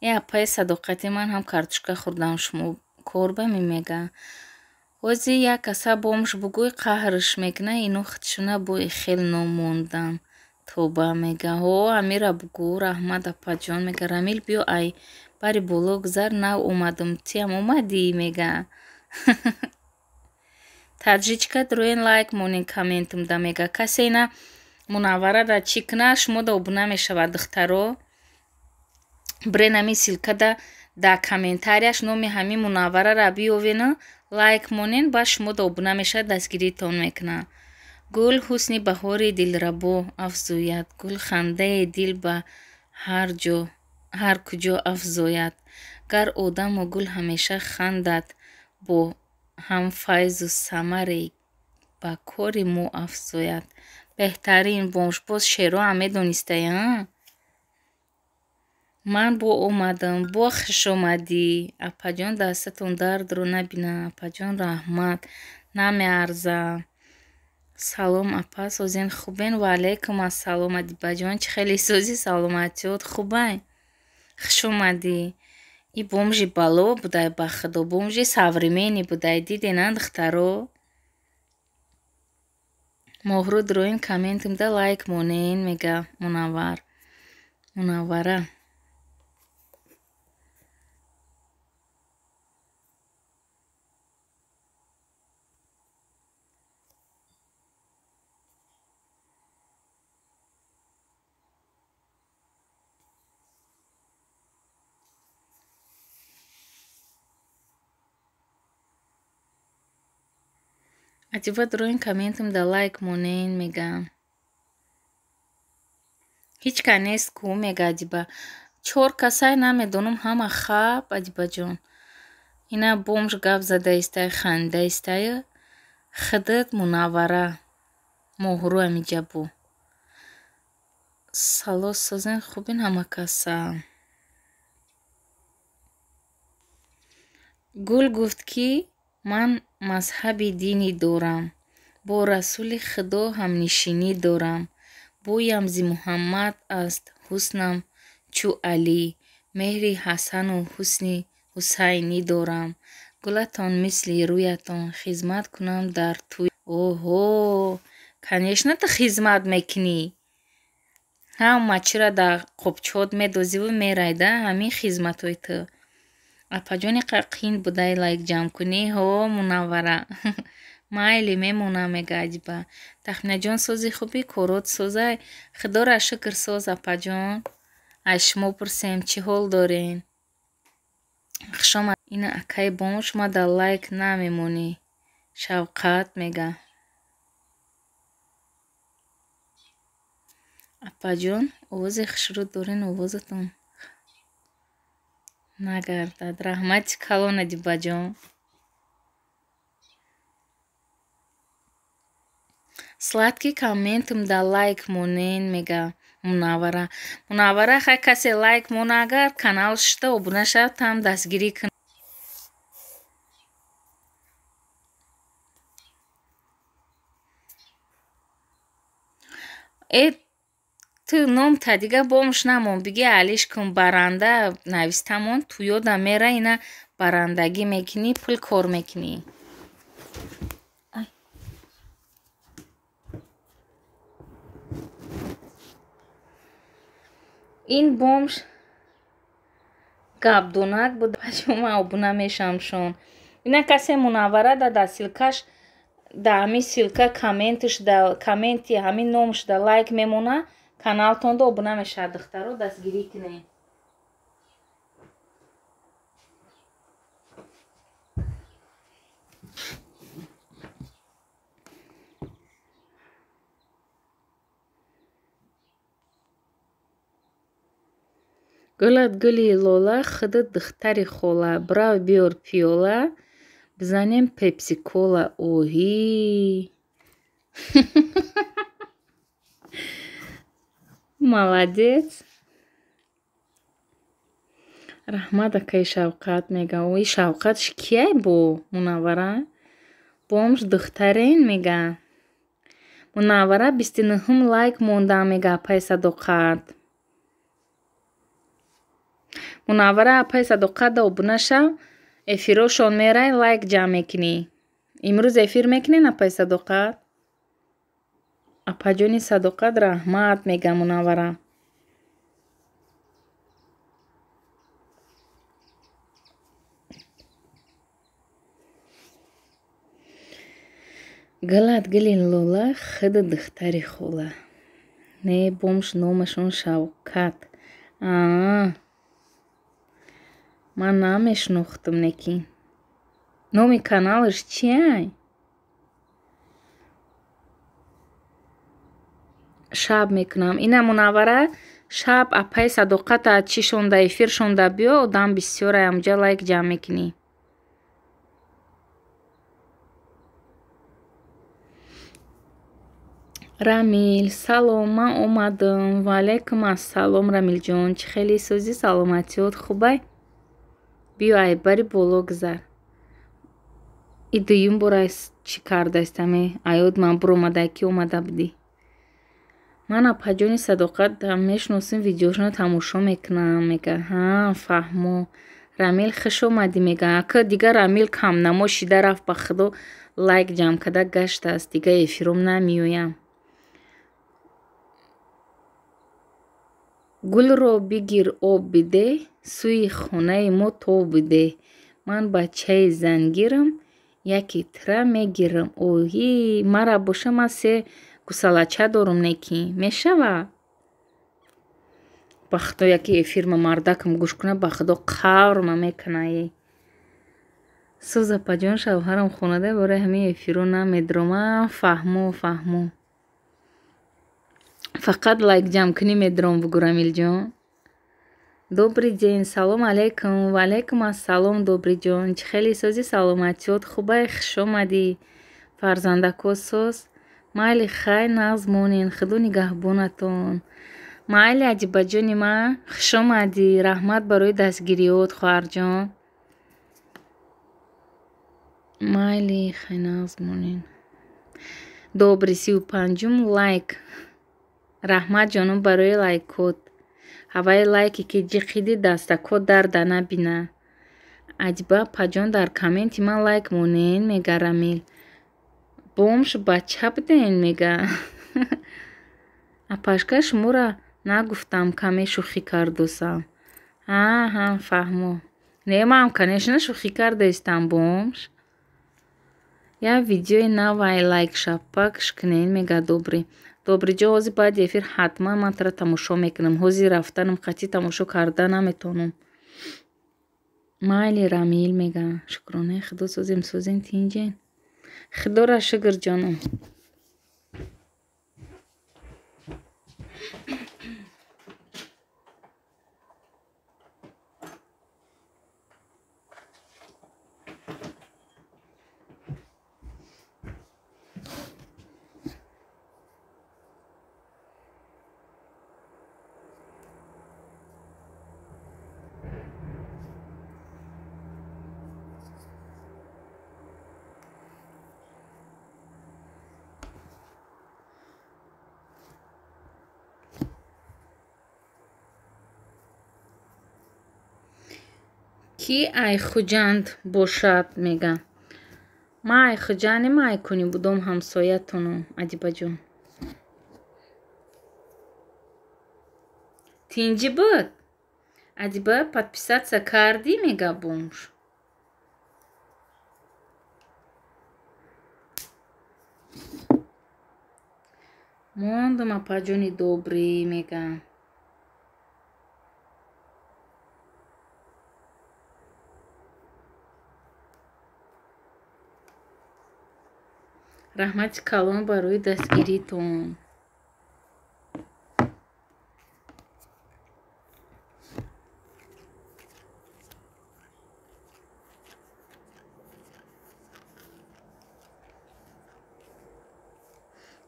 Э апай Садоқати, ман ҳам картошка хӯрдам, шумо корба мемега. Ҳози як каса бомж бугӯй қаҳрш мекуна, ино худшуна бои хел ном мондан. Тоба мега. Ҳо, амира бугӯ, раҳмат апаҷон мега. Рамил биё ай бари боло гузар, нав омадам, тиам омадӣ мега. Таджичка дроин лайк монин комментимда мега. Касе ина Мунаввара да чӣ куна, шумо да обуна мешавад, духтаро. Брен ҳамин ссылкада дар комментарияш номи ҳамин Мунавварара биёвена, лайк монен, баъд шумо да обуна мешавад, дастгиритон мекунад. Гул ҳусни баҳори дилрабо афзояд, гул хандаи дил ба ҳар куҷо афзояд. Гар одаму гул ҳамеша хандад, бо ҳам файзу самаре ба кори мо афзояд. Беҳтарин бомж, боз шеъроам медонистаи, а? Ман бо омадам, бо хуш омадӣ. Апаҷон, дастатон дардро набинам. Апаҷон, раҳмат, намеарзам. Салом апа, созен хубен? Ва алайкум ассалом, Адибаҷон, чӣ хеле созӣ, саломатиёт хубай? Хуш омадӣ. И бомжи бало будай, ба худо, бомжи современный будай, диден, а духтаро? Моҳрӯ дроин комментимда лайк монен мега Мунаввар. Мунаввара. Адиба дроин комментам да лайк монен мегам. Ҳеҷ ка нест ку мега Адиба. Чор касай намедонам ҳама хаб Адибаҷон. Ина бомж гап зада истай, ханда истай. Хидат Мунаввара. Моҳру амиҷа бу. Сало созен хубин ҳама каса. Гул гуфт ки ман мазҳаби динӣ дорам, бо расули худо ҳамнишинӣ дорам. Бӯям зи Муҳаммад аст ҳуснам чу Алӣ, меҳри Ҳасану ҳусни Ҳусайнӣ дорам. Гулатон мисли рӯятон, хизмат кунам дар тӯй. Оҳо, конечно ту хизмат мекунӣ. Ҳама чиро дар қопчот медозиву мерай да ҳамин хизматҳои ту. Апаҷони қин будай лайк ҷамъ кунӣ. Ҳо, Мунаввара. Майли мемонам мега Адиба. Тахминаҷон сози хуби корот созай. Худоро шукр соз апаҷон. Аз шумо пурсем чӣ ҳол дорен? Хушомад. Ина акай бомж ма да лайк намемонӣ. Шавқат мега. Апаҷон овози хушрӯ дорен овозатон нагардад. Раҳмати калон Адибаҷон. Сладкий комментам да лайк монен мега Мунаввара. Мунаввара хай касе лайк мона агар канал шуда обуна шавад там дастгирӣ кун. Э ту номта дига бомш намон биги алиш кун баранда навистамон туёда мера ина барандагӣ мекунӣ пул кор мекунӣ. Ин бомж гапдонак буд ман обуна мешавамшон. Ина касе Мунаввара да ссылкаш да ҳамин ссылка комментш да комменти ҳамин номш да лайк мемона каналтонда обуна мешавад. Духтаро дастгирӣ кунед. Гулат гули лола, худат духтари хола, бирав биёр пиёла, бизанем пепси-кола. Оҳи! Молодец! Раҳмат акаи Шавқат мега. Ой, Шавқатш кияй бо Мунаввара? Бомж духтарен мега. Мунаввара 29 лайк монда мега апаи Садоқат. Мунаввара апаи Садоқат да обуна шав, эфирошон мерай лайк ҷамъ мекунӣ. Имрӯз эфир мекунен апаи Садоқат? Апаҷони Садоқат раҳмат мега Мунаввара. Гулат гули лола, худу духтари хола. Не, бомж номашон Шавкат. Аа, ман намешнохтам неки. Номи каналаш чиай? Шаб мекунам. Ина Мунаввара шаб апаи Садоқата чӣ шонда эфир шонда биё, одам бисёрай амҷа лайк ҷамъ мекунӣ. Рамил, салом, ман омадам. Ва алайкум ассалом, Рамилҷон. Чӣ хеле созӣ, саломатиёт хубай? Биё айбари боло гузар. И дуюм бор чӣ кардаистаме? Аёд ман буромадай ки омада будӣ. Ман апаҷони Садоқат мешиносим, видеошонро тамошо мекунам. Мега, ҳа, фаҳмо. Рамил хуш омадӣ мега. Ака дигар Рамил камнамо шида рафт ба худо лайк ҷамъ карда гаштааст. Дигар эфиром намеоям. Гулро бигир об бидеҳ, сӯи хонаи мо тоб бидеҳ. Ман бачаи зангирам, яке тира мегирам. Оҳи, мара боша ман се гусалача дорум неки. Мешава? Ба худо яке эфирма мардакам гӯш куна, ба худо қаврма мекуна. Соз апаҷон, шавҳарам хонада, барои ҳамин эфиро намедромам. Фаҳмо, фаҳмо. Фақат лайк ҷамъкунӣ медром, бугу Рамилҷон. Добрый день, салом алейкум. Ва алейкум ассалом, Добриҷон. Чӣ хеле сози, саломатиёт хубай, хуш омадӣ. Фарзандако соз? Майли, хай, нағз монен, худо нигаҳбонатон. Майли, Аҷибаҷони ман, хуш омадӣ. Раҳмат барои дастгириёт, хоҳарҷон. Майли, хай, нағз монен. Добрый, 35-ум лайк. Раҳмат, ҷонум, барои лайкот. Ҳаваи лайке ки ҷиқиди, дастако дарда набина. Аҷиба апаҷон, дар комменти ман лайк монен, мега Рамил. Бомж бача буден, мега. Апашка, шуморо нагуфтам, каме шӯхӣ кардосам. Ҳа, фаҳмо. Не, ман конечно шӯхӣ кардаистам, бомж. Як видеои навай лайк шапак шкунен, мега Добрый. Добриҷон, ҳозир баъди эфир ҳатман ман тара тамошо мекунам. Ҳозир рафтанам қатъи тамошо карда наметавонам. Майли, Рамил, мега. Шукронаи худо, созем, созем, тинҷен. Худоро шукр, ҷонам. Ки ай Хуҷанд бошад, мега. Ман ай Хуҷандем, ай кунӣ будом ҳамсоятонам, Адибаҷон. Тинҷӣ буд? Адиба, подписаться кардӣ, мега бомж. Мондам, апаҷони Добрый, мега. Раҳмати калон барои дастгиритон.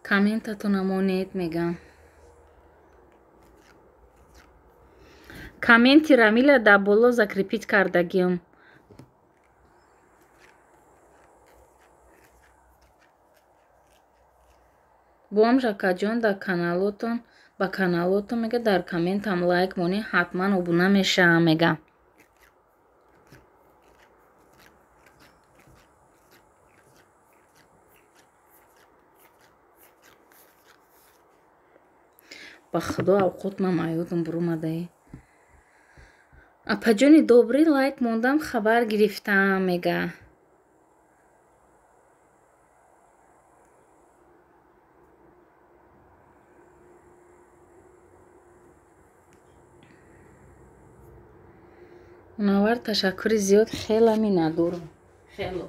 Комментатона монед, мегам. Комменти Рамила дар боло закрепить кардагиам. Бомж акаҷон, дар каналотон, ба каналотон, мега, дар комментам лайк монӣ, ҳатман обуна мешавам, мега. Ба худо, авқот ман аёдам буромадаи. Апаҷони Добрый, лайк мондам, хабар гирифтам, мега. Мунаввар, ташаккури зиёд, хеле миннатдорам. Хело.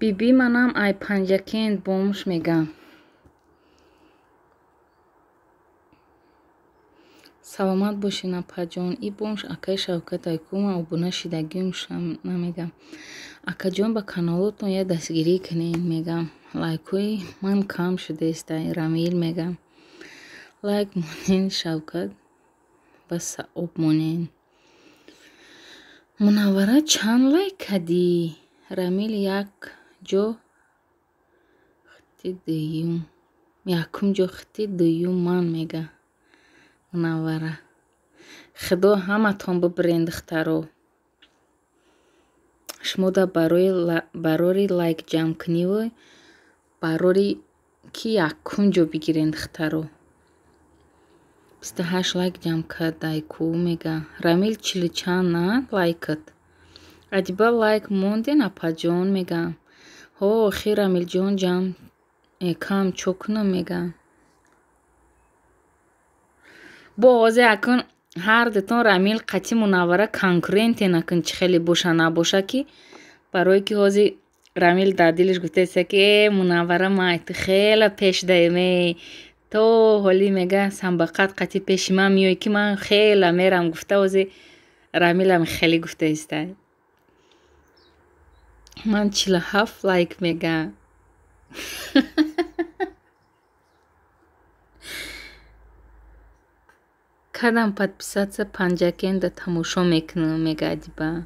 Биби манам ай Панҷакент бомж мегам. Саломат бошен, апаҷон. И бомж акаи Шавкат айку ман обуна шидагиумшам намегам. Акаҷон, ба каналотон я дастгирӣ кунед мегам. Лайкҳои ман кам шудааст, Рамил мегам. Лайк монен, Шавкат ба саоб монен. Мунаввара чанд лайк кардӣ? Рамил як ҷо хити дуюм. Якум ҷо хити дуюм ман мега. Мунаввара. Худо ҳаматон бибирен, духтаро. Шумо да барори лайк ҷамъкуниву барори ки якум ҷо бигирен, духтаро. 28 лайк ҷамъ кардай ку мега. Рамил чилу чанд на лайкат? Адиба лайк монден, апаҷон мегам. Ҳо, охир Рамилҷон ҷамъ кам чо кунам мегам. Бо ҳозир акун ҳар дутон Рамил қатъи Мунаввара конкуренте накун, чӣ хеле боша набоша, ки барое ки ҳозир Рамил дар дилаш гуфтааст, ки э Мунаввара, ман ай ту хеле пеш даем, э то ҳоли мега самбақат қатъи пеши ман меоӣ, ки ман хеле мерам гуфта, ҳозир Рамилам хеле гуфтаистай. Ман 47 лайк мега. Кадам подписаться Панҷакенда тамошо мекунам мега Адиба.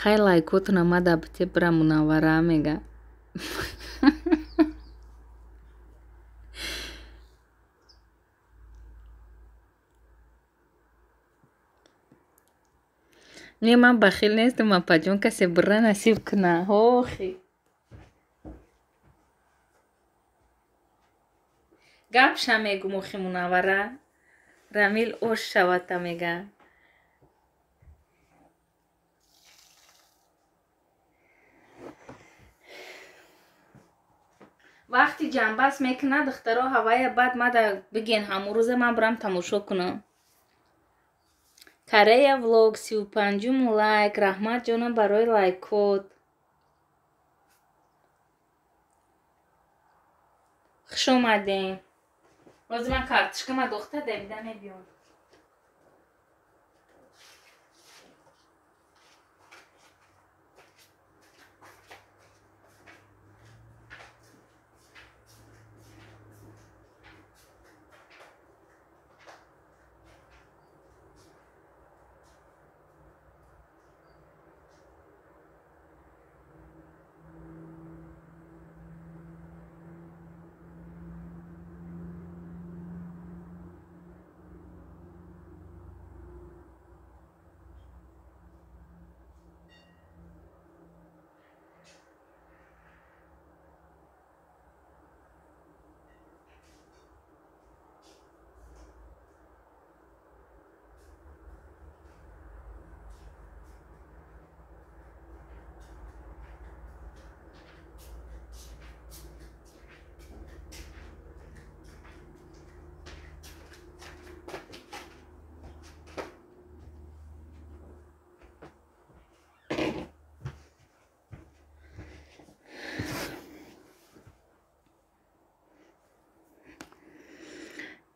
Хай лайкотона мада бите бира Мунаввара мега. Не, ман бахил нестам, апаҷон, касе бира насиб куна. Охи. Гапша мегум охи Мунаввара. Рамил ош шавата мега. Вақти ҷамъбаст мекунад, духтаро, ҳавая баъд мада биген, ҳамон рӯза ман бирам тамошо кунам. Корея влог 35-ум лайк. Раҳмат ҷонам барои лайкот. Хуш омадем. Ҳозир ман картошкама духта давида мебиём.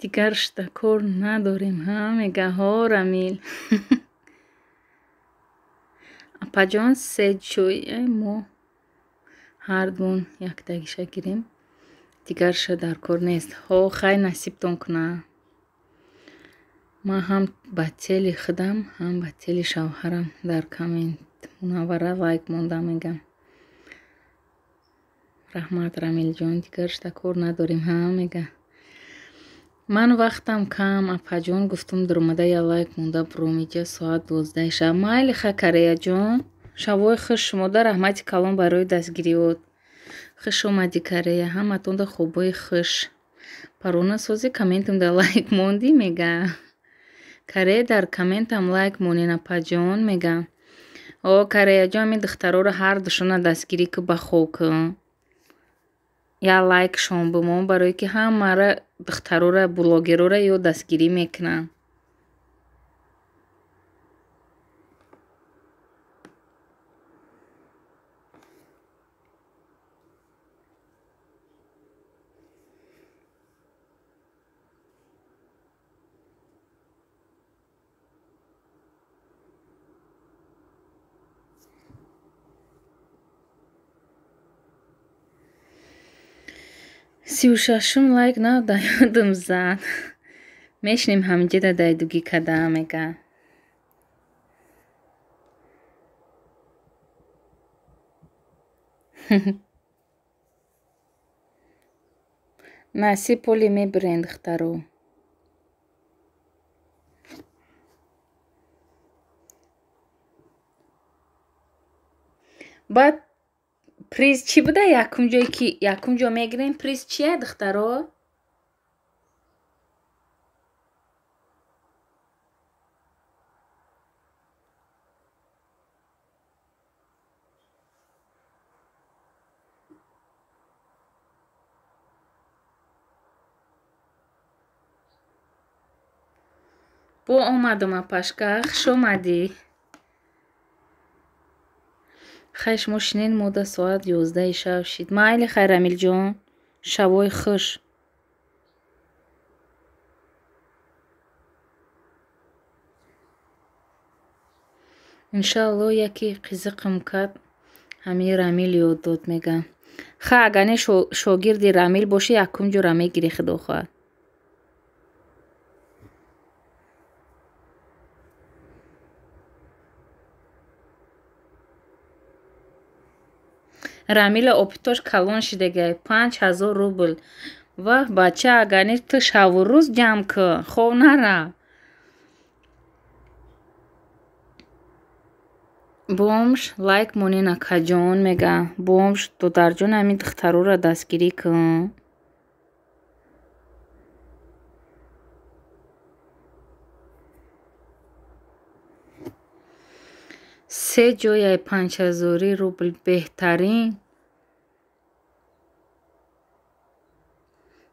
Дигар штакор надорем, ҳа мега, ҳо Рамил. Апаҷон, се чӯй мо ҳардумон яктагиша гирем, дигарша дар кор нест. Ҳо, хай насибтон куна. Ман ҳам ба тели худам, ҳам ба тели шавҳарам дар коммент Мунаввара лайк мондам мегам. Раҳмат, Рамилҷон, дигар штакор надорем, ҳа мега. Ман вақтам кам, апаҷон, гуфтум дуромада я лайк монда буром, иҷа соат 12 шаб. Майли ха, Кореяҷон, шабҳои хуш шумода, раҳмати калон барои дастгириёт. Хуш омадӣ, Корея, ҳаматонда хобҳои хуш. Парвона сози комментамда лайк мондӣ мега. Корея дар комментам лайк монен, апаҷон мега. О Кореяҷон, ҳамин духтароро ҳар душона дастгирӣ ку, ба хоб ку. Я лайкшон бимон, барое ки ҳамаро духтарора блогерора ё дастгирӣ мекунанд. 36-ум лайк нав да ёдам зад. Мешинем ҳаминҷода дайдугӣ када мега. Насиб поли мебирен, духтаро. Баъд приз чӣ буда? Якум ҷое ки якум ҷо мегирем, приз чия, духтаро? Бо омадам, апашка, хуш омадӣ. Хай, шумо шинен, мода соат 11-и шав шид. Майли, хай, Рамилҷон, шавои хуш. Иншаалло, яке қизиқам кард, ҳамин Рамил ёд дод, мега. Ха, агар не шогирди Рамил бошӣ, якум ҷора мегирӣ, худо хоҳад. Рамила опитош калон шидагай, 5000 рубл. Вах, бача, агар не ту шаву рӯз ҷамъ кун, хоб нара. Бомж лайк монен, акаҷон, мега. Бомж, додарҷон, ҳамин духтароро дастгирӣ кун. Се ҷояи панҷҳазори рубл беҳтарин.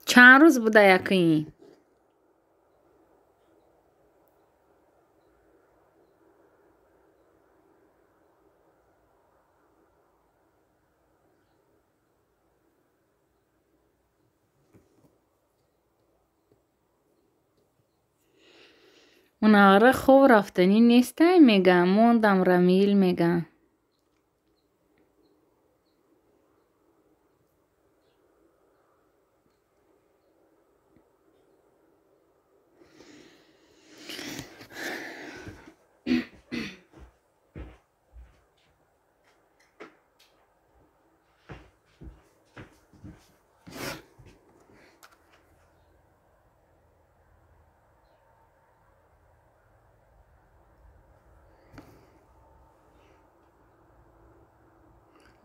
Чанд рӯз буда якин? Мунаввара хоб рафтанӣ нестай, мега. Мондам, Рамил, мега.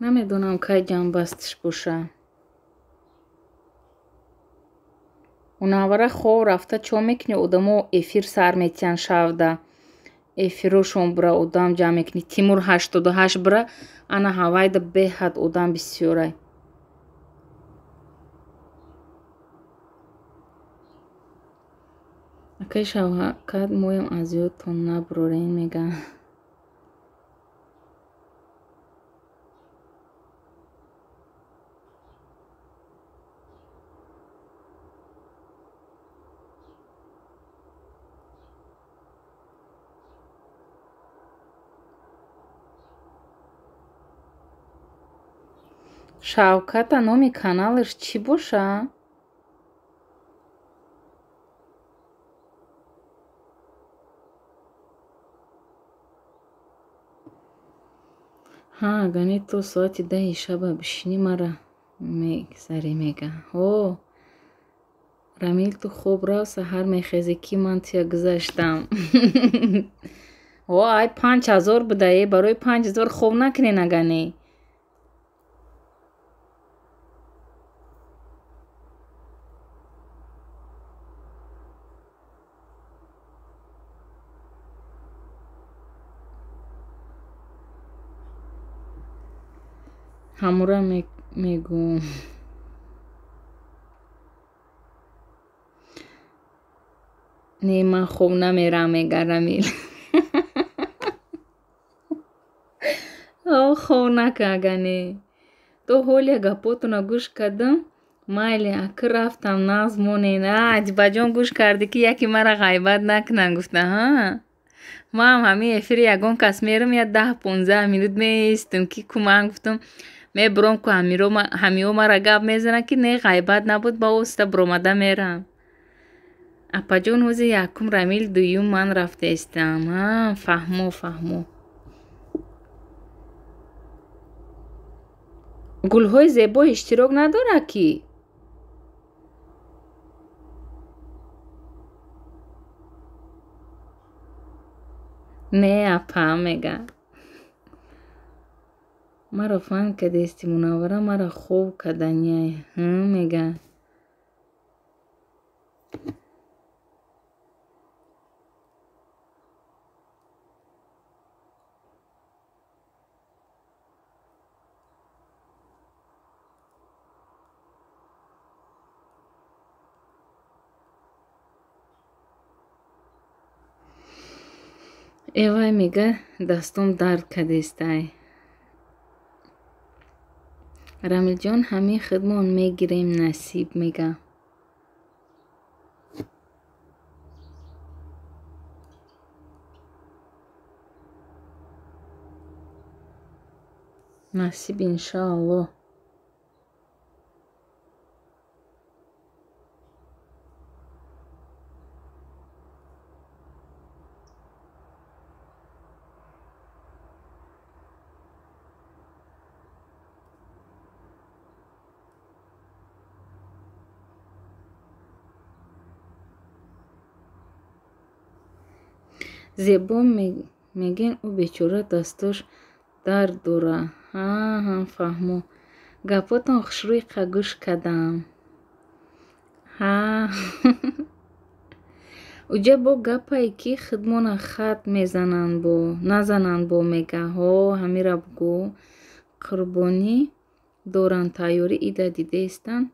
Намедонам, кай ҷамъбастиш боша. Мунаввара хоб рафта чо мекунӣ? Одамо эфир сар метиҳанд шавда. Эфирошон бура одам ҷамъ мекунӣ. Тимур 88 бура, ана ҳавайда беҳад одам бисёрай. Акай Шавкат, моям аз ёдтон набурорем, мега. Шавката номи каналаш чӣ боша? Ҳа, агар не то соати 10-и шаба бишинӣ, мара мегзарӣ, мега. Ҳо, Рамил, ту хоб рав, саҳар мехезӣ, ки ман туя гузаштам. Ҳо, ай 5000 будае, барои 5000 хоб накунен агар не. Ҳамура мегӯм. Не, ман хоб намерам, мега Рамил. Хоб накун агар не. То ҳолия гапотона гӯш кардам, майли, ака рафтам, нағз монен. А, Адибаҷон, гӯш кардӣ, ки яке мара ғайбат накунанд гуфта, ҳа? Ман ҳамин эфири ягон кас мерам, я 10-15 минут меистам, ки ку ман гуфтам, Мебуром ку ҳамиҳо мара гап мезананд, ки не, ғайбат набуд, ба оста буромада мерам. Апаҷон, ҳози якум Рамил, дуюм ман рафтаистам. Фаҳмо, фаҳмо. Гулҳои зебо иштирок надорад ки? Не, апа, мега. Маро фан кадести, Мунаввара, мара хоб каданяй. Мега. Эвай, мега, дастом дард кадестай. Рамилҷон, ҳамин хидмон мегирем, насиб, мега. Насиб, иншоаллоҳ. Зебо мегӯен, ӯ бечора дастош дард дора. Ҳа, фаҳмо. Гапотон хушрӯй гӯш кардам. Ҳа. Уҷа бо гапае ки хидмона хат мезананд бо, назананд бо, мега. Ҳо, ҳамира бугӯ. Қурбонӣ доранд, тайёрӣ ида дидаистанд.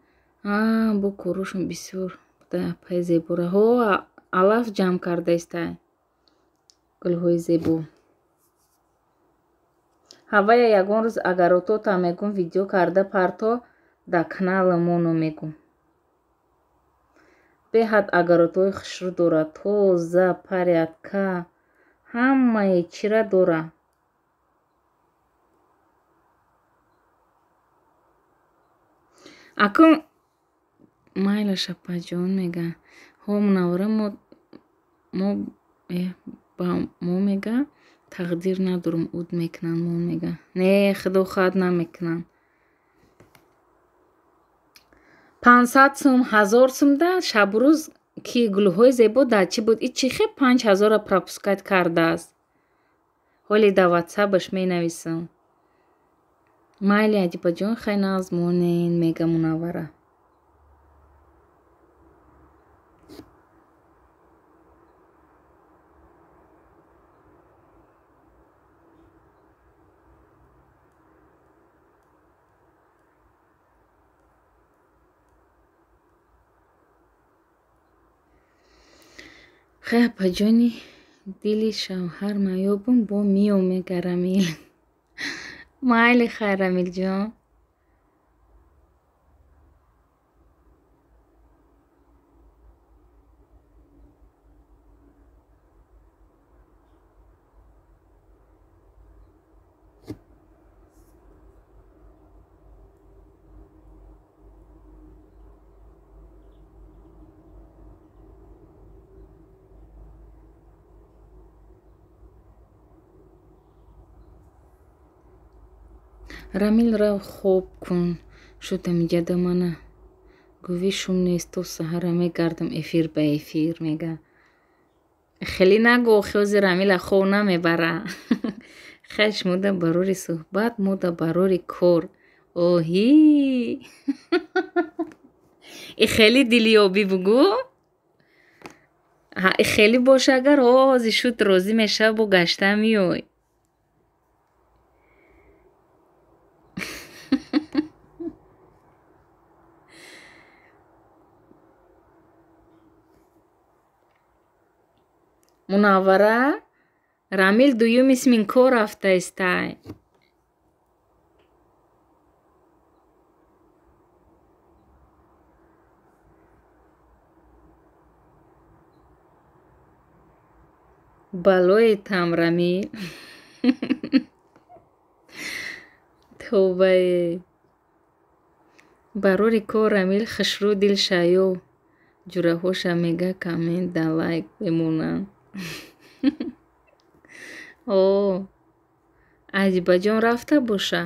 А, бо корошон бисёр буда, апаи Зебора. Ҳо, алаф ҷамъ кардаистай. Гулҳои зебо. Ҳавая ягон рӯз агаротота мегум, видео карда парто дар каналамоно мегум. Беҳад агаротҳои хушрӯ дорад, тоза, порядка, ҳамаи чира дора. Акун майлаш, апаҷон, мега. Ҳо, Мунаввара, мо ба мо, мега, тақдир надорум, уд мекунанд мо, мега. Не, худо хоҳад, намекунанд. 500 сум, 1000 сум да шабу рӯз ки гулҳои зебо дар чӣ буд? И чӣ хел 5000-ро пропускать кардааст? Ҳоли дар ватсапаш менависам. Майли, Адибаҷон, хай нағз монен, мега Мунаввара. Хай, апаҷони, дили шавҳар маёбум, бо миём, мега Рамил. Майли, хай, Рамилҷон. Рамил, рав хоб кун. Шуд амиҷада мана. Гӯви шум нест, то саҳара мегардам эфир ба эфир, мега. Хеле нагӯ, охи Рамила хов намебара. Хай, шумода барори суҳбат, мода барори кор. Оҳи. И хеле дилёбӣ бугӯ. Ҳа, хеле боша, агар ҳози шуд розӣ мешава, бо гашта меой. Мунаввара, Рамил дуюм исмин кор рафтаистай. Балои там, Рамил. Тавбае. Барори кор Рамил хушрӯ дил шаё. Ҷураҳоша мега коммент да лайк мемонанд. О, Адибаҷон рафта боша.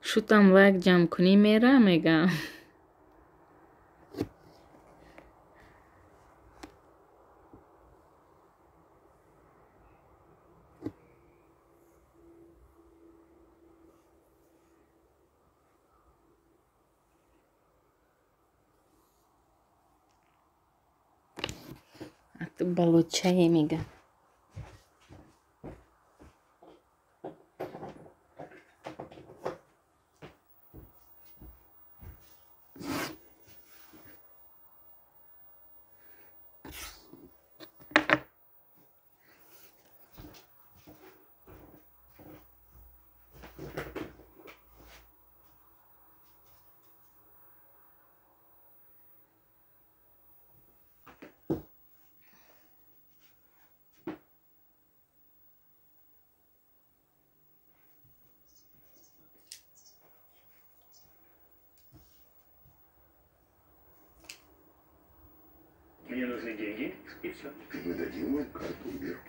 Шутам лайк ҷамъкунӣ мера мегам. Балочае мега. Мне нужны деньги, и все. Мы дадим вам карту вверх.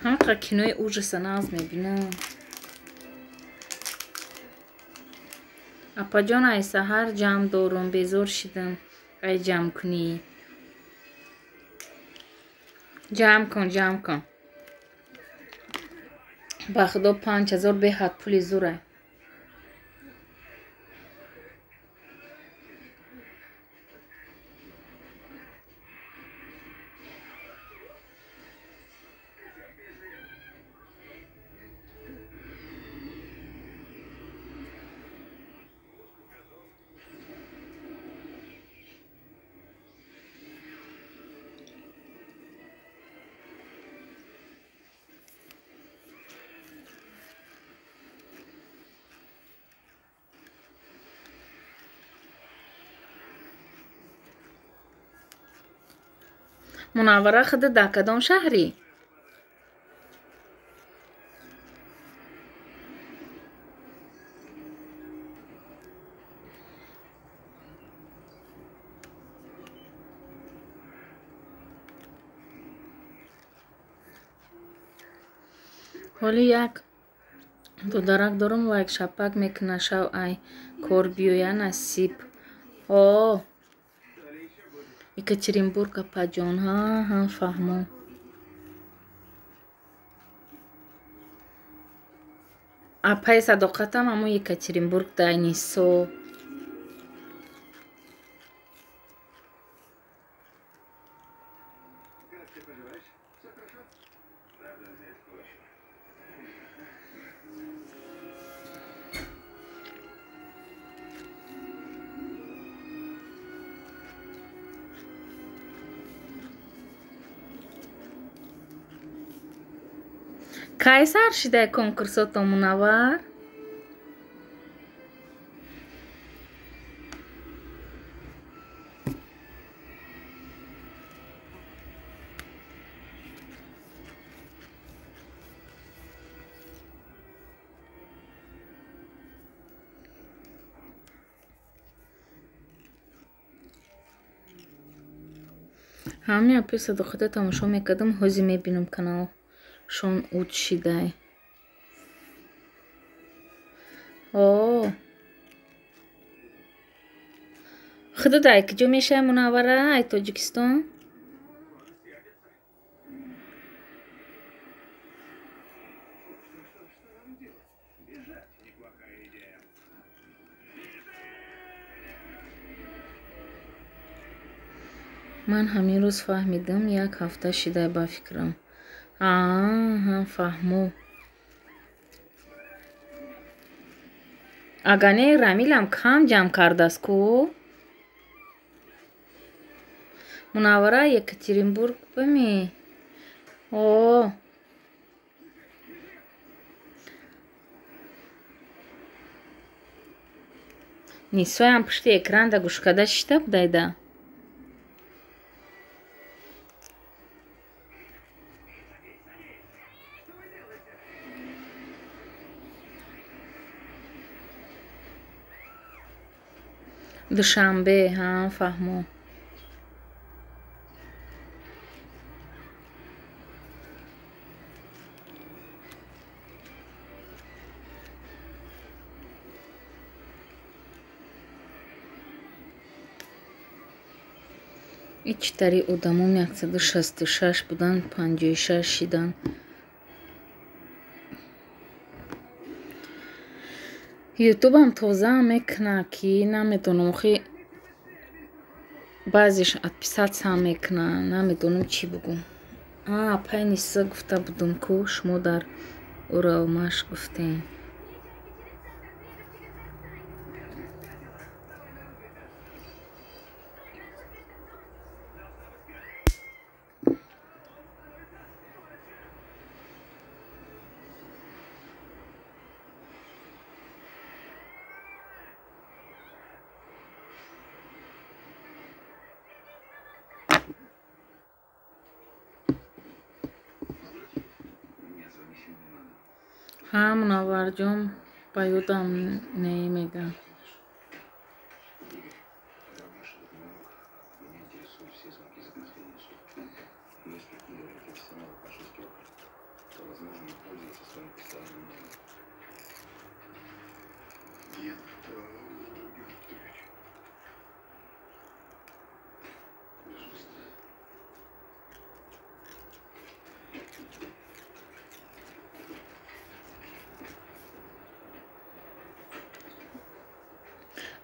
Ҳамқа кинои ужаса нағз мебинам. Апаҷон, ай саҳар ҷамъ дорум, безор шидам ай ҷамъкунӣ. Ҷамъ кун, ҷамъ кун. Ба худо 5000 беҳад пули зурай. Мунаввара, худа дар кадом шаҳрӣ? Ҳоли як додарак дорум, лайк шапак мекуна, шав ай кор биёя насиб. О, Екатеринбург, апаҷон. Ҳа, ҳа, фаҳмо. Апаи садоқатам ҳамо Екатеринбург дайнисо. Как ты поживаешь? Все хорошо? Правда, здесь проще. Кай сар шидай конкурсото, Мунаввар? Ҳамин апи садоқата тамошо мекардам, ҳозир мебинам канал шон уд шидай. О, худо дай куҷо мешавай, Мунаввара? Ай Тоҷикистон? Что нам делать? Бежать неплохая идея. Ман ҳамин рӯз фаҳмидам, як ҳафта шидай ба фикрам. Ааҳа, фаҳмо. Агар не, Рамилам кам ҷамъ кардааст ку? Мунаввара Екатеринбург бами? О. Нисоям пушти экран да гӯшкада шита будайда. Душанбе, ҳа, фаҳмо. Ичтари одамон 166 буданд, 56 шиданд. Ютубам тоза мекуна, ки намедонам, охи баъзеш отписаться мекуна, намедонам чӣ бугум. А, апай Ниса гуфта будум, ку шумо дар Уралмаш гуфтем. Ҳа, Мунавварҷон, ба ёдам не мега.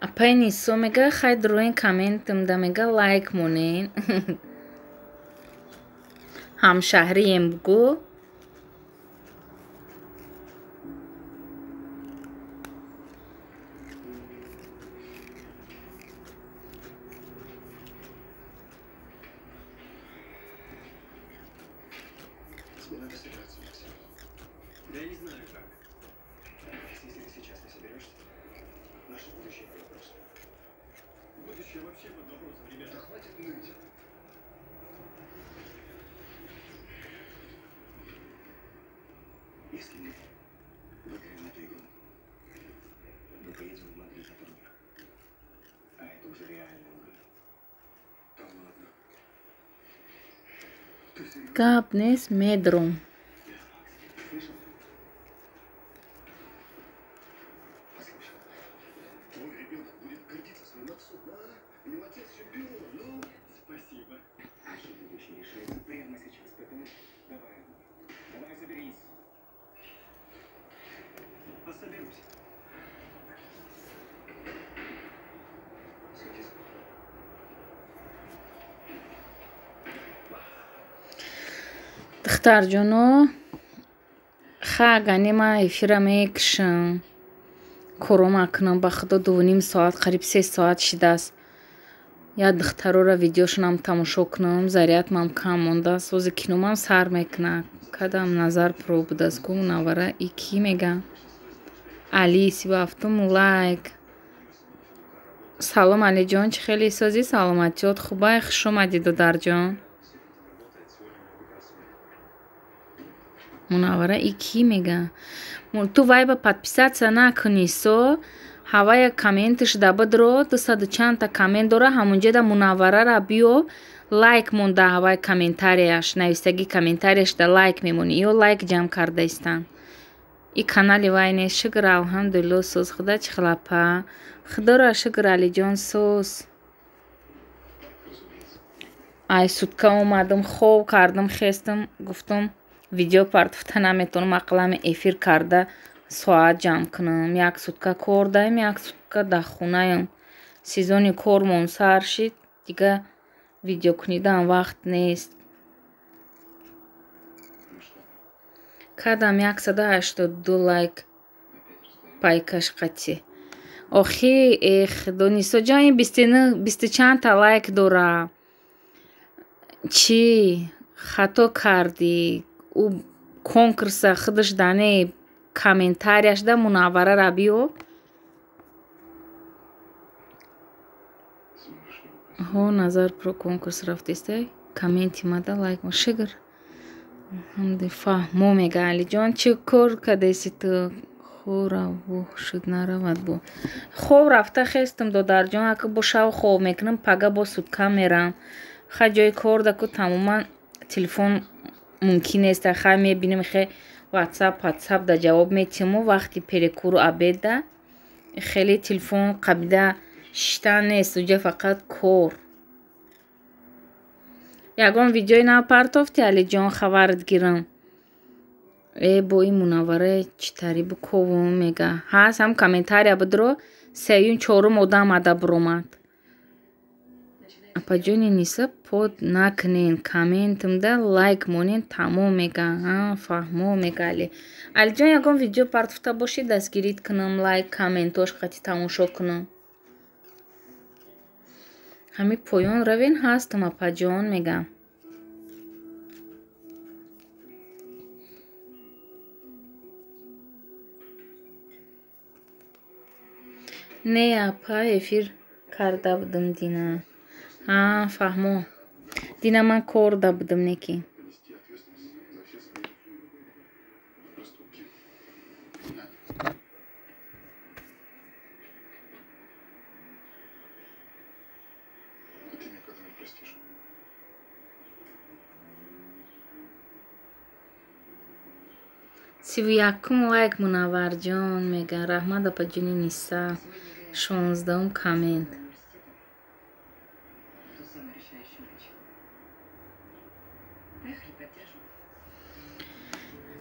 Апай Нисо мега, хай дроин комментам да мега лайк монен. Ҳамшаҳрием бугу. Тебе надо собираться, Максим. Да я не знаю как. Если ты сейчас не соберешься, наше будущее под вопросом. Будущее вообще под вопросом, ребята. Да хватит ныть. Если мы выиграем эту игру, мы поедем в Мадрид на турнир. А это уже реальный уровень. Да ладно. Ты серьезно? Гап нест, медром. Слышал? Послушай, твой ребенок будет гордиться своим отцом, а? У него отец чемпион, ну? Спасибо. Наше будущее решается прямо сейчас, поэтому давай, давай соберись. А соберусь. Садись. Духтарҷоно, ха гане ман эфира мекушам. Корома кунам, ба худо 2,5 соат, қариб 3 соат шидааст. Як духтарора видеошонам тамошо кунам, зарядмам кам мондааст. Ози киномам сар мекунад. Кадам назар про будааст. Гу Мунаввара и кӣ мега? Али 37 лайк. Салом Алиҷон, чӣ хеле созӣ? Саломатиёт хубай? Хуш омадӣ, додарҷон. Мунаввара и кӣ мега? Ту вайба подписаться накунӣ, со ҳавая комменташ да бидро, дусаду чандта коммент дора, ҳамунҷода Мунавварара биё лайк монда ҳавай комментарияш, навистагӣ комментарияш да лайк мемонӣ. Ё лайк ҷамъ карда истанд. И канали вай нест. Шукр, алҳамдулилло, соз. Худо чӣ хелапа? Худоро шукр, Алиҷон, соз. Ай сутка омадам, хоб кардам, хестам, гуфтам видео партофта наметавонам, ақлами эфир карда соат ҷамъ кунам. Як сутка кор даем, як сутка дар хонаям. Сезони кормон сар шид, дига видео кунидан вақт нест. Кадам 182 лайк пайкаш қатӣ. Охи, эх, Донисоҷон, ин бисту чандта лайк дора. Чӣ хато кардӣ? Ӯ конкурса худаш дане комментарияшда Мунавварара биё. Ҳо, назар про конкурс рафтестай, комменти мада лайк шигр. Ҳамди фаҳмо мега Алиҷон, чӣ кор кардеси ту? Хораву шуд наравад бо. Хоб рафта хестам, додарҷон, ака бо шав хоб мекунам, пага бо сутка мерам. Ха ҷои кор даку тамоман телефон мумкин нест. Хай мебинем, хе ватсап да ҷавоб метиҳему вақти перекуру обеда хеле телефон қабида шиштан нест, уҷа фақат кор. Ягон видеои нав партофти, Алиҷон, хабарат гирам. Э, бо ин Мунаввара чӣ тари биковум мега. Ҳаст ҳам комментария бидро, сеюм чорум одам ада биромад. Апаҷони Ниса под накунен, комментамда лайк монен, тамом мега. Ҳа, фаҳмо мега Али. Алиҷон, ягон видео партофта бошӣ, дастгирит кунам, лайк, комментош қати тамошо кунам. Ҳами поён равен ҳастам, апаҷон мега. Не, апа, эфир карда будам дина. Ҳа, фаҳмо. Дина ман корда будам неки. 31-ум лайк Мунавварҷон мега. Раҳмат, апаҷони Ниса. 16-ум коммент.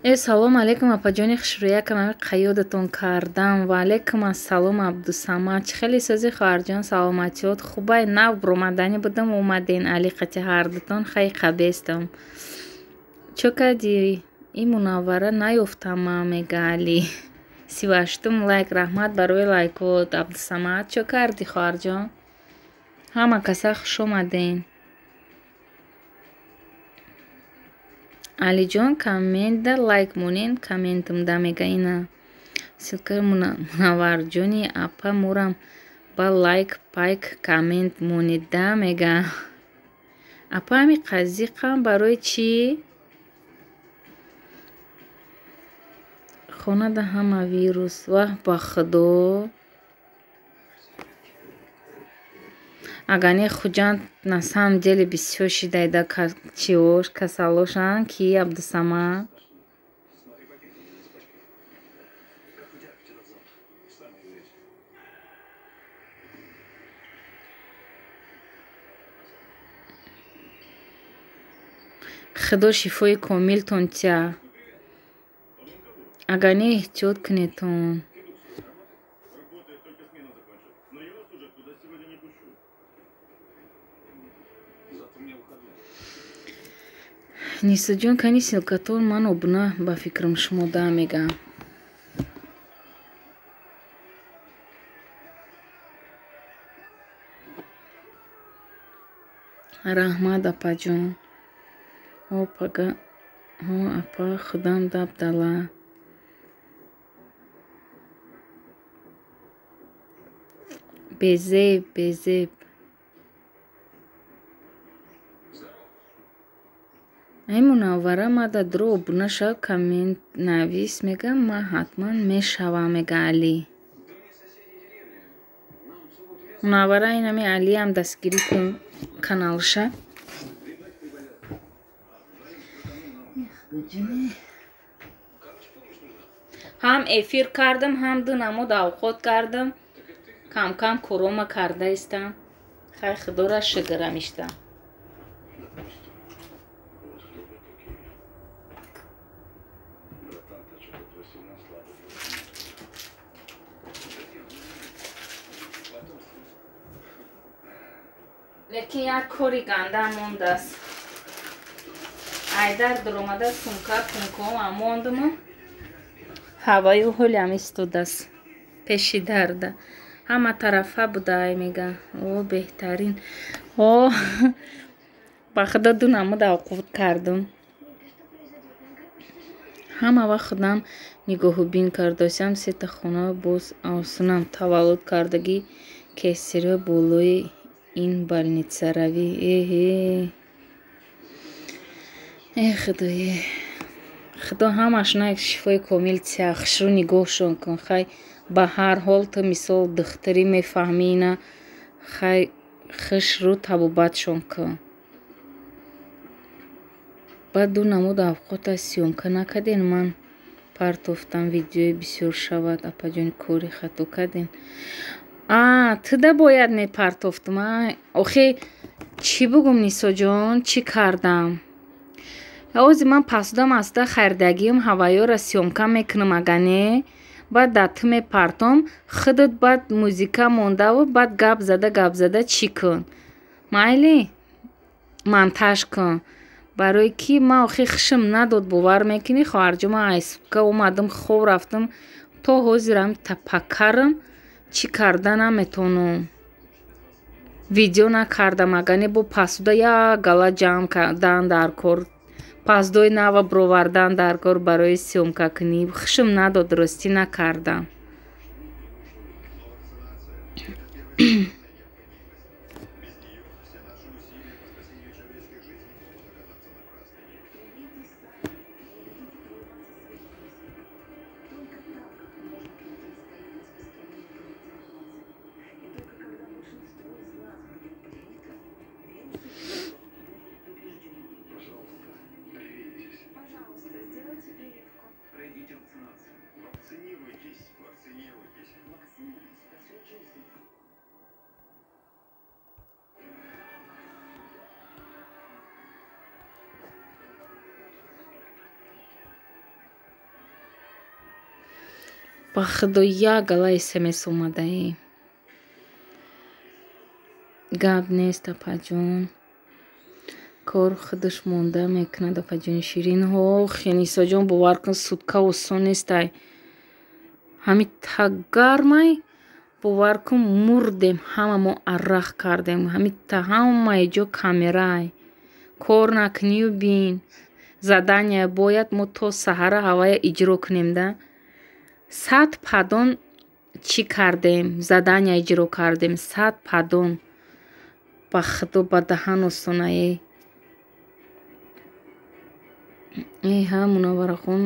Э, салом алейкум, апаҷони хушрӯякам, ами қаёдатон кардам. Ва алейкум ассалом, Абдусамад. Чӣ хеле сози, хоҳарҷон, саломатиёт хубай? Нав биромадани будам, омаден али қати ҳардутон, хай қабестам. Чо кардӣ? Ин Мунаввара наёфтама мега Али. 38-ум лайк, раҳмат барои лайкот, Абдусамад. Чо кардӣ, хоҳарҷон? Ҳама каса хуш омаден. Алиҷон, комментда лайк монен, комментамда мега ина. Ссылка Мунавварҷони апа мурам ба лайк, пайк, коммент монеда мега. Апа, ами қазиқам барои чӣ? Хонада ҳама вирус. Ваҳ, ба худо. Агар не Хуҷанд на самом деле бисёр шидайда чиош, касалошанд, ки Абдусамад. Худо шифои комилтон тя. Агар не эҳтиёт кунедтон. Нисаҷон, кани ссылкатон ман обуна ба фикрам шумо да мега. Раҳмат, апаҷон. О, пага, о, апа, худам дабдала. Безеб, безеб. Ай Мунаввара мада дро обуна шав, коммент навис мега, ман ҳатман мешавам мега Али. Мунаввара инами Алиам дастгирӣ кун каналша. Ҳам эфир кардам, ҳам ду намуд авқот кардам. Кам-кам корома карда истам. Хай худора шуграм иштам. Лекин як кори ганда мондааст. Айдар дуромада сумка пункоам мондуму. Ҳаваю ҳолиам истодааст пеши дарда. Ҳама тарафа будай мега. О, беҳтарин. О, Ба худо ду намуд авқот кардум. Ҳама вақт худам нигоҳубин кардосям. Сета хона боз авсунам таваллуд кардагӣ кесиро болои ин больница равӣ. Эҳе э худое, худо ҳамашона шифои комил тия, хушрӯ нигоҳшон кун. Хай ба ҳар ҳол ту мисол духтарӣ мефаҳмӣ ина, хай хушрӯ табобатшон кун. Баъд ду намуд авқота съёмка накардем, ман партофтам видеои бисёр шавад. Апаҷони, кори хато кардем. А туда бояд мепартофтум. Охе чӣ бугум, Нисоҷон, чӣ кардам? Ози ман пасудам аста харидагиам ҳаваёра съёмка мекунам, ага не баъд дар ту мепартом, худат баъд музика мондаву баъд гап зада гап зада чӣ кун, майли монтаж кун. Барои ки ман охи хушм надод, бовар мекунӣ, хоҳарҷон, ман ай сутка омадам, хоб рафтам, то ҳозирам тапаккарам, чӣ карда наметонам. Видео накардам, ага не бо пасуда як гала ҷамъ кардан дар кор, пасдои нава бировардан дар кор барои съёмкакунӣ. Хушм надод, ростӣ накардам. Ба худо як гала смс омадаи. Гап нест, апаҷон. Кор худаш монда мекунад, апаҷони ширин. Ох, Нисоҷон, бовар кун, сутка осон нестай. Ҳами тагармай, бовар кун, мурдем, ҳама мо арақ кардем. Ҳами та ҳамаи ҷо камерай. Кор накунию бин. Задания бояд мо то саҳара ҳавая иҷро кунем да. 100 падон чӣ кардем, задания иҷро кардем, 100 падон. Ба худо ба даҳан осонае. Эҳа, Мунавварахон,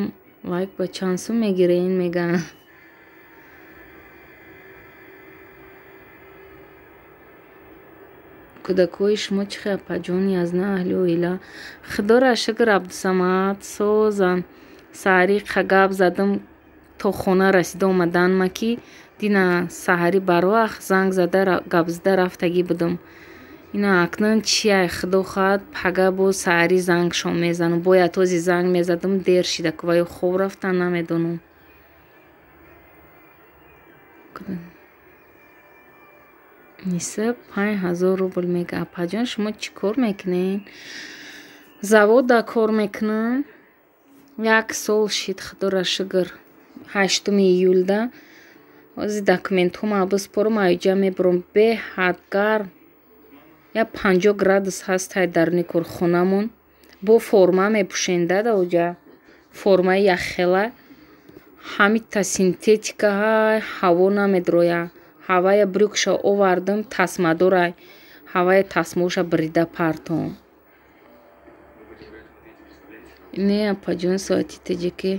лайк ба чанд сум мегирен, мегӯянд. Кӯдакҳои шумо чӣ хел, апаҷон, язна аҳли оила? Худоро шукр, Абдусамад созам. Саҳарӣ гап задам, то хона расида омаданма ки дина саҳарӣ барвақт занг зада гап зада рафтагӣ будам. Ина акнун чия, худо хоҳад, пага боз саҳарӣ зангшон мезанам. Бояд този занг мезадам, дер шида ку ва ё хоб рафтан намедонам. Ниса 5000 рубл мега. Апаҷон, шумо чӣ кор мекунед? Заводда кор мекунам. Як сол шид, худоро шукр. 8 июлда ҳозир документҳома биспорам, аёҷа мебурам. Беҳад гарм, я 50 градус ҳастай даруни корхонамон. Бо форма мепӯшенда даоҷа, формаи яххела, ҳамита синтетика ҳай, ҳаво намедроя. Ҳавая брюкша овардам, тасмадорай, ҳавая тасмоша бирида партом. Не, апаҷон, соати таҷикӣ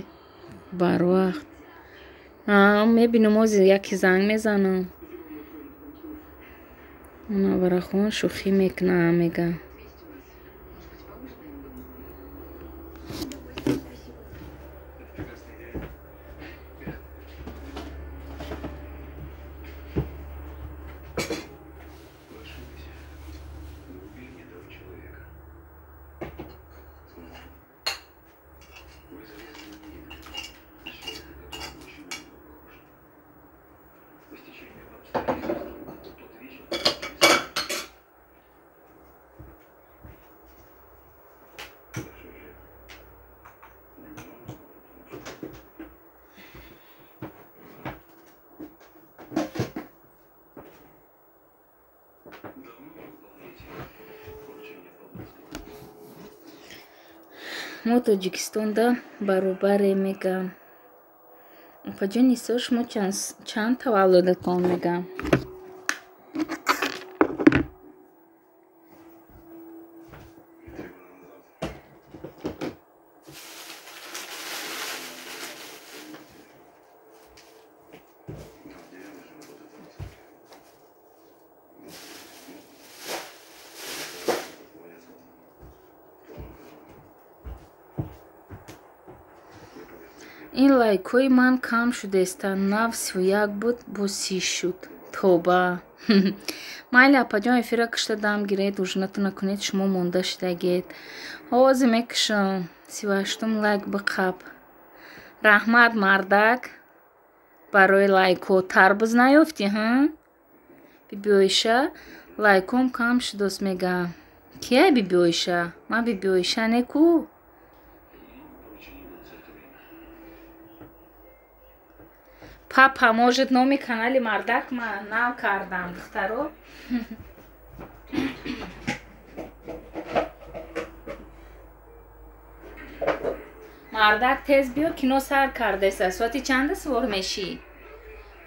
барвақт. Мебинам, ҳозир яке занг мезанам. Мунавварахон шӯхӣ мекунад, мега. Давно выполняете поручение Павловского? Мо Тоҷикистонда баробаре мегам. Апаҷон Нисо, шумо чанд таваллудатон мегам? Ин лайкҳои ман кам шудааста. Нав 31 буд, бо 30 шуд. Тоба. Майли, апаҷон, эфира кишта дам гиред, ужинатона кунед, шумо монда шудагед. Ҳозир мекушам. 38-ум лайк биқаб. Раҳмат, мардак, барои лайкҳо. Тарбуз наёфтӣ, ҳа? Бибиоиша, лайкҳом кам шудааст, мегӯям. Кия Бибиоиша? Ман Бибиоиша не ку? Папа, может, номи канали мардак ма нав кардам, духтаро. Мардак, тез биё, кино сар кардаеса. Соати чанда сувор мешӣ?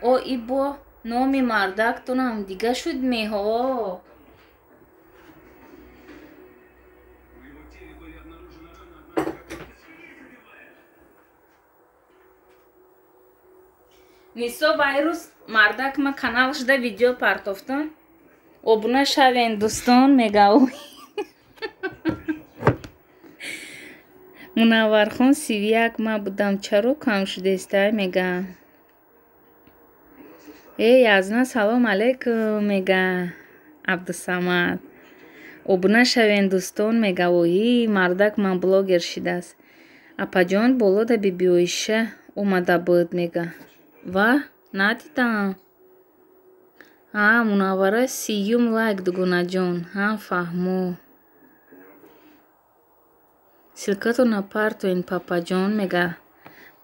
О, и бо номи мардактонам дига шуд меҳо. Нисо, вайрус мардак ма канал шуда видео партофтам. Обуна шавен, дӯстон, мегав. Мунаввархон, 31 ма будам, чаро кам шудеста, мега. Э, Язна, салом алейкум, мега. Абдусамад. Обуна шавен, дӯстон, мега. Ои, мардак ман блогер шидааст. Апаҷон, болода Бибиоиша омада буд, мега. Ва, надидам. А, Мунаввара, 30-юм лайк, дугонаҷон. Ҳа, фаҳмо. Ссылкато напартоен, папаҷон, мега.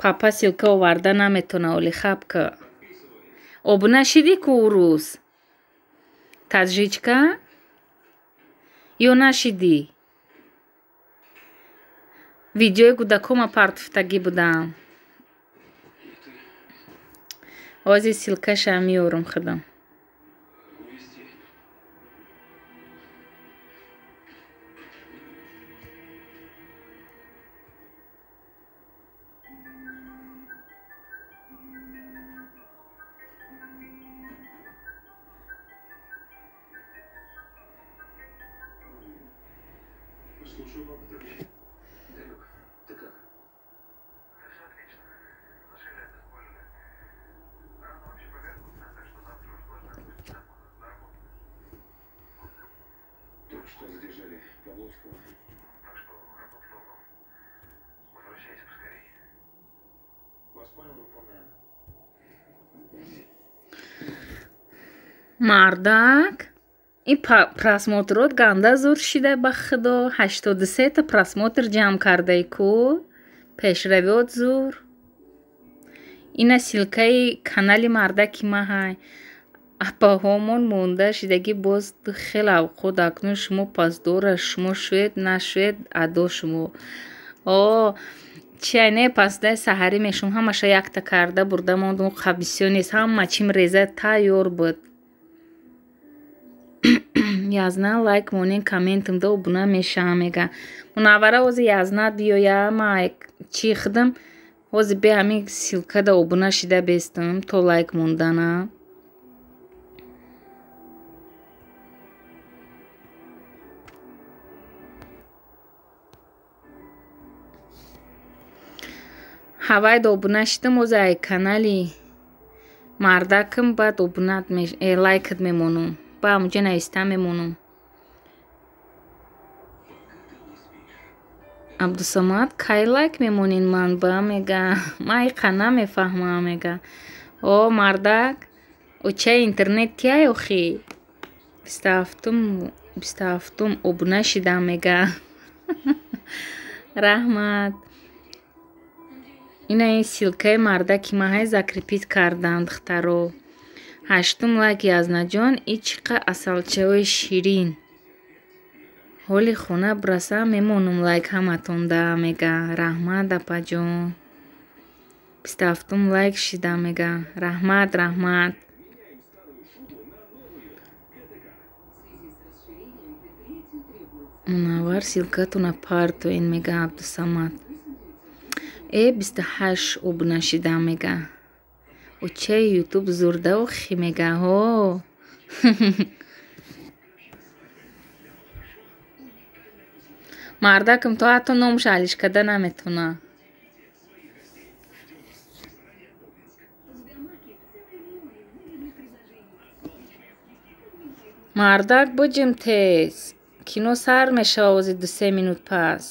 Папа ссылка оварда наметона, оли хабка. Обуна шидӣ ку урӯз? Таджичка? Ё нашидӣ? Видеои кӯдакома партофтагӣ будам. Ҳозир ссылкаша меёрам худам. Слушаю, Павел Петрович. Игорек, ты как? Да все отлично. Зашили обезболили. Рана вообще поверхностная, так что завтра уже должна быть на работу. Только что задержали Павловского. Так что работа полно. Возвращайся поскорей. Вас понял, выполняю. Мардак, ин просмотрот ганда зур шида, ба худо. 83-та просмотр ҷамъ кардаи ку. Пешравиёт зур. Ина ссылкаи канали мардаки ма ҳай. Апаҳомон монда шидагӣ боз хеле авқот, акнун шумо пасдора, шумо шуед, нашуед, адо шумо. О, чия не, пасдаи саҳарӣ мешум, ҳамаша якта карда бурда мондум, қабисё нест, ҳама чим реза тайёр буд. Язна, лайк монен, комментам да обуна мешавам, мега. Мунаввара, ҳозир Язна биёя, ма чӣ худам ҳозир бе ҳамин ссылкада обуна шида бестам то лайк мондана. Ҳавайда обуна шидам, ҳозир ай канали мардакам баъд обунат лайкат мемонам. Ба ҳамуҷа нависта мемонам. Абдусамад, кай лайк мемонин ман ба, мега. Ман иқа намефаҳмам, мега. О, мардак, очаи интернет кияй охи? 27-ум обуна шидам, мега. Раҳмат. Ина ин ссылкаи мардаки ма ҳай закрепить кардам, духтаро. 8-ум лайк, Язнаҷон, и чӣ қа асалчаҳои ширин. Ҳоли хона бираса мемонам лайк ҳаматонда мега. Раҳмат апаҷон. 27-ум лайк шида мега. Раҳмат, раҳмат. Мунаввар ссылкатона партоен мега Абдусамад. 28 обуна шида мега. Очаи ютуб зурда охи мега. Ҳо. Мардакам то ҳатто номаш алиш карда наметавона. Мардак буҷим тез. Кино сар мешава ози 2-3 минут пас.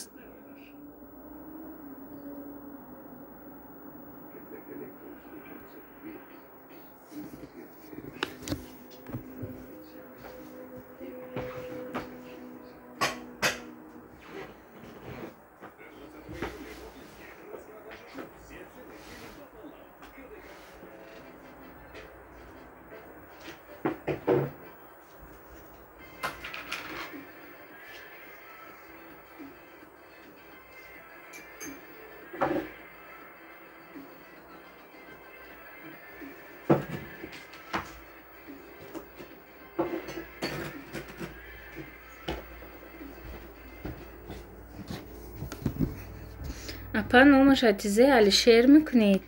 Апа номаш Атизе Алишер мекунед?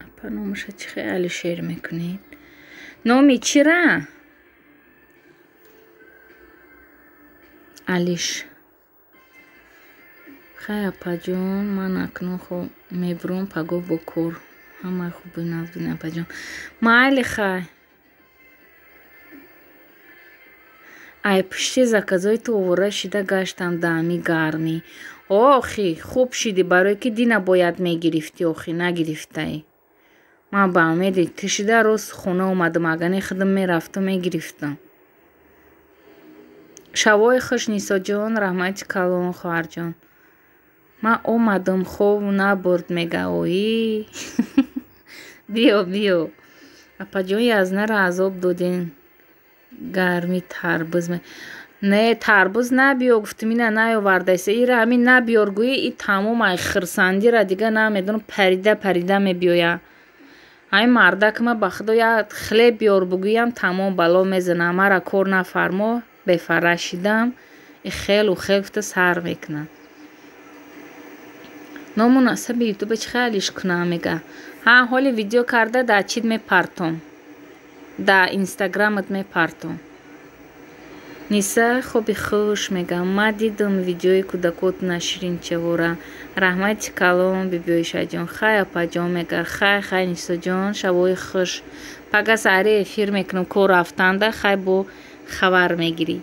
Апа номаша чихе Алишер мекунед? Номи чира? Алиш. Хай апаҷон, ман акнун мебурам пагоҳ бо кор. Ҳамаи хуби наздин апаҷон. Майли хай. Ай пушти заказои ту овора шида гаштам даами гармӣ. Охи, хуб шидӣ, барое ки дина бояд мегирифтӣ, охи нагирифтаӣ. Ман ба умеди ту шида рост хона омадам, агар не худам мерафтам мегирифтам. Шавои хуш Нисоҷон, раҳмати калон хоҳарҷон. Ман омадам, хоб набурд мега. Ои. Биё, биё. Апаҷон язнара азоб доден. Гарми тарбуз. Не, тарбуз набиё, гуфтам ина наёвардаиса. Ира ҳамин набиёр гӯӣ, и тамом ай хирсандира дига намедонам парида парида мебиёя. Ҳамин мардак ма ба худо як хлеб биёр бугӯям тамом бало мезанам. Мара кор нафармо, бефара шидам. И хелу хел гуфта сар мекунам. Ному насаби ютуба чӣ хелиш кунам мега. Ҳа, ҳоли видео карда дар чит мепартом. Да инстаграмат мепартом. Ниса хоби хуш мега. Ма дидам видеои кӯдакотна ширинчавора. Раҳмати калон бибиёишаҷон. Хай апаҷон мега. Хай хай Нисоҷон, шавои хуш. Пага саҳри эфир мекунам кор рафтанда, хай бо хабар мегирӣ.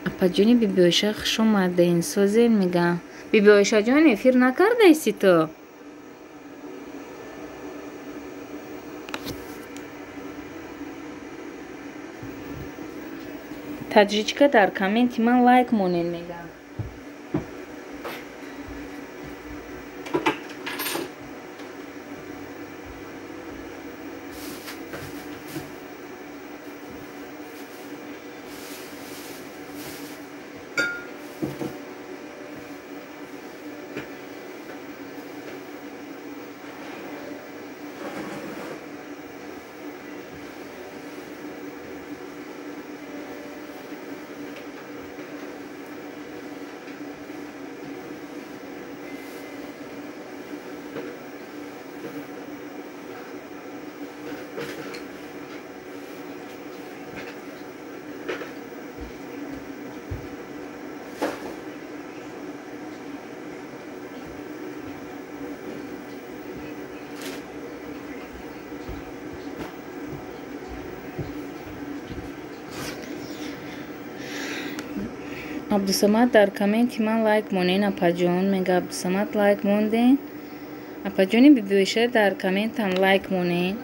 Апаҷони бибиёиша хуш омадаин. Созен мега. Бибиёишаҷон эфир накардаисӣ ту? Таҷичка дар комменти ман лайк монед мега. Абдусамад дар комменти ман лайк монен апаҷон мега. Абдусамад лайк монден. Апаҷони бибиёиша дар комментам лайк монен.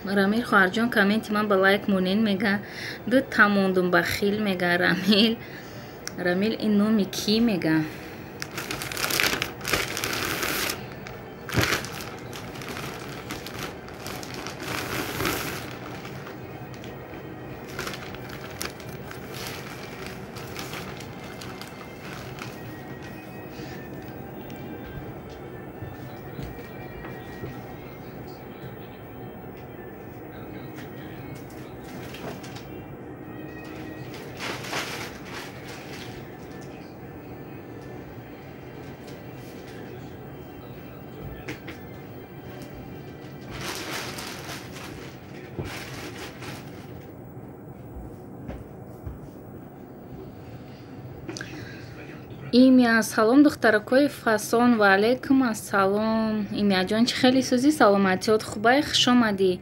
Рамил хоҳарҷон, комменти ман ба лайк монен мега. Ду тамондум бахил мега Рамил. Рамил ин номи кӣ мега? Имя, салом духтаракои фасон, ва алейкум ассалом. Имяҷон, чӣ хеле сӯзӣ, саломатиёт хубай, хуш омадӣ.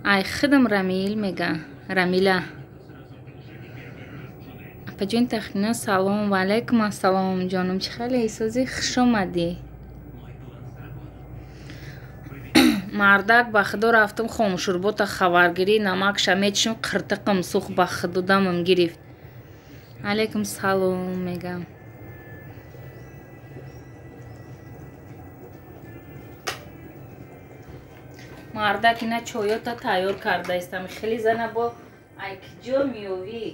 Ай хидм Рамил мега. Рамила. Апаҷон Тахмина, салом, ва алейкум ассалом. Ҷонум, чӣ хеле сӯзӣ, хуш омадӣ. Мардак ба худо рафтум хомшурбота хабаргирӣ, намакша мечишим, қиртиқим сух, ба худо дамам гирифт. Алейкум салом мегам. Мардак ина чойота тайёр кардаистам. Хеле зана бо айкиҷо меёвӣ.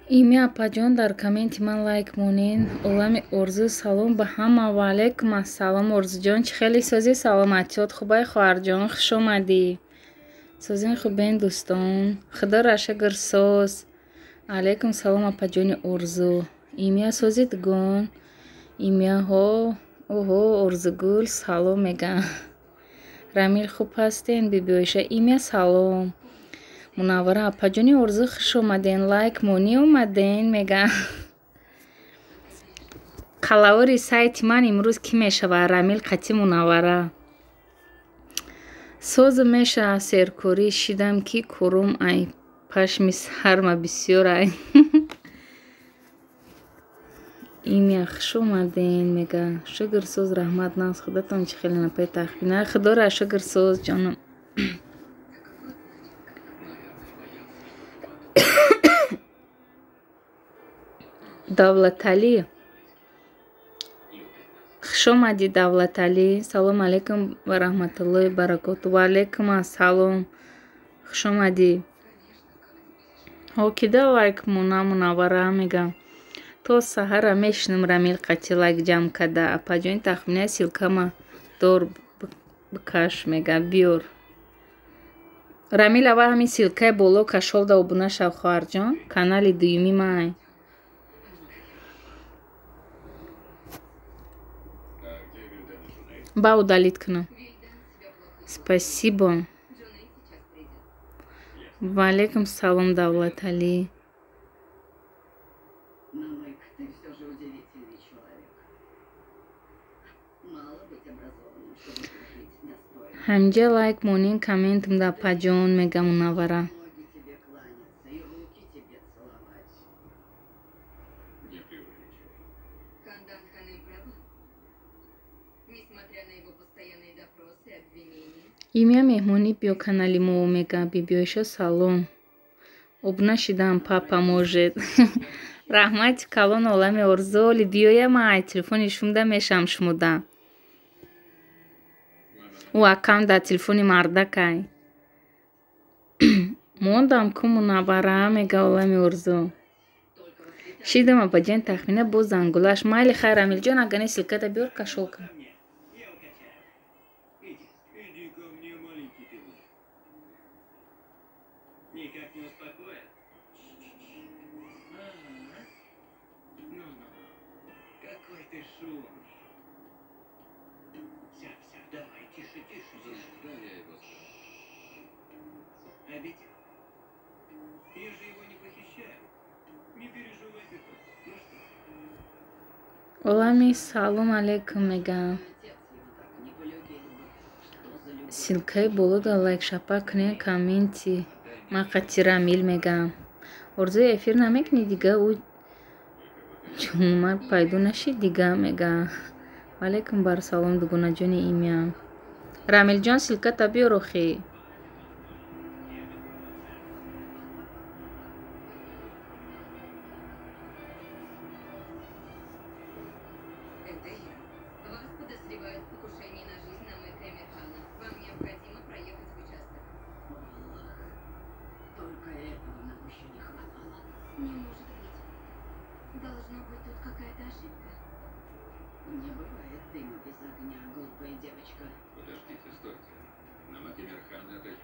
Имя апаҷон, дар комменти ман лайк монен. Олами Орзу, салом ба ҳама, ва алейкум ассалом. Орзуҷон, чӣ хеле созӣ, саломатиёт хубай, хоҳарҷон, хуш омадӣ. Созин хубен дӯстон, худо рашагр соз. Алейкум салом апаҷони Орзу. Имя созӣ дугон. Имяҳо, оҳо, Орзугул салом мега. Рамил хуб ҳастен, бибиоиша. Имя салом. Мунаввара апаҷони Орзу, хуш омаден, лайк монӣ омаден мега. Қалавори сайти ман имрӯз кӣ мешава? Рамил қати Мунаввара. Соз меша серкорӣ шидам ки курум ай пашми сарма бисёр ай. Имя хуш омаден мега. Шукр соз, раҳмат нас худатон чӣ хеле напай тахмина. Худора шукр соз ҷонам. Давлаталӣ, хуш омадӣ Давлаталӣ. Салом алейкум ва раҳматуллоҳи баракоту. Ва алейкум ассалом, хуш омадӣ. Ҳокида лайк мона Мунаввара мегам. То саҳара мешинам Рамил қати лайк ҷамъ када. Апаҷони Тахмина, силкама дор бикаш мега, биёр. Рамил, ава ҳамин силкаи боло кашолда обуна шав хоҳарҷон, канали дуюми май. Ба удалить кунам. Спасибо. Ва алейкум салом Давлаталӣ. Ҳамҷа лайк монин комментам да апаҷон мега Мунаввара. Имя меҳмонӣ биё канали мо мега. Бибиоиша салом. Обуна шидам папа может. Раҳмати калон олами Орзу, оли биёя ман ай телефони шумда мешам шумуда. Ӯ акам дар телефони мардакай. Мондам ку Мунаввара мега олами Орзу. Шидам апаҷон Тахмина боз зангулаш. Майли хайр Рамилҷон, агар не силката биёр кашол кун. Иди ко мне, маленький ты мой. Никак не успокоит. Ага. Ну-ну. Какой ты шумный. Все, все, давай, тише, тише, тише. Да, я его знаю. А ведь я же его не похищаю. Не переживай ты тут. Ну что? Олами салом алейкум мегам. Ссылкаи болода лайк шапа кунед, комменти ман қати Рамил мегам. Орзуи эфир намекунӣ дига, ӯ ҷонмарг пайдо нашид дига мегам. Ваалайкум барсалом дугонаҷони имиям. Рамилҷон, ссылката биёр охи. Это я. Вас подозревают в покушении на жизнь Намыка Эмирхана. Вам необходимо проехать в участок. Аллах, только этого нам еще не хватало. Не может быть. Должно быть тут какая-то ошибка. Не бывает дыма без огня, глупая девочка. Подождите, стойте. Намык Эмирхан, это я.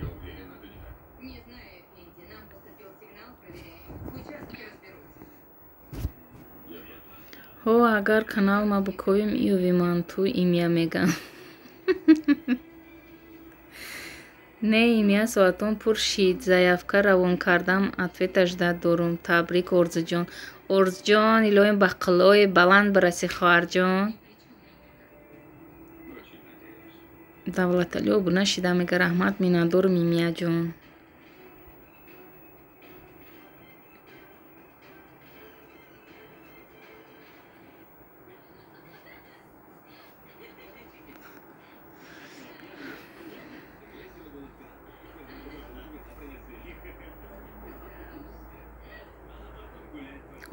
Я уверен, это не так. Не знаю, Эфенди, нам поступил сигнал, проверяем. В участке разберутся. Я понял. Ҳо, агар канал ма буковим, иёви ман ту имя мегам. Не, имя соатон пур шид. Заявка равон кардам, ответаш дад дорум. Табрик, Орзуҷон. Орзуҷон, илоҳим ба қуллои баланд бираси, хоҳарҷон. Очень надеюсь. Давлаталӣ обуна шида мега, раҳмат, миннатдорум, имяҷон.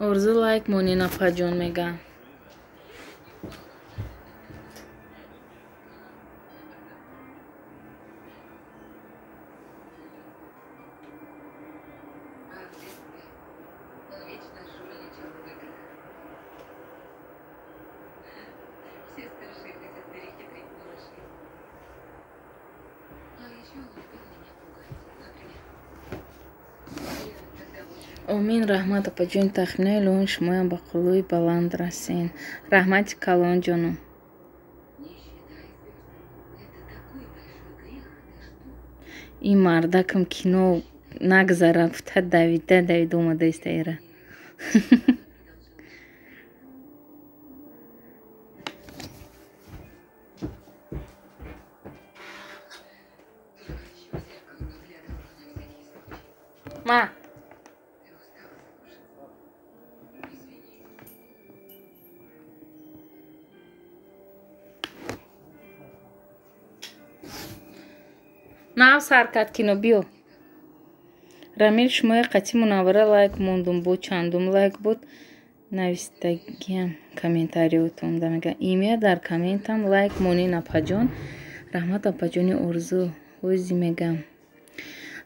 Орзу лайк монен, апаҷон мега. А в детстве он вечно жульничал в играх. Все старшие хотят перехитрить малышей. А еще он любил меня пугать. Например, я тогда уже Омин, раҳмат, апаҷони Тахмина, илоҳим шумоям ба қуллои баланд расен. Раҳмати калон, ҷону. не считай звезд. Это такой большой грех, ты что? Ин мардакам кино нагзара гуфта давида давида омада истаира. Продолжалось. Только еще в зеркало поглядывала на всякий случай. Ма, Ты устала слушать? Извини. Нав сар кард кино, биё. Рамил, шумои қатъи Мунаввара лайк мондум, бо чандум лайк буд навистагиам комментариотон да мега. Имя дар комментам лайк монен, апаҷон. Раҳмат, апаҷони Орзу, ҳози мегам.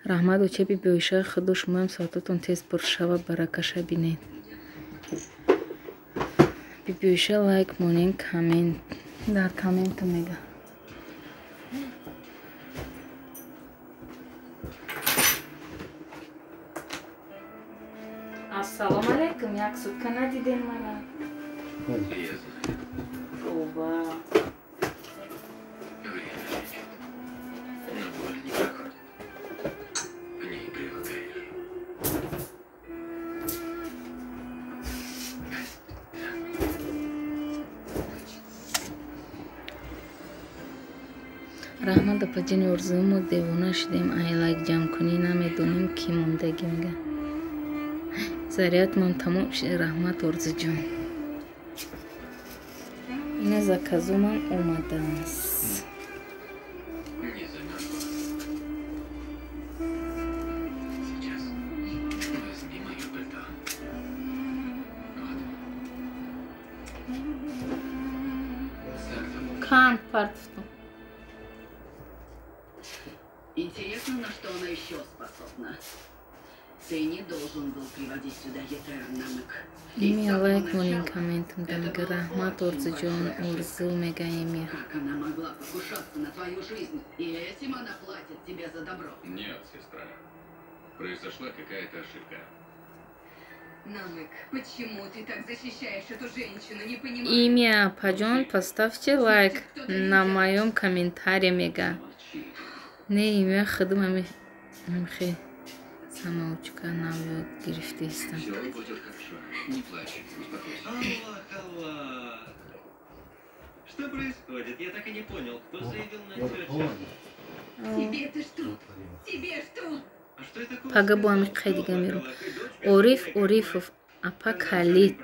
Раҳмат, очаби биёишаи худо, шумоям соатотон тез пур шава, баракаша бинед. Бибиёиша лайк монен коммент дар комментам мега. Ассалому алайкум, як сутка надидем мана. Я знаю. Ова. Время лечит. Но боль не проходит. К ней привыкаешь. Раҳмат, апаҷони Орзу, мо девона шудем, ай лайк ҷамъкунӣ намедонем кӣ мондагӣ мега. Зарядмон тамом шид, раҳмат, Орзуҷон. Ина заказумам омадааст. Не замерзла? Сейчас. Возьми мое пальто. Вот. Так-то лучше. Канд партуфтум. Интересно, на что она еще способна. Ты не должен был приводить сюда Етер, Намык. И с Имя самого лайк монен начала комментам да это мега, была раҳмат, очень Орзуҷон, большая Орзу ошибка. мега имя. Как она могла покушаться на твою жизнь? И этим она платит тебе за добро. Нет, сестра. Произошла какая-то ошибка. Намык, почему ты так защищаешь эту женщину? Не понимаю. Имя, апаҷон, поставьте лайк на моем комментарии, мега. Не, имя худум ҳамихе самоучка нав ёд гирифтаистам. Все будет хорошо. Не плачь, успокойся. Аллах, Аллах. Что происходит? Я так и не понял, кто заявил на тетю. Тебе-то что? Тебе что? А что это такое? Пага бо ҳами қай дига мерум. Ориф Орифов, апа, калит.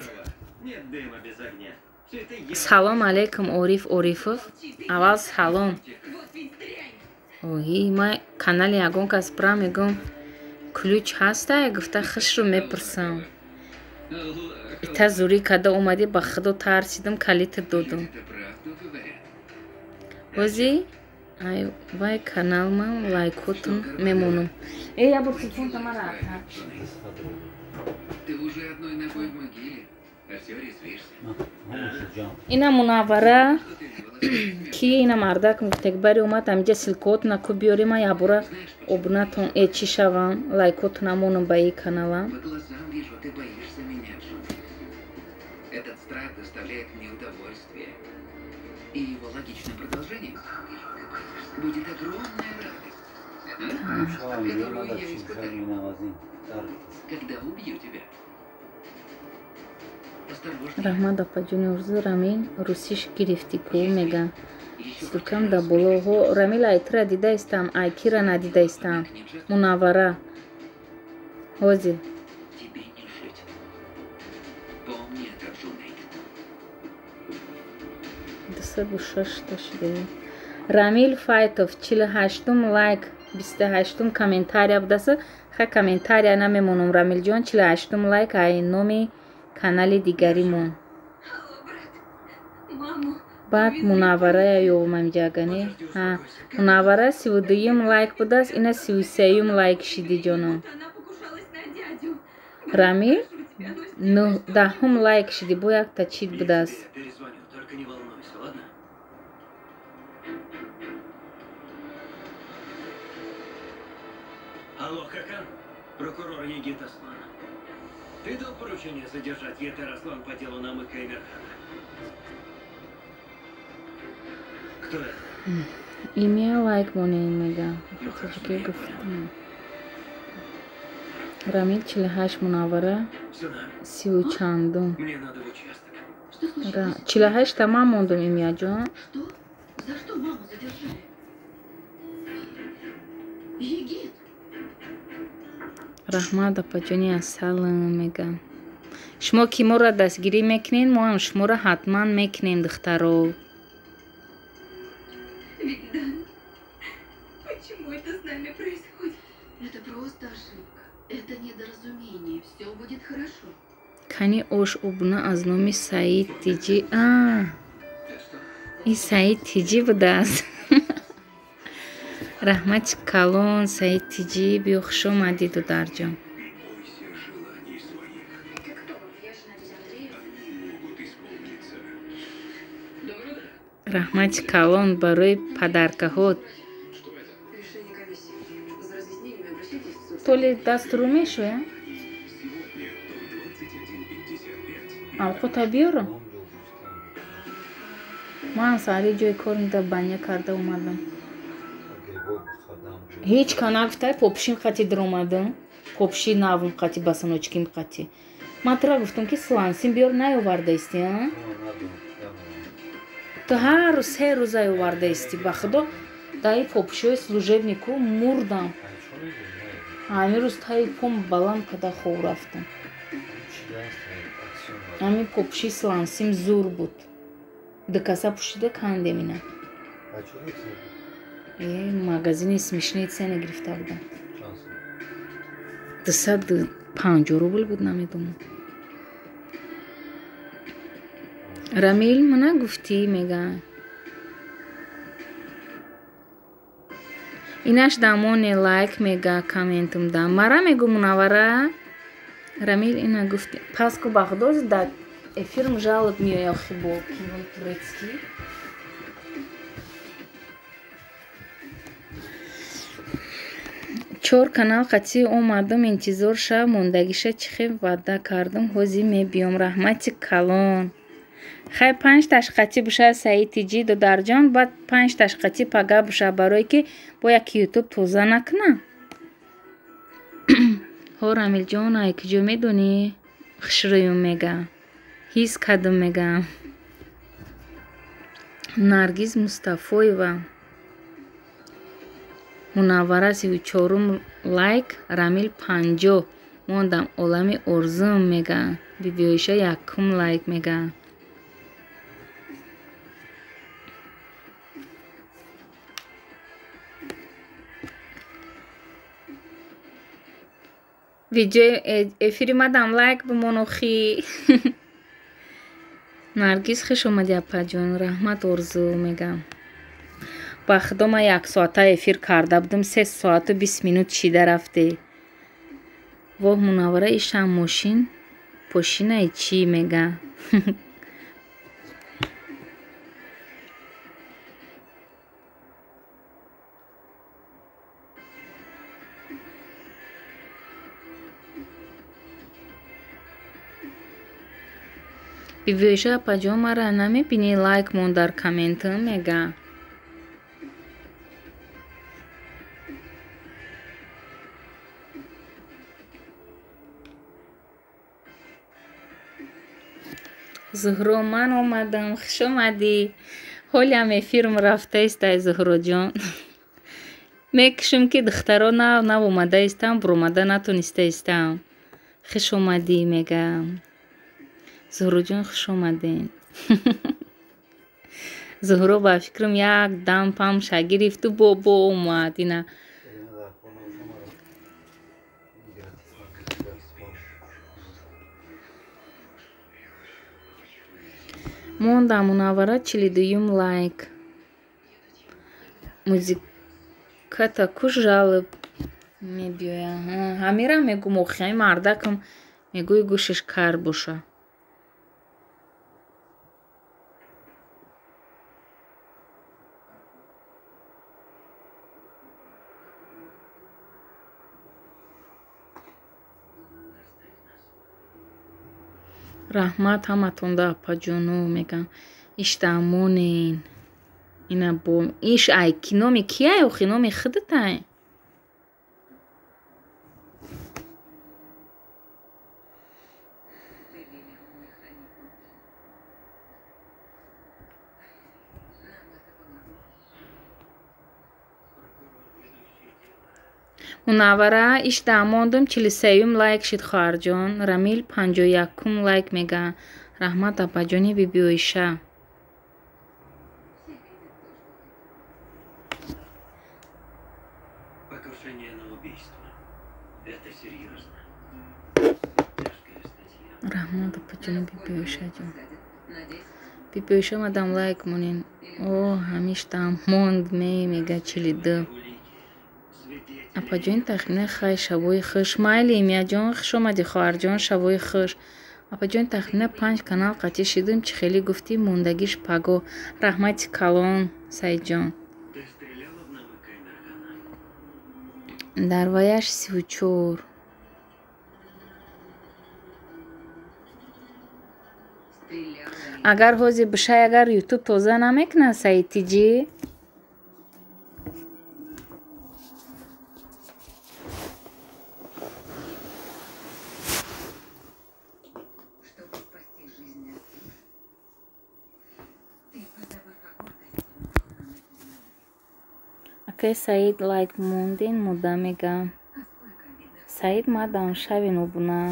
Нет дыма без огня. Все это я. Салом алейкум, Ориф Орифов. Аввал салом. Вот ведь дрянь. Оҳи, ма канали ягон кас бира мегӯм, ключ ҳаста, гуфта хушру мепурсам. Аллах, Ита зурӣ када омадӣ, ба худо тарсидам, калита додум. Это правду говорят. Ҳози ай вай каналман лайкотун мемонам. Э, я бур телефон тамара. Ты уже одной ногой в могиле, а все резвишься. Ина Мунаввара. Что ты сделала с этим? Ки ина мардак муфтекбари омад, амиҷа ссылкаотна ку биёри, ма ябора Знаешь почему? обунатон э чӣ шавам, лайкотун амонам ба и каналам. По глазам вижу, ты боишься меня, Джун. Этот страх доставляет мне удовольствие. И его логичным продолжением будет огромная радость, которую я испытаю, когда убью тебя. Осторожнее. Раҳмат, апаҷони орзу. Рамил, русиш гирифтӣ ку, мега. Еще Ссылкам да болоҳо. Рамил, айтира дидаистам, айкира надидаистам. к ним жертв Мунаввара, ҳозир. тебе не жить. Помни это, Джунейд. 206-та шуда. Рамил Файтов, 48-ум лайк, 28-ум комментария будаса. Ха, комментария намемонам, Рамилҷон, 48-ум лайк ай номи канали дигаримон. Алло, брат. Маму. Баъд Мунавварая ёвам амиҷагане. Ҳа, Мунаввара 32-юм лайк будааст, ина 33-юм лайк шиди, ҷоном. Она покушалась на дядю. Рамил, Прошу тебя, ну 10-ум лайк шиди, бо якта чит будааст. Я перезвоню, только не волнуйся, ладно? Алло, Хакан? Прокурор Егит Аслан. Ты дал поручение задержать Етер Аслан по делу Намыка и Мерхана? Кто это? Имя лайк монем, мега. Ну хорошо, Тоҷикӣ я понял. гуфтам. Рамил 48, Мунаввара Сюда. сиву чандум. Мне надо в участок. Что случилось? 48-та ман мондум, Имяҷон. Что? За что маму задержали? Егит! Раҳмат, апаҷони асалам, мега. Шумо ки моро дастгирӣ мекунед, мо ҳам шуморо ҳатман мекунем, духтаро. Вильдан, почему это с нами происходит? Это просто ошибка. Это недоразумение. Все будет хорошо. Кани ош обуна аз номи Саид Тиҷи. А, Ты что? и Саид Тиҷи будааст. Раҳмати калон, Саид Тиҷи, биё, хуш омадӣ, дударҷон. Бойся желаний своих. Ты кто? Я жена дяди Андрея. Они могут исполниться. Раҳмати калон барои подаркаҳо. Что это? Решение комиссии. За разъяснениями обращайтесь в суд. Толи дастуру мешӯя? Сегодня в 21:55. Авқота биёрам? Ман саҳари ҷои кор да баня карда омадам. Ҳеҷ ка нагуфтай, попшим қати даромадам. Попши навм қати, басаночким қати. Ман тура гуфтам, ки слансим биёр, наёвардаисти, а? Ту ҳар рӯз 3 рӯза ёвардаисти, ба худо, даи попшиҳои служебнику мурдам. Ҳамин рӯз таи пом баланд када хоб рафтам. Ҳамин попши слансим зур буд. Ду каса пӯшида кандем ина. Э, магазини «Смешные цены» гирифта будам. 250 рубл буд, намедонам. Рамил, мана гуфтӣ, мега. Инаш дамоне лайк, мега, комментум да. Мара мегу, Мунаввара. Рамил, ина гуфти. Пас ку, ба худо, дар эфирм жалоб меояд охи бо кинои турецкий. Чор канал қатъи омадам, интизор шав, мондагиша чӣ хел ваъда кардам, ҳозир мебиём. Раҳмати калон. Хай панҷташ қатъи буша Саид Тиҷи додарҷон, баъд панҷташ қатъи пага буша, барое ки бо як ютуб тоза накуна. Ҳо Рамилҷон, ай куҷо медонӣ? Хушрӯюм мега. Ҳис кардам мега. Наргиз Мустафоева. Мунаввара 34-ум лайк, Рамил 50. Мондам олами орзум мега. Бибиоиша 1-ум лайк мега. Видеои эфири мадам лайк бимон охи. Наргиз хуш омадӣ апаҷон, раҳмат орзу мегам. Ба худо ман як соата эфир карда будам, 3 соату 20 минут шида рафте. Воҳ Мунаввара, ишам мошин пошинаи чӣ мега. Бибиоиша апаҷон, мара намебинӣ лайк мон дар комментам мега. Зуҳро, ман омадам, хуш омадӣ. Ҳолиам эфирм рафтаистай Зуҳроҷон. Мекушам ки духтаро нав нав омадаистам, буромада натонистаистам. Хуш омадӣ мегам. Зуҳроҷон хуш омаден. Зуҳро ба фикрам як дам памша гирифту бобо омад ина. Мондам Мунаввара 42-юм лайк. Музиката куш жалоб мебиёя. Ҳамира мегум охи, ҳами мардакам мегӯи гӯшаш кар боша. Раҳмат ҳаматонда апаҷону мегам. Иштаъмонен. Ина бо иш ай ки номи кияй охи, номи худатай. Мунаввара иштаъмондум 43-юм лайк шид хоҳарҷон. Рамил 51-ум лайк мега. Раҳмат апаҷони бибиоиша. Покушение на убийство. Это серьезно. Тяжкая статья. Раҳмат апаҷони бибиоишаҷон. Бибиоиша мадам лайк монен. О, ҳамиштаъмонд ме мега 42. Апаҷони тахмина хай шабои хуш. Майли Имияҷон, хуш омадӣ хоҳарҷон, шабои хуш. Апаҷони тахмина 5 канал қатъӣ шидум, чӣ хеле гуфтӣ мондагиш паго. Раҳмати калон, Саидҷон. Дар ваяш 34. Агар ҳозир бишай, агар ютуб тоза намекунад Саид Тиҷӣ? Акай Саид лайк монден муда мега. Саид мадам шави нобуна.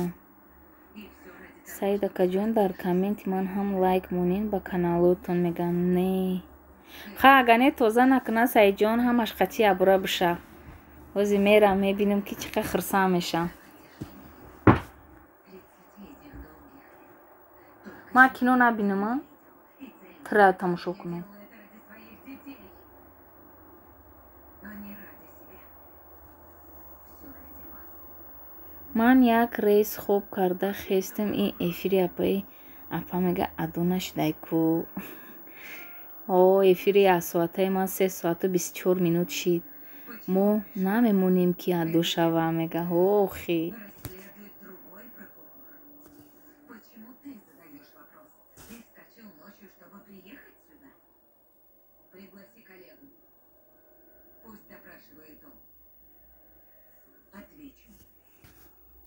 Саид акаҷон дар комменти ман ҳам лайк монен ба каналотон мегам. Не. Ха агар не тоза накуна Саидҷон, ҳамаш қатъи абура биша. Ҳозир мерам мебинам ки чӣ қадр хурсанд мешам. Ман кино набинам, а? Тра тамошо кунам. Ман як рейс хоб карда хестам, ин эфири апаи апа мега адо нашудай ку. О, эфири яксоатаи ман 3 соату 24 минут шид. Мо намемонем ки адо шава, мега. Охи.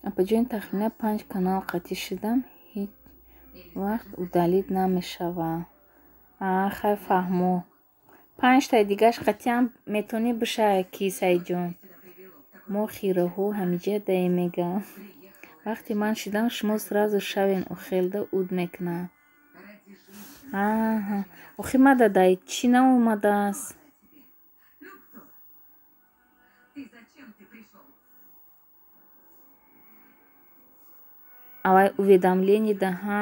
Апаҷони, тахмина 5 канал қатъӣ шидам, ҳеҷ вақт удалить намешава. Хай, фаҳмо. Панҷтаи дигаш қатъиам метавонӣ бишавӣ ки, Саидҷон. Мо хираҳо ҳамиҷа даем, мега. Вақте ман шидам, шумо сразу шавен охелда уд мекунад. Аҳа, охи мада дай чӣ наомадааст? Авай уведомление даҳа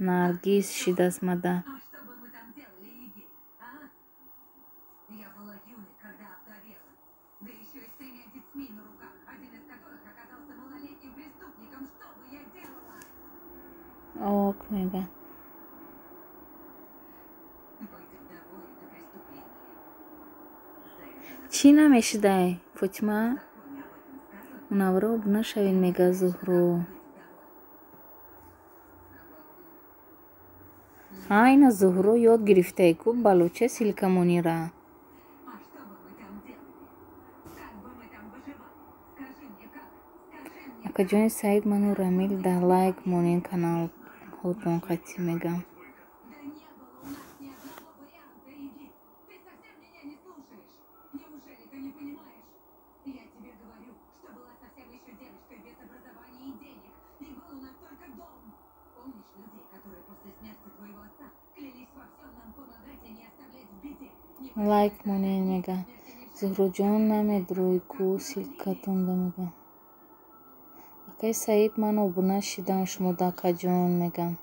Наргиз шидааст мада. Ок, мега. Чӣ намешидай, Фотима? Мунаввара, обуна шавед, мега Зуҳро. Ҳа, ина Зуҳро ёд гирифтае ку балоча силкамонира. Акаҷони Саид, ману Рамил да лайк монен каналҳотон қатъӣ, мегам. Лайк монен, мега. Зуҳроҷон, намедурӯй ку силкатонда, мега. Акаи Саид, ман обуна шидам шумода, акаҷон, мегам.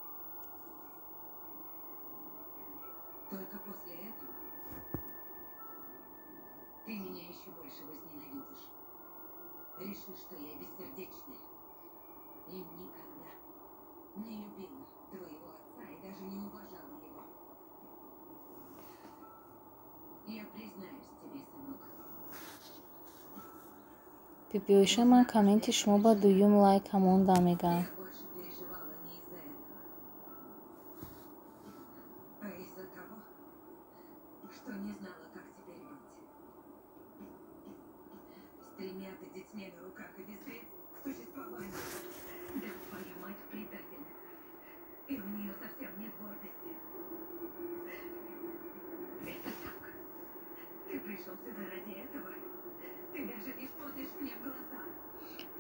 Бибиоиша, ман комменти шумо ба дуюм лайка мондам, мегам.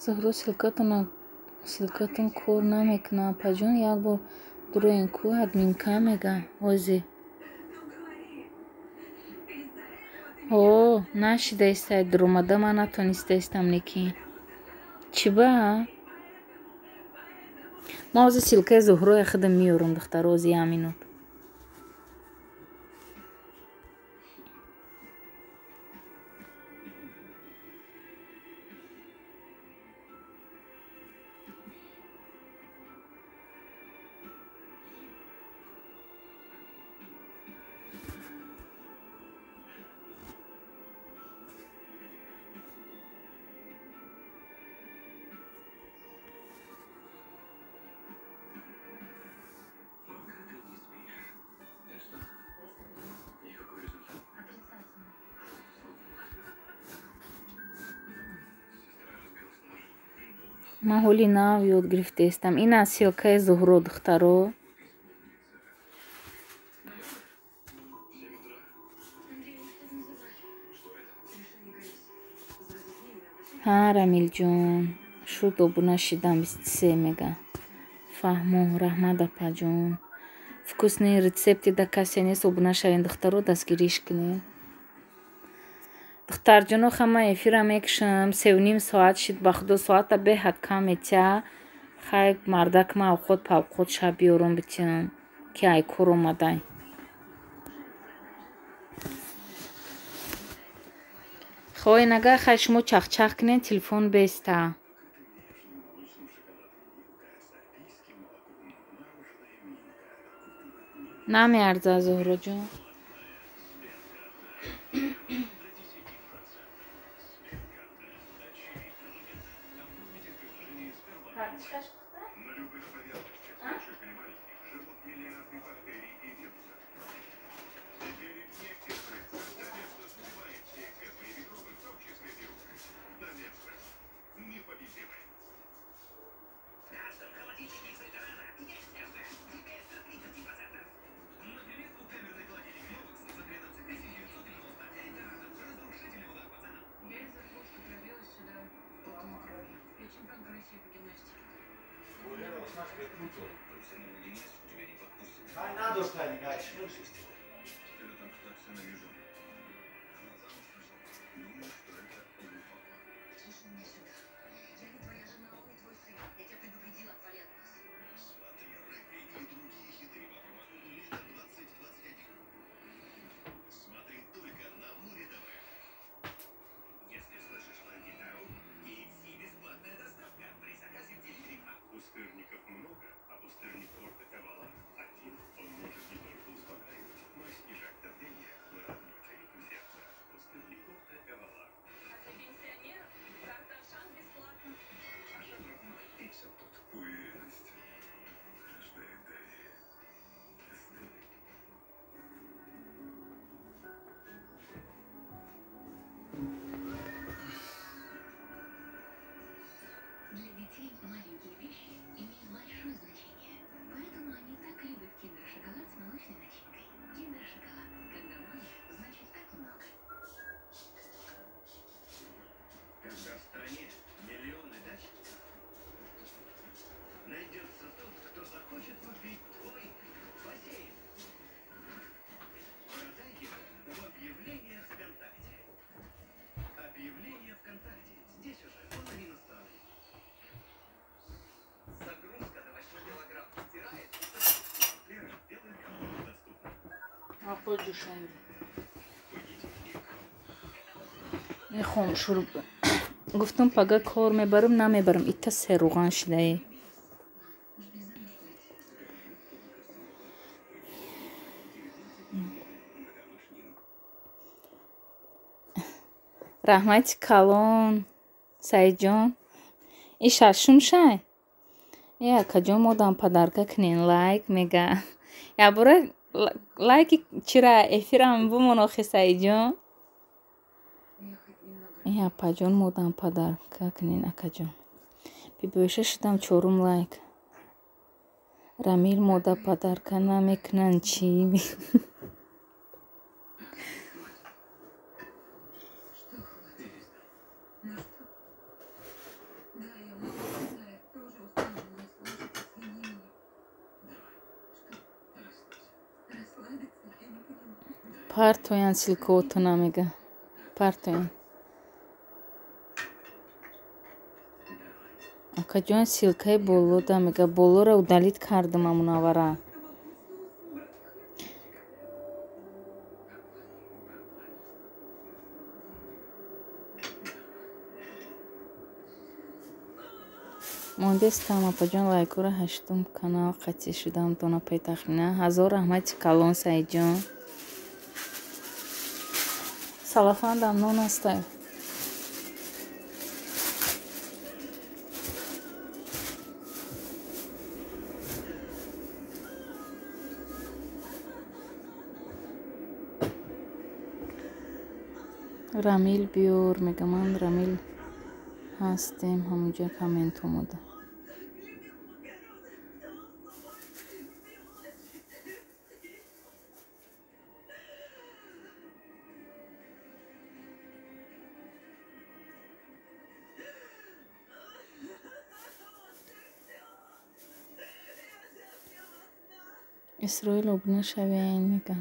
Зуҳро, ссылкатон кор намекунад, апаҷон, як бор дуроен ку админка, мега. Ҳози. Ҳо, нашидаистай дуромада, ман натонистаистам лекин. Чӣ ба? Ман ҳозир ссылкаи Зуҳроя худам меёрам, духтаро, ҳози як минут. Ман ҳоли нав ёд гирифтаистам. Ин аз ссылкаи Зуҳро, духтаро. Ҳа, Рамилҷон, шуд обуна шидам 23, мега. Фаҳмо, раҳмат, апаҷон. Вкусные рецепты да касе нест, обуна шавед, духтаро, дастгириш кунед. Духтарҷоно, хама эфира мекушам, 3:30 соат шид, ба худо соата беҳад кам метя. Хай, мардак ма авқот павқот шаб биёрам битиям, ки ай кор омадай. Хоҳен агар хай шумо чахчах кунед, телефон беста. Намеарза, Зуҳроҷон. Картошкаш пухта? На любых поверхностях, больших или маленьких, живут миллиарды бактерий и вирусов. Теперь им негде скрыться. Доместос убивает все грязные микробы, в том числе вирусы. Доместос. Непобедимый. В каждом холодильнике из Эльдорадо есть РЗ. Теперь до 30%. Например, двухкамерный холодильник Новакс за 13 990. Эльдорадо. Разрушительный удар по ценам. Я из-за того, что пробилась сюда полной крови. Я чемпионка России по гимнастике. Слушай меня сюда. Я не твоя жена, он не твой сын. Я тебя предупредила, отвали от нас. Смотри регби и другие хиты по промокоду лето 2021. Смотри только на Море ТВ. Если слышишь мою гитару, KFC бесплатная доставка при заказе в Delivery Club. Пустырников много, а пустырник Форте Эвалар один. Он может не только успокаивать, но и снижать давление, выравнивать ритм сердца. Пустырник Форте Эвалар. А для пенсионеров карта Ашан бесплатно. И все тут. Уверенность рождает доверие. Для детей маленькие вещи имеют большое значение. Поэтому они так любят киндер-шоколад с молочной начинкой. Киндер-шоколад. Когда мало, значит так много. Когда в стране миллионы дач, найдется тот, кто захочет купить твой бассейн. Продай его в объявлениях ВКонтакте. Объявление ВКонтакте. Здесь уже половина страны. Загрузка до 8 килограмм стирает. Лера делает комфорт доступным. Апо ҷӯшонди. Мехоҳам шурб. Гуфтам пага кор мебарам, намебарам. Ита серуған шидае. Раҳмати калон, Саидҷон. И шашум шай? Э, акаҷон, модам подарка кунен лайк мега. Якбора лайки чира эфирам бумон охи, Саидҷон. Ехать немного. Э, апаҷон, модам подарка кунен, акаҷон. Бибоиша шудам чорум лайк. Рамил мода подарка намекунанд чӣ? Что хватит? Ну что? Да, я много знаю. Тоже устала меня слушать. Извини меня. Что? Расслабиться? Я не поняла. Партоян ссылкаотона мега. Партоян. Акаҷон, ссылкаи болода мега. Болоро удалить кардам, амунавара. Мондестам, апаҷон, лайкора ҳаштум канал қатъӣ шудам донапай тахмина. Ҳазор раҳмати калон, Саидҷон. Салафандам нон астай. Рамил биёр мега. Ман Рамил ҳастем, ҳамунҷа коммент омода. Исроил обуна шавен мега.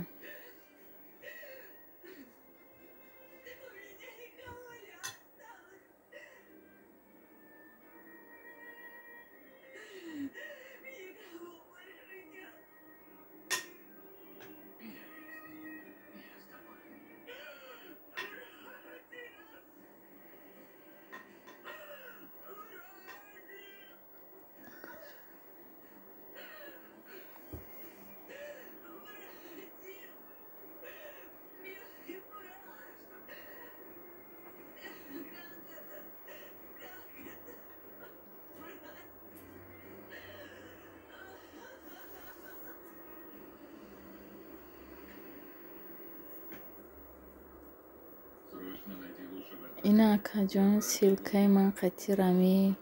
Ина акаҷон, ссылкаи ман қати Рамил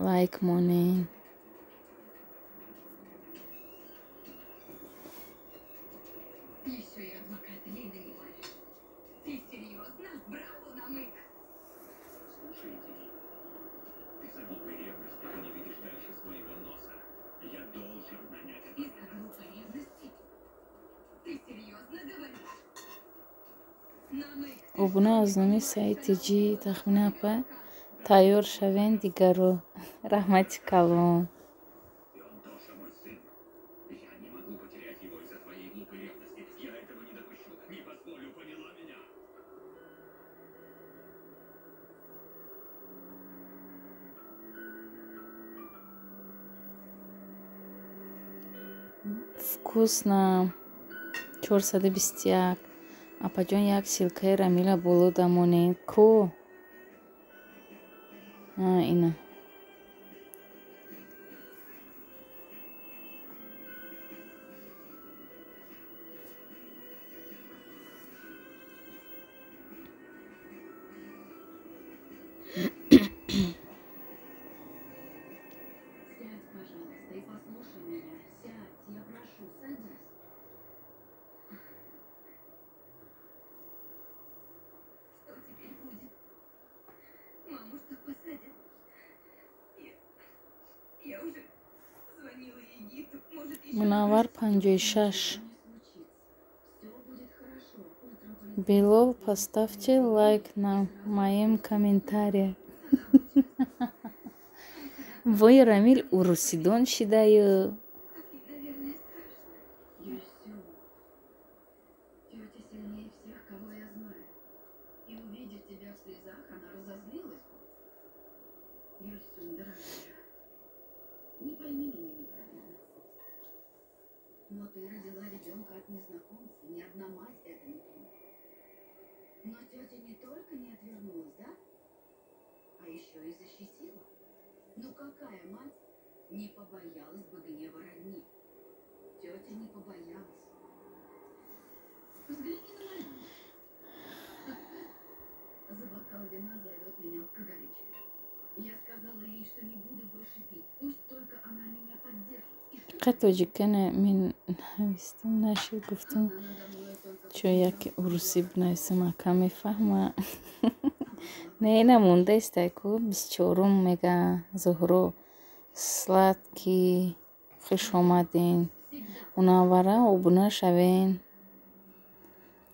лайк монен. Еще и адвоката ей нанимаешь. Ты серьезно? Браво, Намык! Слушай, Дини, из-за глупой ревности ты не видишь дальше своего носа. Я должен нанять адвоката. Из-за глупой ревности? Ты серьезно говоришь? Намык! Обуна аз номи Саид Тиҷӣ тахмина апа тайёр шавен дигаро. Раҳмати калон. И он тоже мой сын. Я не могу потерять его из-за твоей глупой ревности. Я этого не допущу. Не позволю, поняла меня? Вкусно. 421. Апаҷон, як ссылкаи Рамила боло дамонед. Ку? А, ина. Сядь, пожалуйста, и послушай меня. Сядь, я прошу, садись. Что теперь будет? Маму что, посадят? Я уже звонила Егиту. Может, еще... Мунаввар 56. Не случится. Все будет хорошо. Утром полицейский Билол, поставьте лайк на моем комментарии. Вой, Рамил урусидон шидаю. Как ей, наверное, страшно. Юсю. Тетя сильнее всех, кого я знаю. И увидев тебя в слезах, она разозлилась бы. Юсюн, дорогая, не пойми меня неправильно. Но ты родила ребенка от незнакомца, ни одна мать это не примет. Но тетя не только не отвернулась, да? А еще и защитила. Ну какая мать не побоялась бы гнева родни? Тетя не побоялась. Взгляни на Марину. За бокал вина зовет меня алкоголичка. Я сказала ей, что не буду больше пить. Пусть только она меня поддержит. И что Қа тоҷикана мин навистам нашид, гуфтам она надо мной только чо яки урусӣ бинависам, ака мефаҳма. Не, ина мондаистай ку 24-ум мега Зуҳро. Сладкий, хуш омаден. Мунаввара обуна шавен.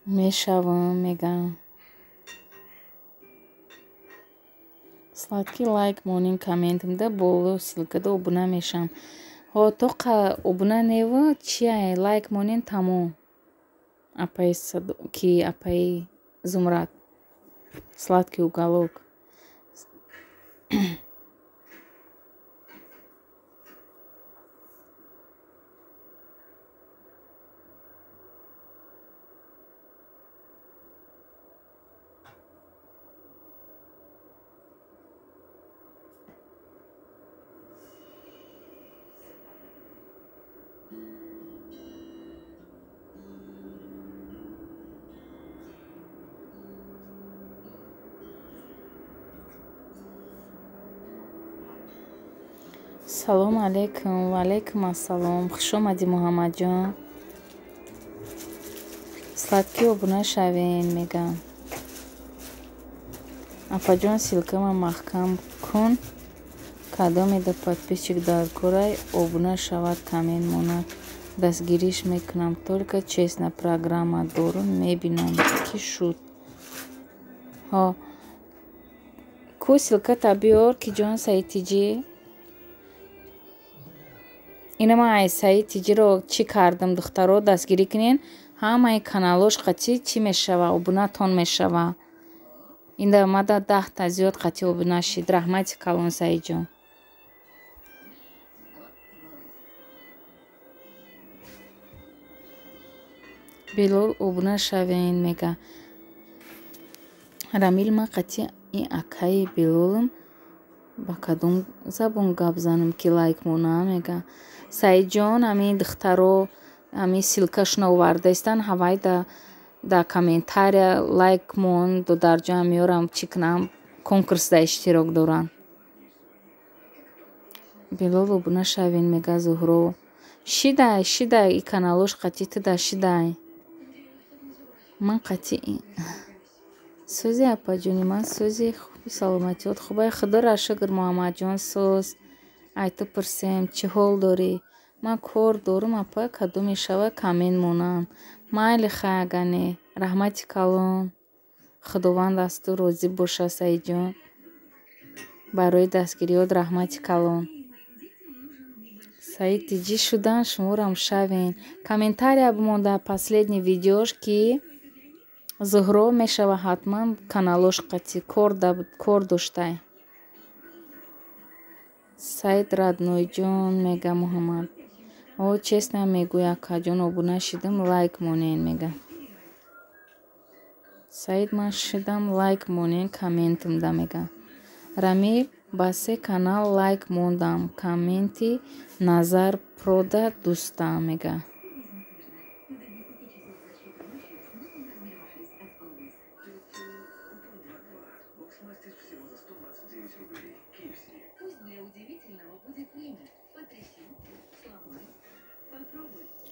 Мешавам мегам. Сладкий лайк монин комментамда боло ссылкада обуна мешам. Ҳо тоқа обуна нева чия лайк монин тамом. Апаи ки апаи Зумрад. Сладкий уголок. Салом алейкум, ва алейкум ассалом. Хуш омадӣ, Муҳаммадҷон. Сладкий обуна шавен мегам. Апаҷон, ссылкама маҳкам кун. Кадомеда подписчик дар корай обуна шавад, коммент монад. Дастгириш мекунам. Только честно, программа дорум, мебинам ки шуд. Ҳо. Ку ссылката биёр ки ҷон Саидтиҷӣ. Ина ман ай Саид Тиҷиро чӣ кардам, духтаро дастгирӣ кунен. Ҳамаи каналош қатӣ чӣ мешава, обунатон мешава. Инда мада 10та зиёд қатӣ обуна шид. Раҳмати калон, Саидҷон. Билол обуна шавен мега. Рамил ман қатӣ ин акаи Билолам ба кадом забон гап занам ки лайк монам мега. Саидҷон, ҳамин духтаро ҳамин ссылкашона овардаистанд, ҳавайда Дар комментария лайк мон, додарҷон меорам, чӣ кунам, конкурсда иштирок доранд. Билол обуна шавен, мега Зуҳро. Шидай, шидай, и каналош қатъи туда шидай. Ман қатъи сӯзи апаҷони ман, сӯзи хуби саломатиёт хубай. Худоро шукр, Муҳаммадҷон соз. Ай ту пурсем, чӣ ҳол дорӣ? Ман кор дорум, апа, кадом мешава камин монам. Майли хай, ага не. Раҳмати калон. Худованд аз ту розӣ боша, Саидҷон. Барои дастгириёт раҳмати калон. Саид тиҷӣ шудан, шуморам шавен. Комментария бимонда последний видеош, ки Зуҳро мешава ҳатман каналош қатъи кор доштай. Саид роднойҷон, мега Муҳаммад. О, честно мегӯй, акаҷон, обуна шидам, лайк монен, мега. Саид ман шидам, лайк монен комментумда, мега. Рамил ба се канал лайк мондам, комменти Назар прода дӯстам, мега.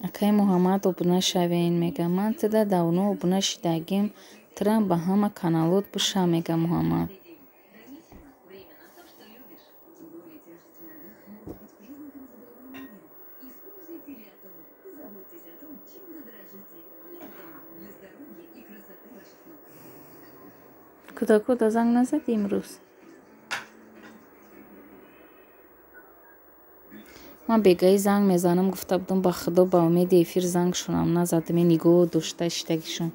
Акай Муҳаммад обуна шавен, мега. Ман туда давно обуна шидагим, тирам ба ҳама каналот биша, мега Муҳаммад. Кӯдакода занг назадӣ имрӯз? Ман бегаи занг мезанам, гуфта будам, ба худо, ба умеди эфир зангшонам назадам, нигоҳ дошта шидагишон.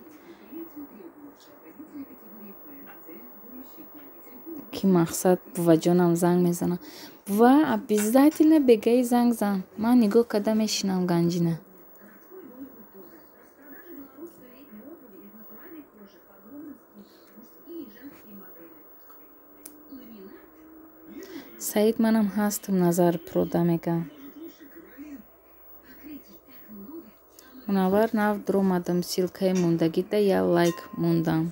Ки мақсад буваҷонам занг мезанам. Бува, обязательно бегаи занг зан. Ман нигоҳ карда мешинам ганҷина. Саид манам ҳастам, Назар прода, мега. Мунаввар нав дуромадам, ссылкаи мондагида я лайк мондам.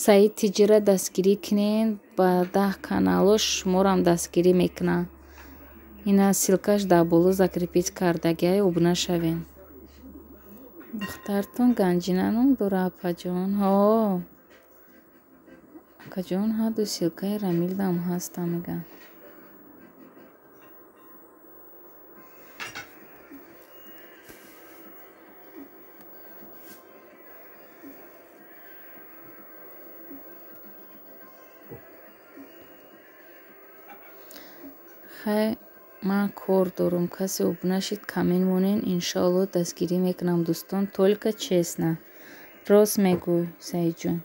Саид тиҷира дастгирӣ кунед, ба 10 каналош шуморам дастгирӣ мекунад. Ина ссылкаш дар боло закрепить кардагиай, обуна шавед. Духтартон Ганҷина ном дора, апаҷон? Ҳо. Акаҷон, ҳаду ссылкаи Рамилдам ҳастам, мега. Хай, ман кор дорум, касе обуна шид, камин монен, иншоалло дастгирӣ мекунам, дӯстон, только честно. Рост мегӯй, Саидҷон.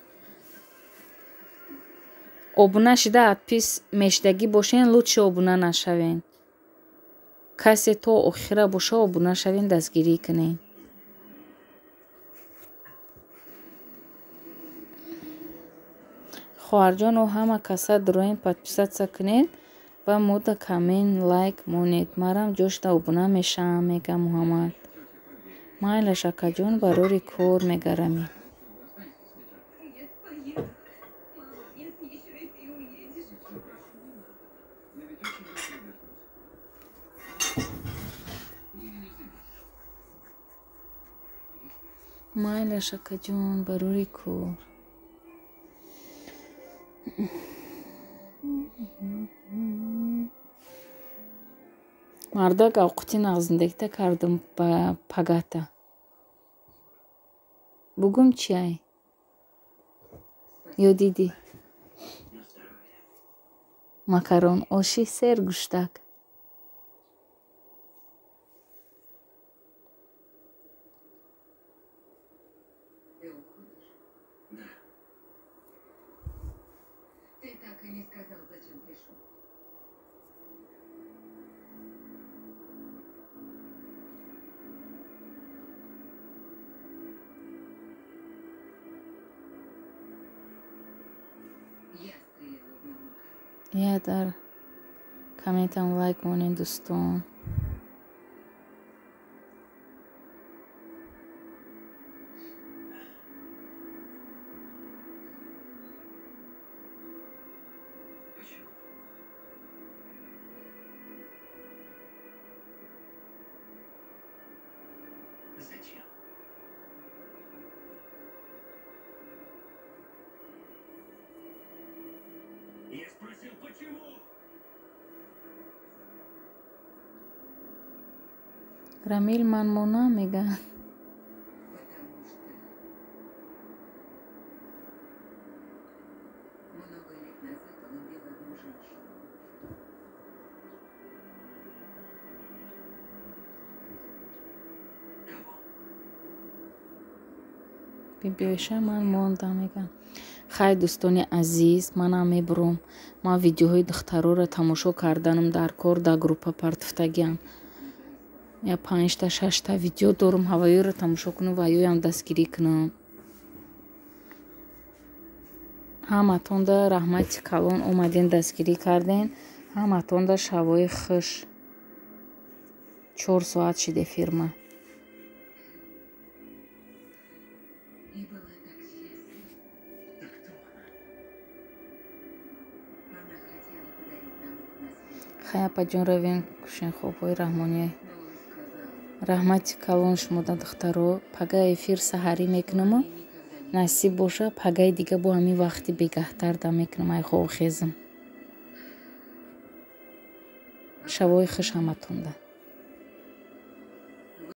Обуна шида отпис мешидагӣ бошен, лучше обуна нашавен. Касе то охира боша, обуна шавен, дастгирӣ кунен. Хоҳарҷон, о ҳама каса дуроен подписаться кунед ва мода камен лайк монед. Марам ҷошда обуна мешавам, мега Муҳаммад. Майлаш, акаҷон, барори кор, мега Рамил. Майлаш, акаҷон, барори кор. Мардак авқути нағзиндагита кардам ба пагата. Бугум чиай? Ё дидӣ? Макарон оши сер гӯштак. Ты так и не сказал, зачем пришел. Я стреляла в маму. Я дар комментам лайк монед, дӯстон. Рамил ман мона мега. Потому что много лет назад он убил одну женщину. Кого? Бибиоиша ман монда мега. Хай, дӯстони азиз, манам мебурам. Ман видеоҳои духтароро тамошо карданам дар кор, дар группа партуфтагиам. Я панҷта, шашта видео дорам, ҳавоёро тамошо кунам ва ёям дастгирӣ кунам. Ҳаматонда раҳмати калон, омаден, дастгирӣ карден. Ҳаматонда шавои хуш. 4 соат шид эфирма. И была так счастлива. Так кто она? Она хотела подарить нам это наследие. Хай, апаҷон, равем кушен хобҳои раҳмония. Но он сказал, Раҳмати калон шумода, духтаро. Пага эфир саҳарӣ мекунаму. они никогда не Насиб боша, пагаи дига бо ҳамин вақти бегаҳтар да мекунам, ай хоб хезам. Шавои хуш ҳаматонда.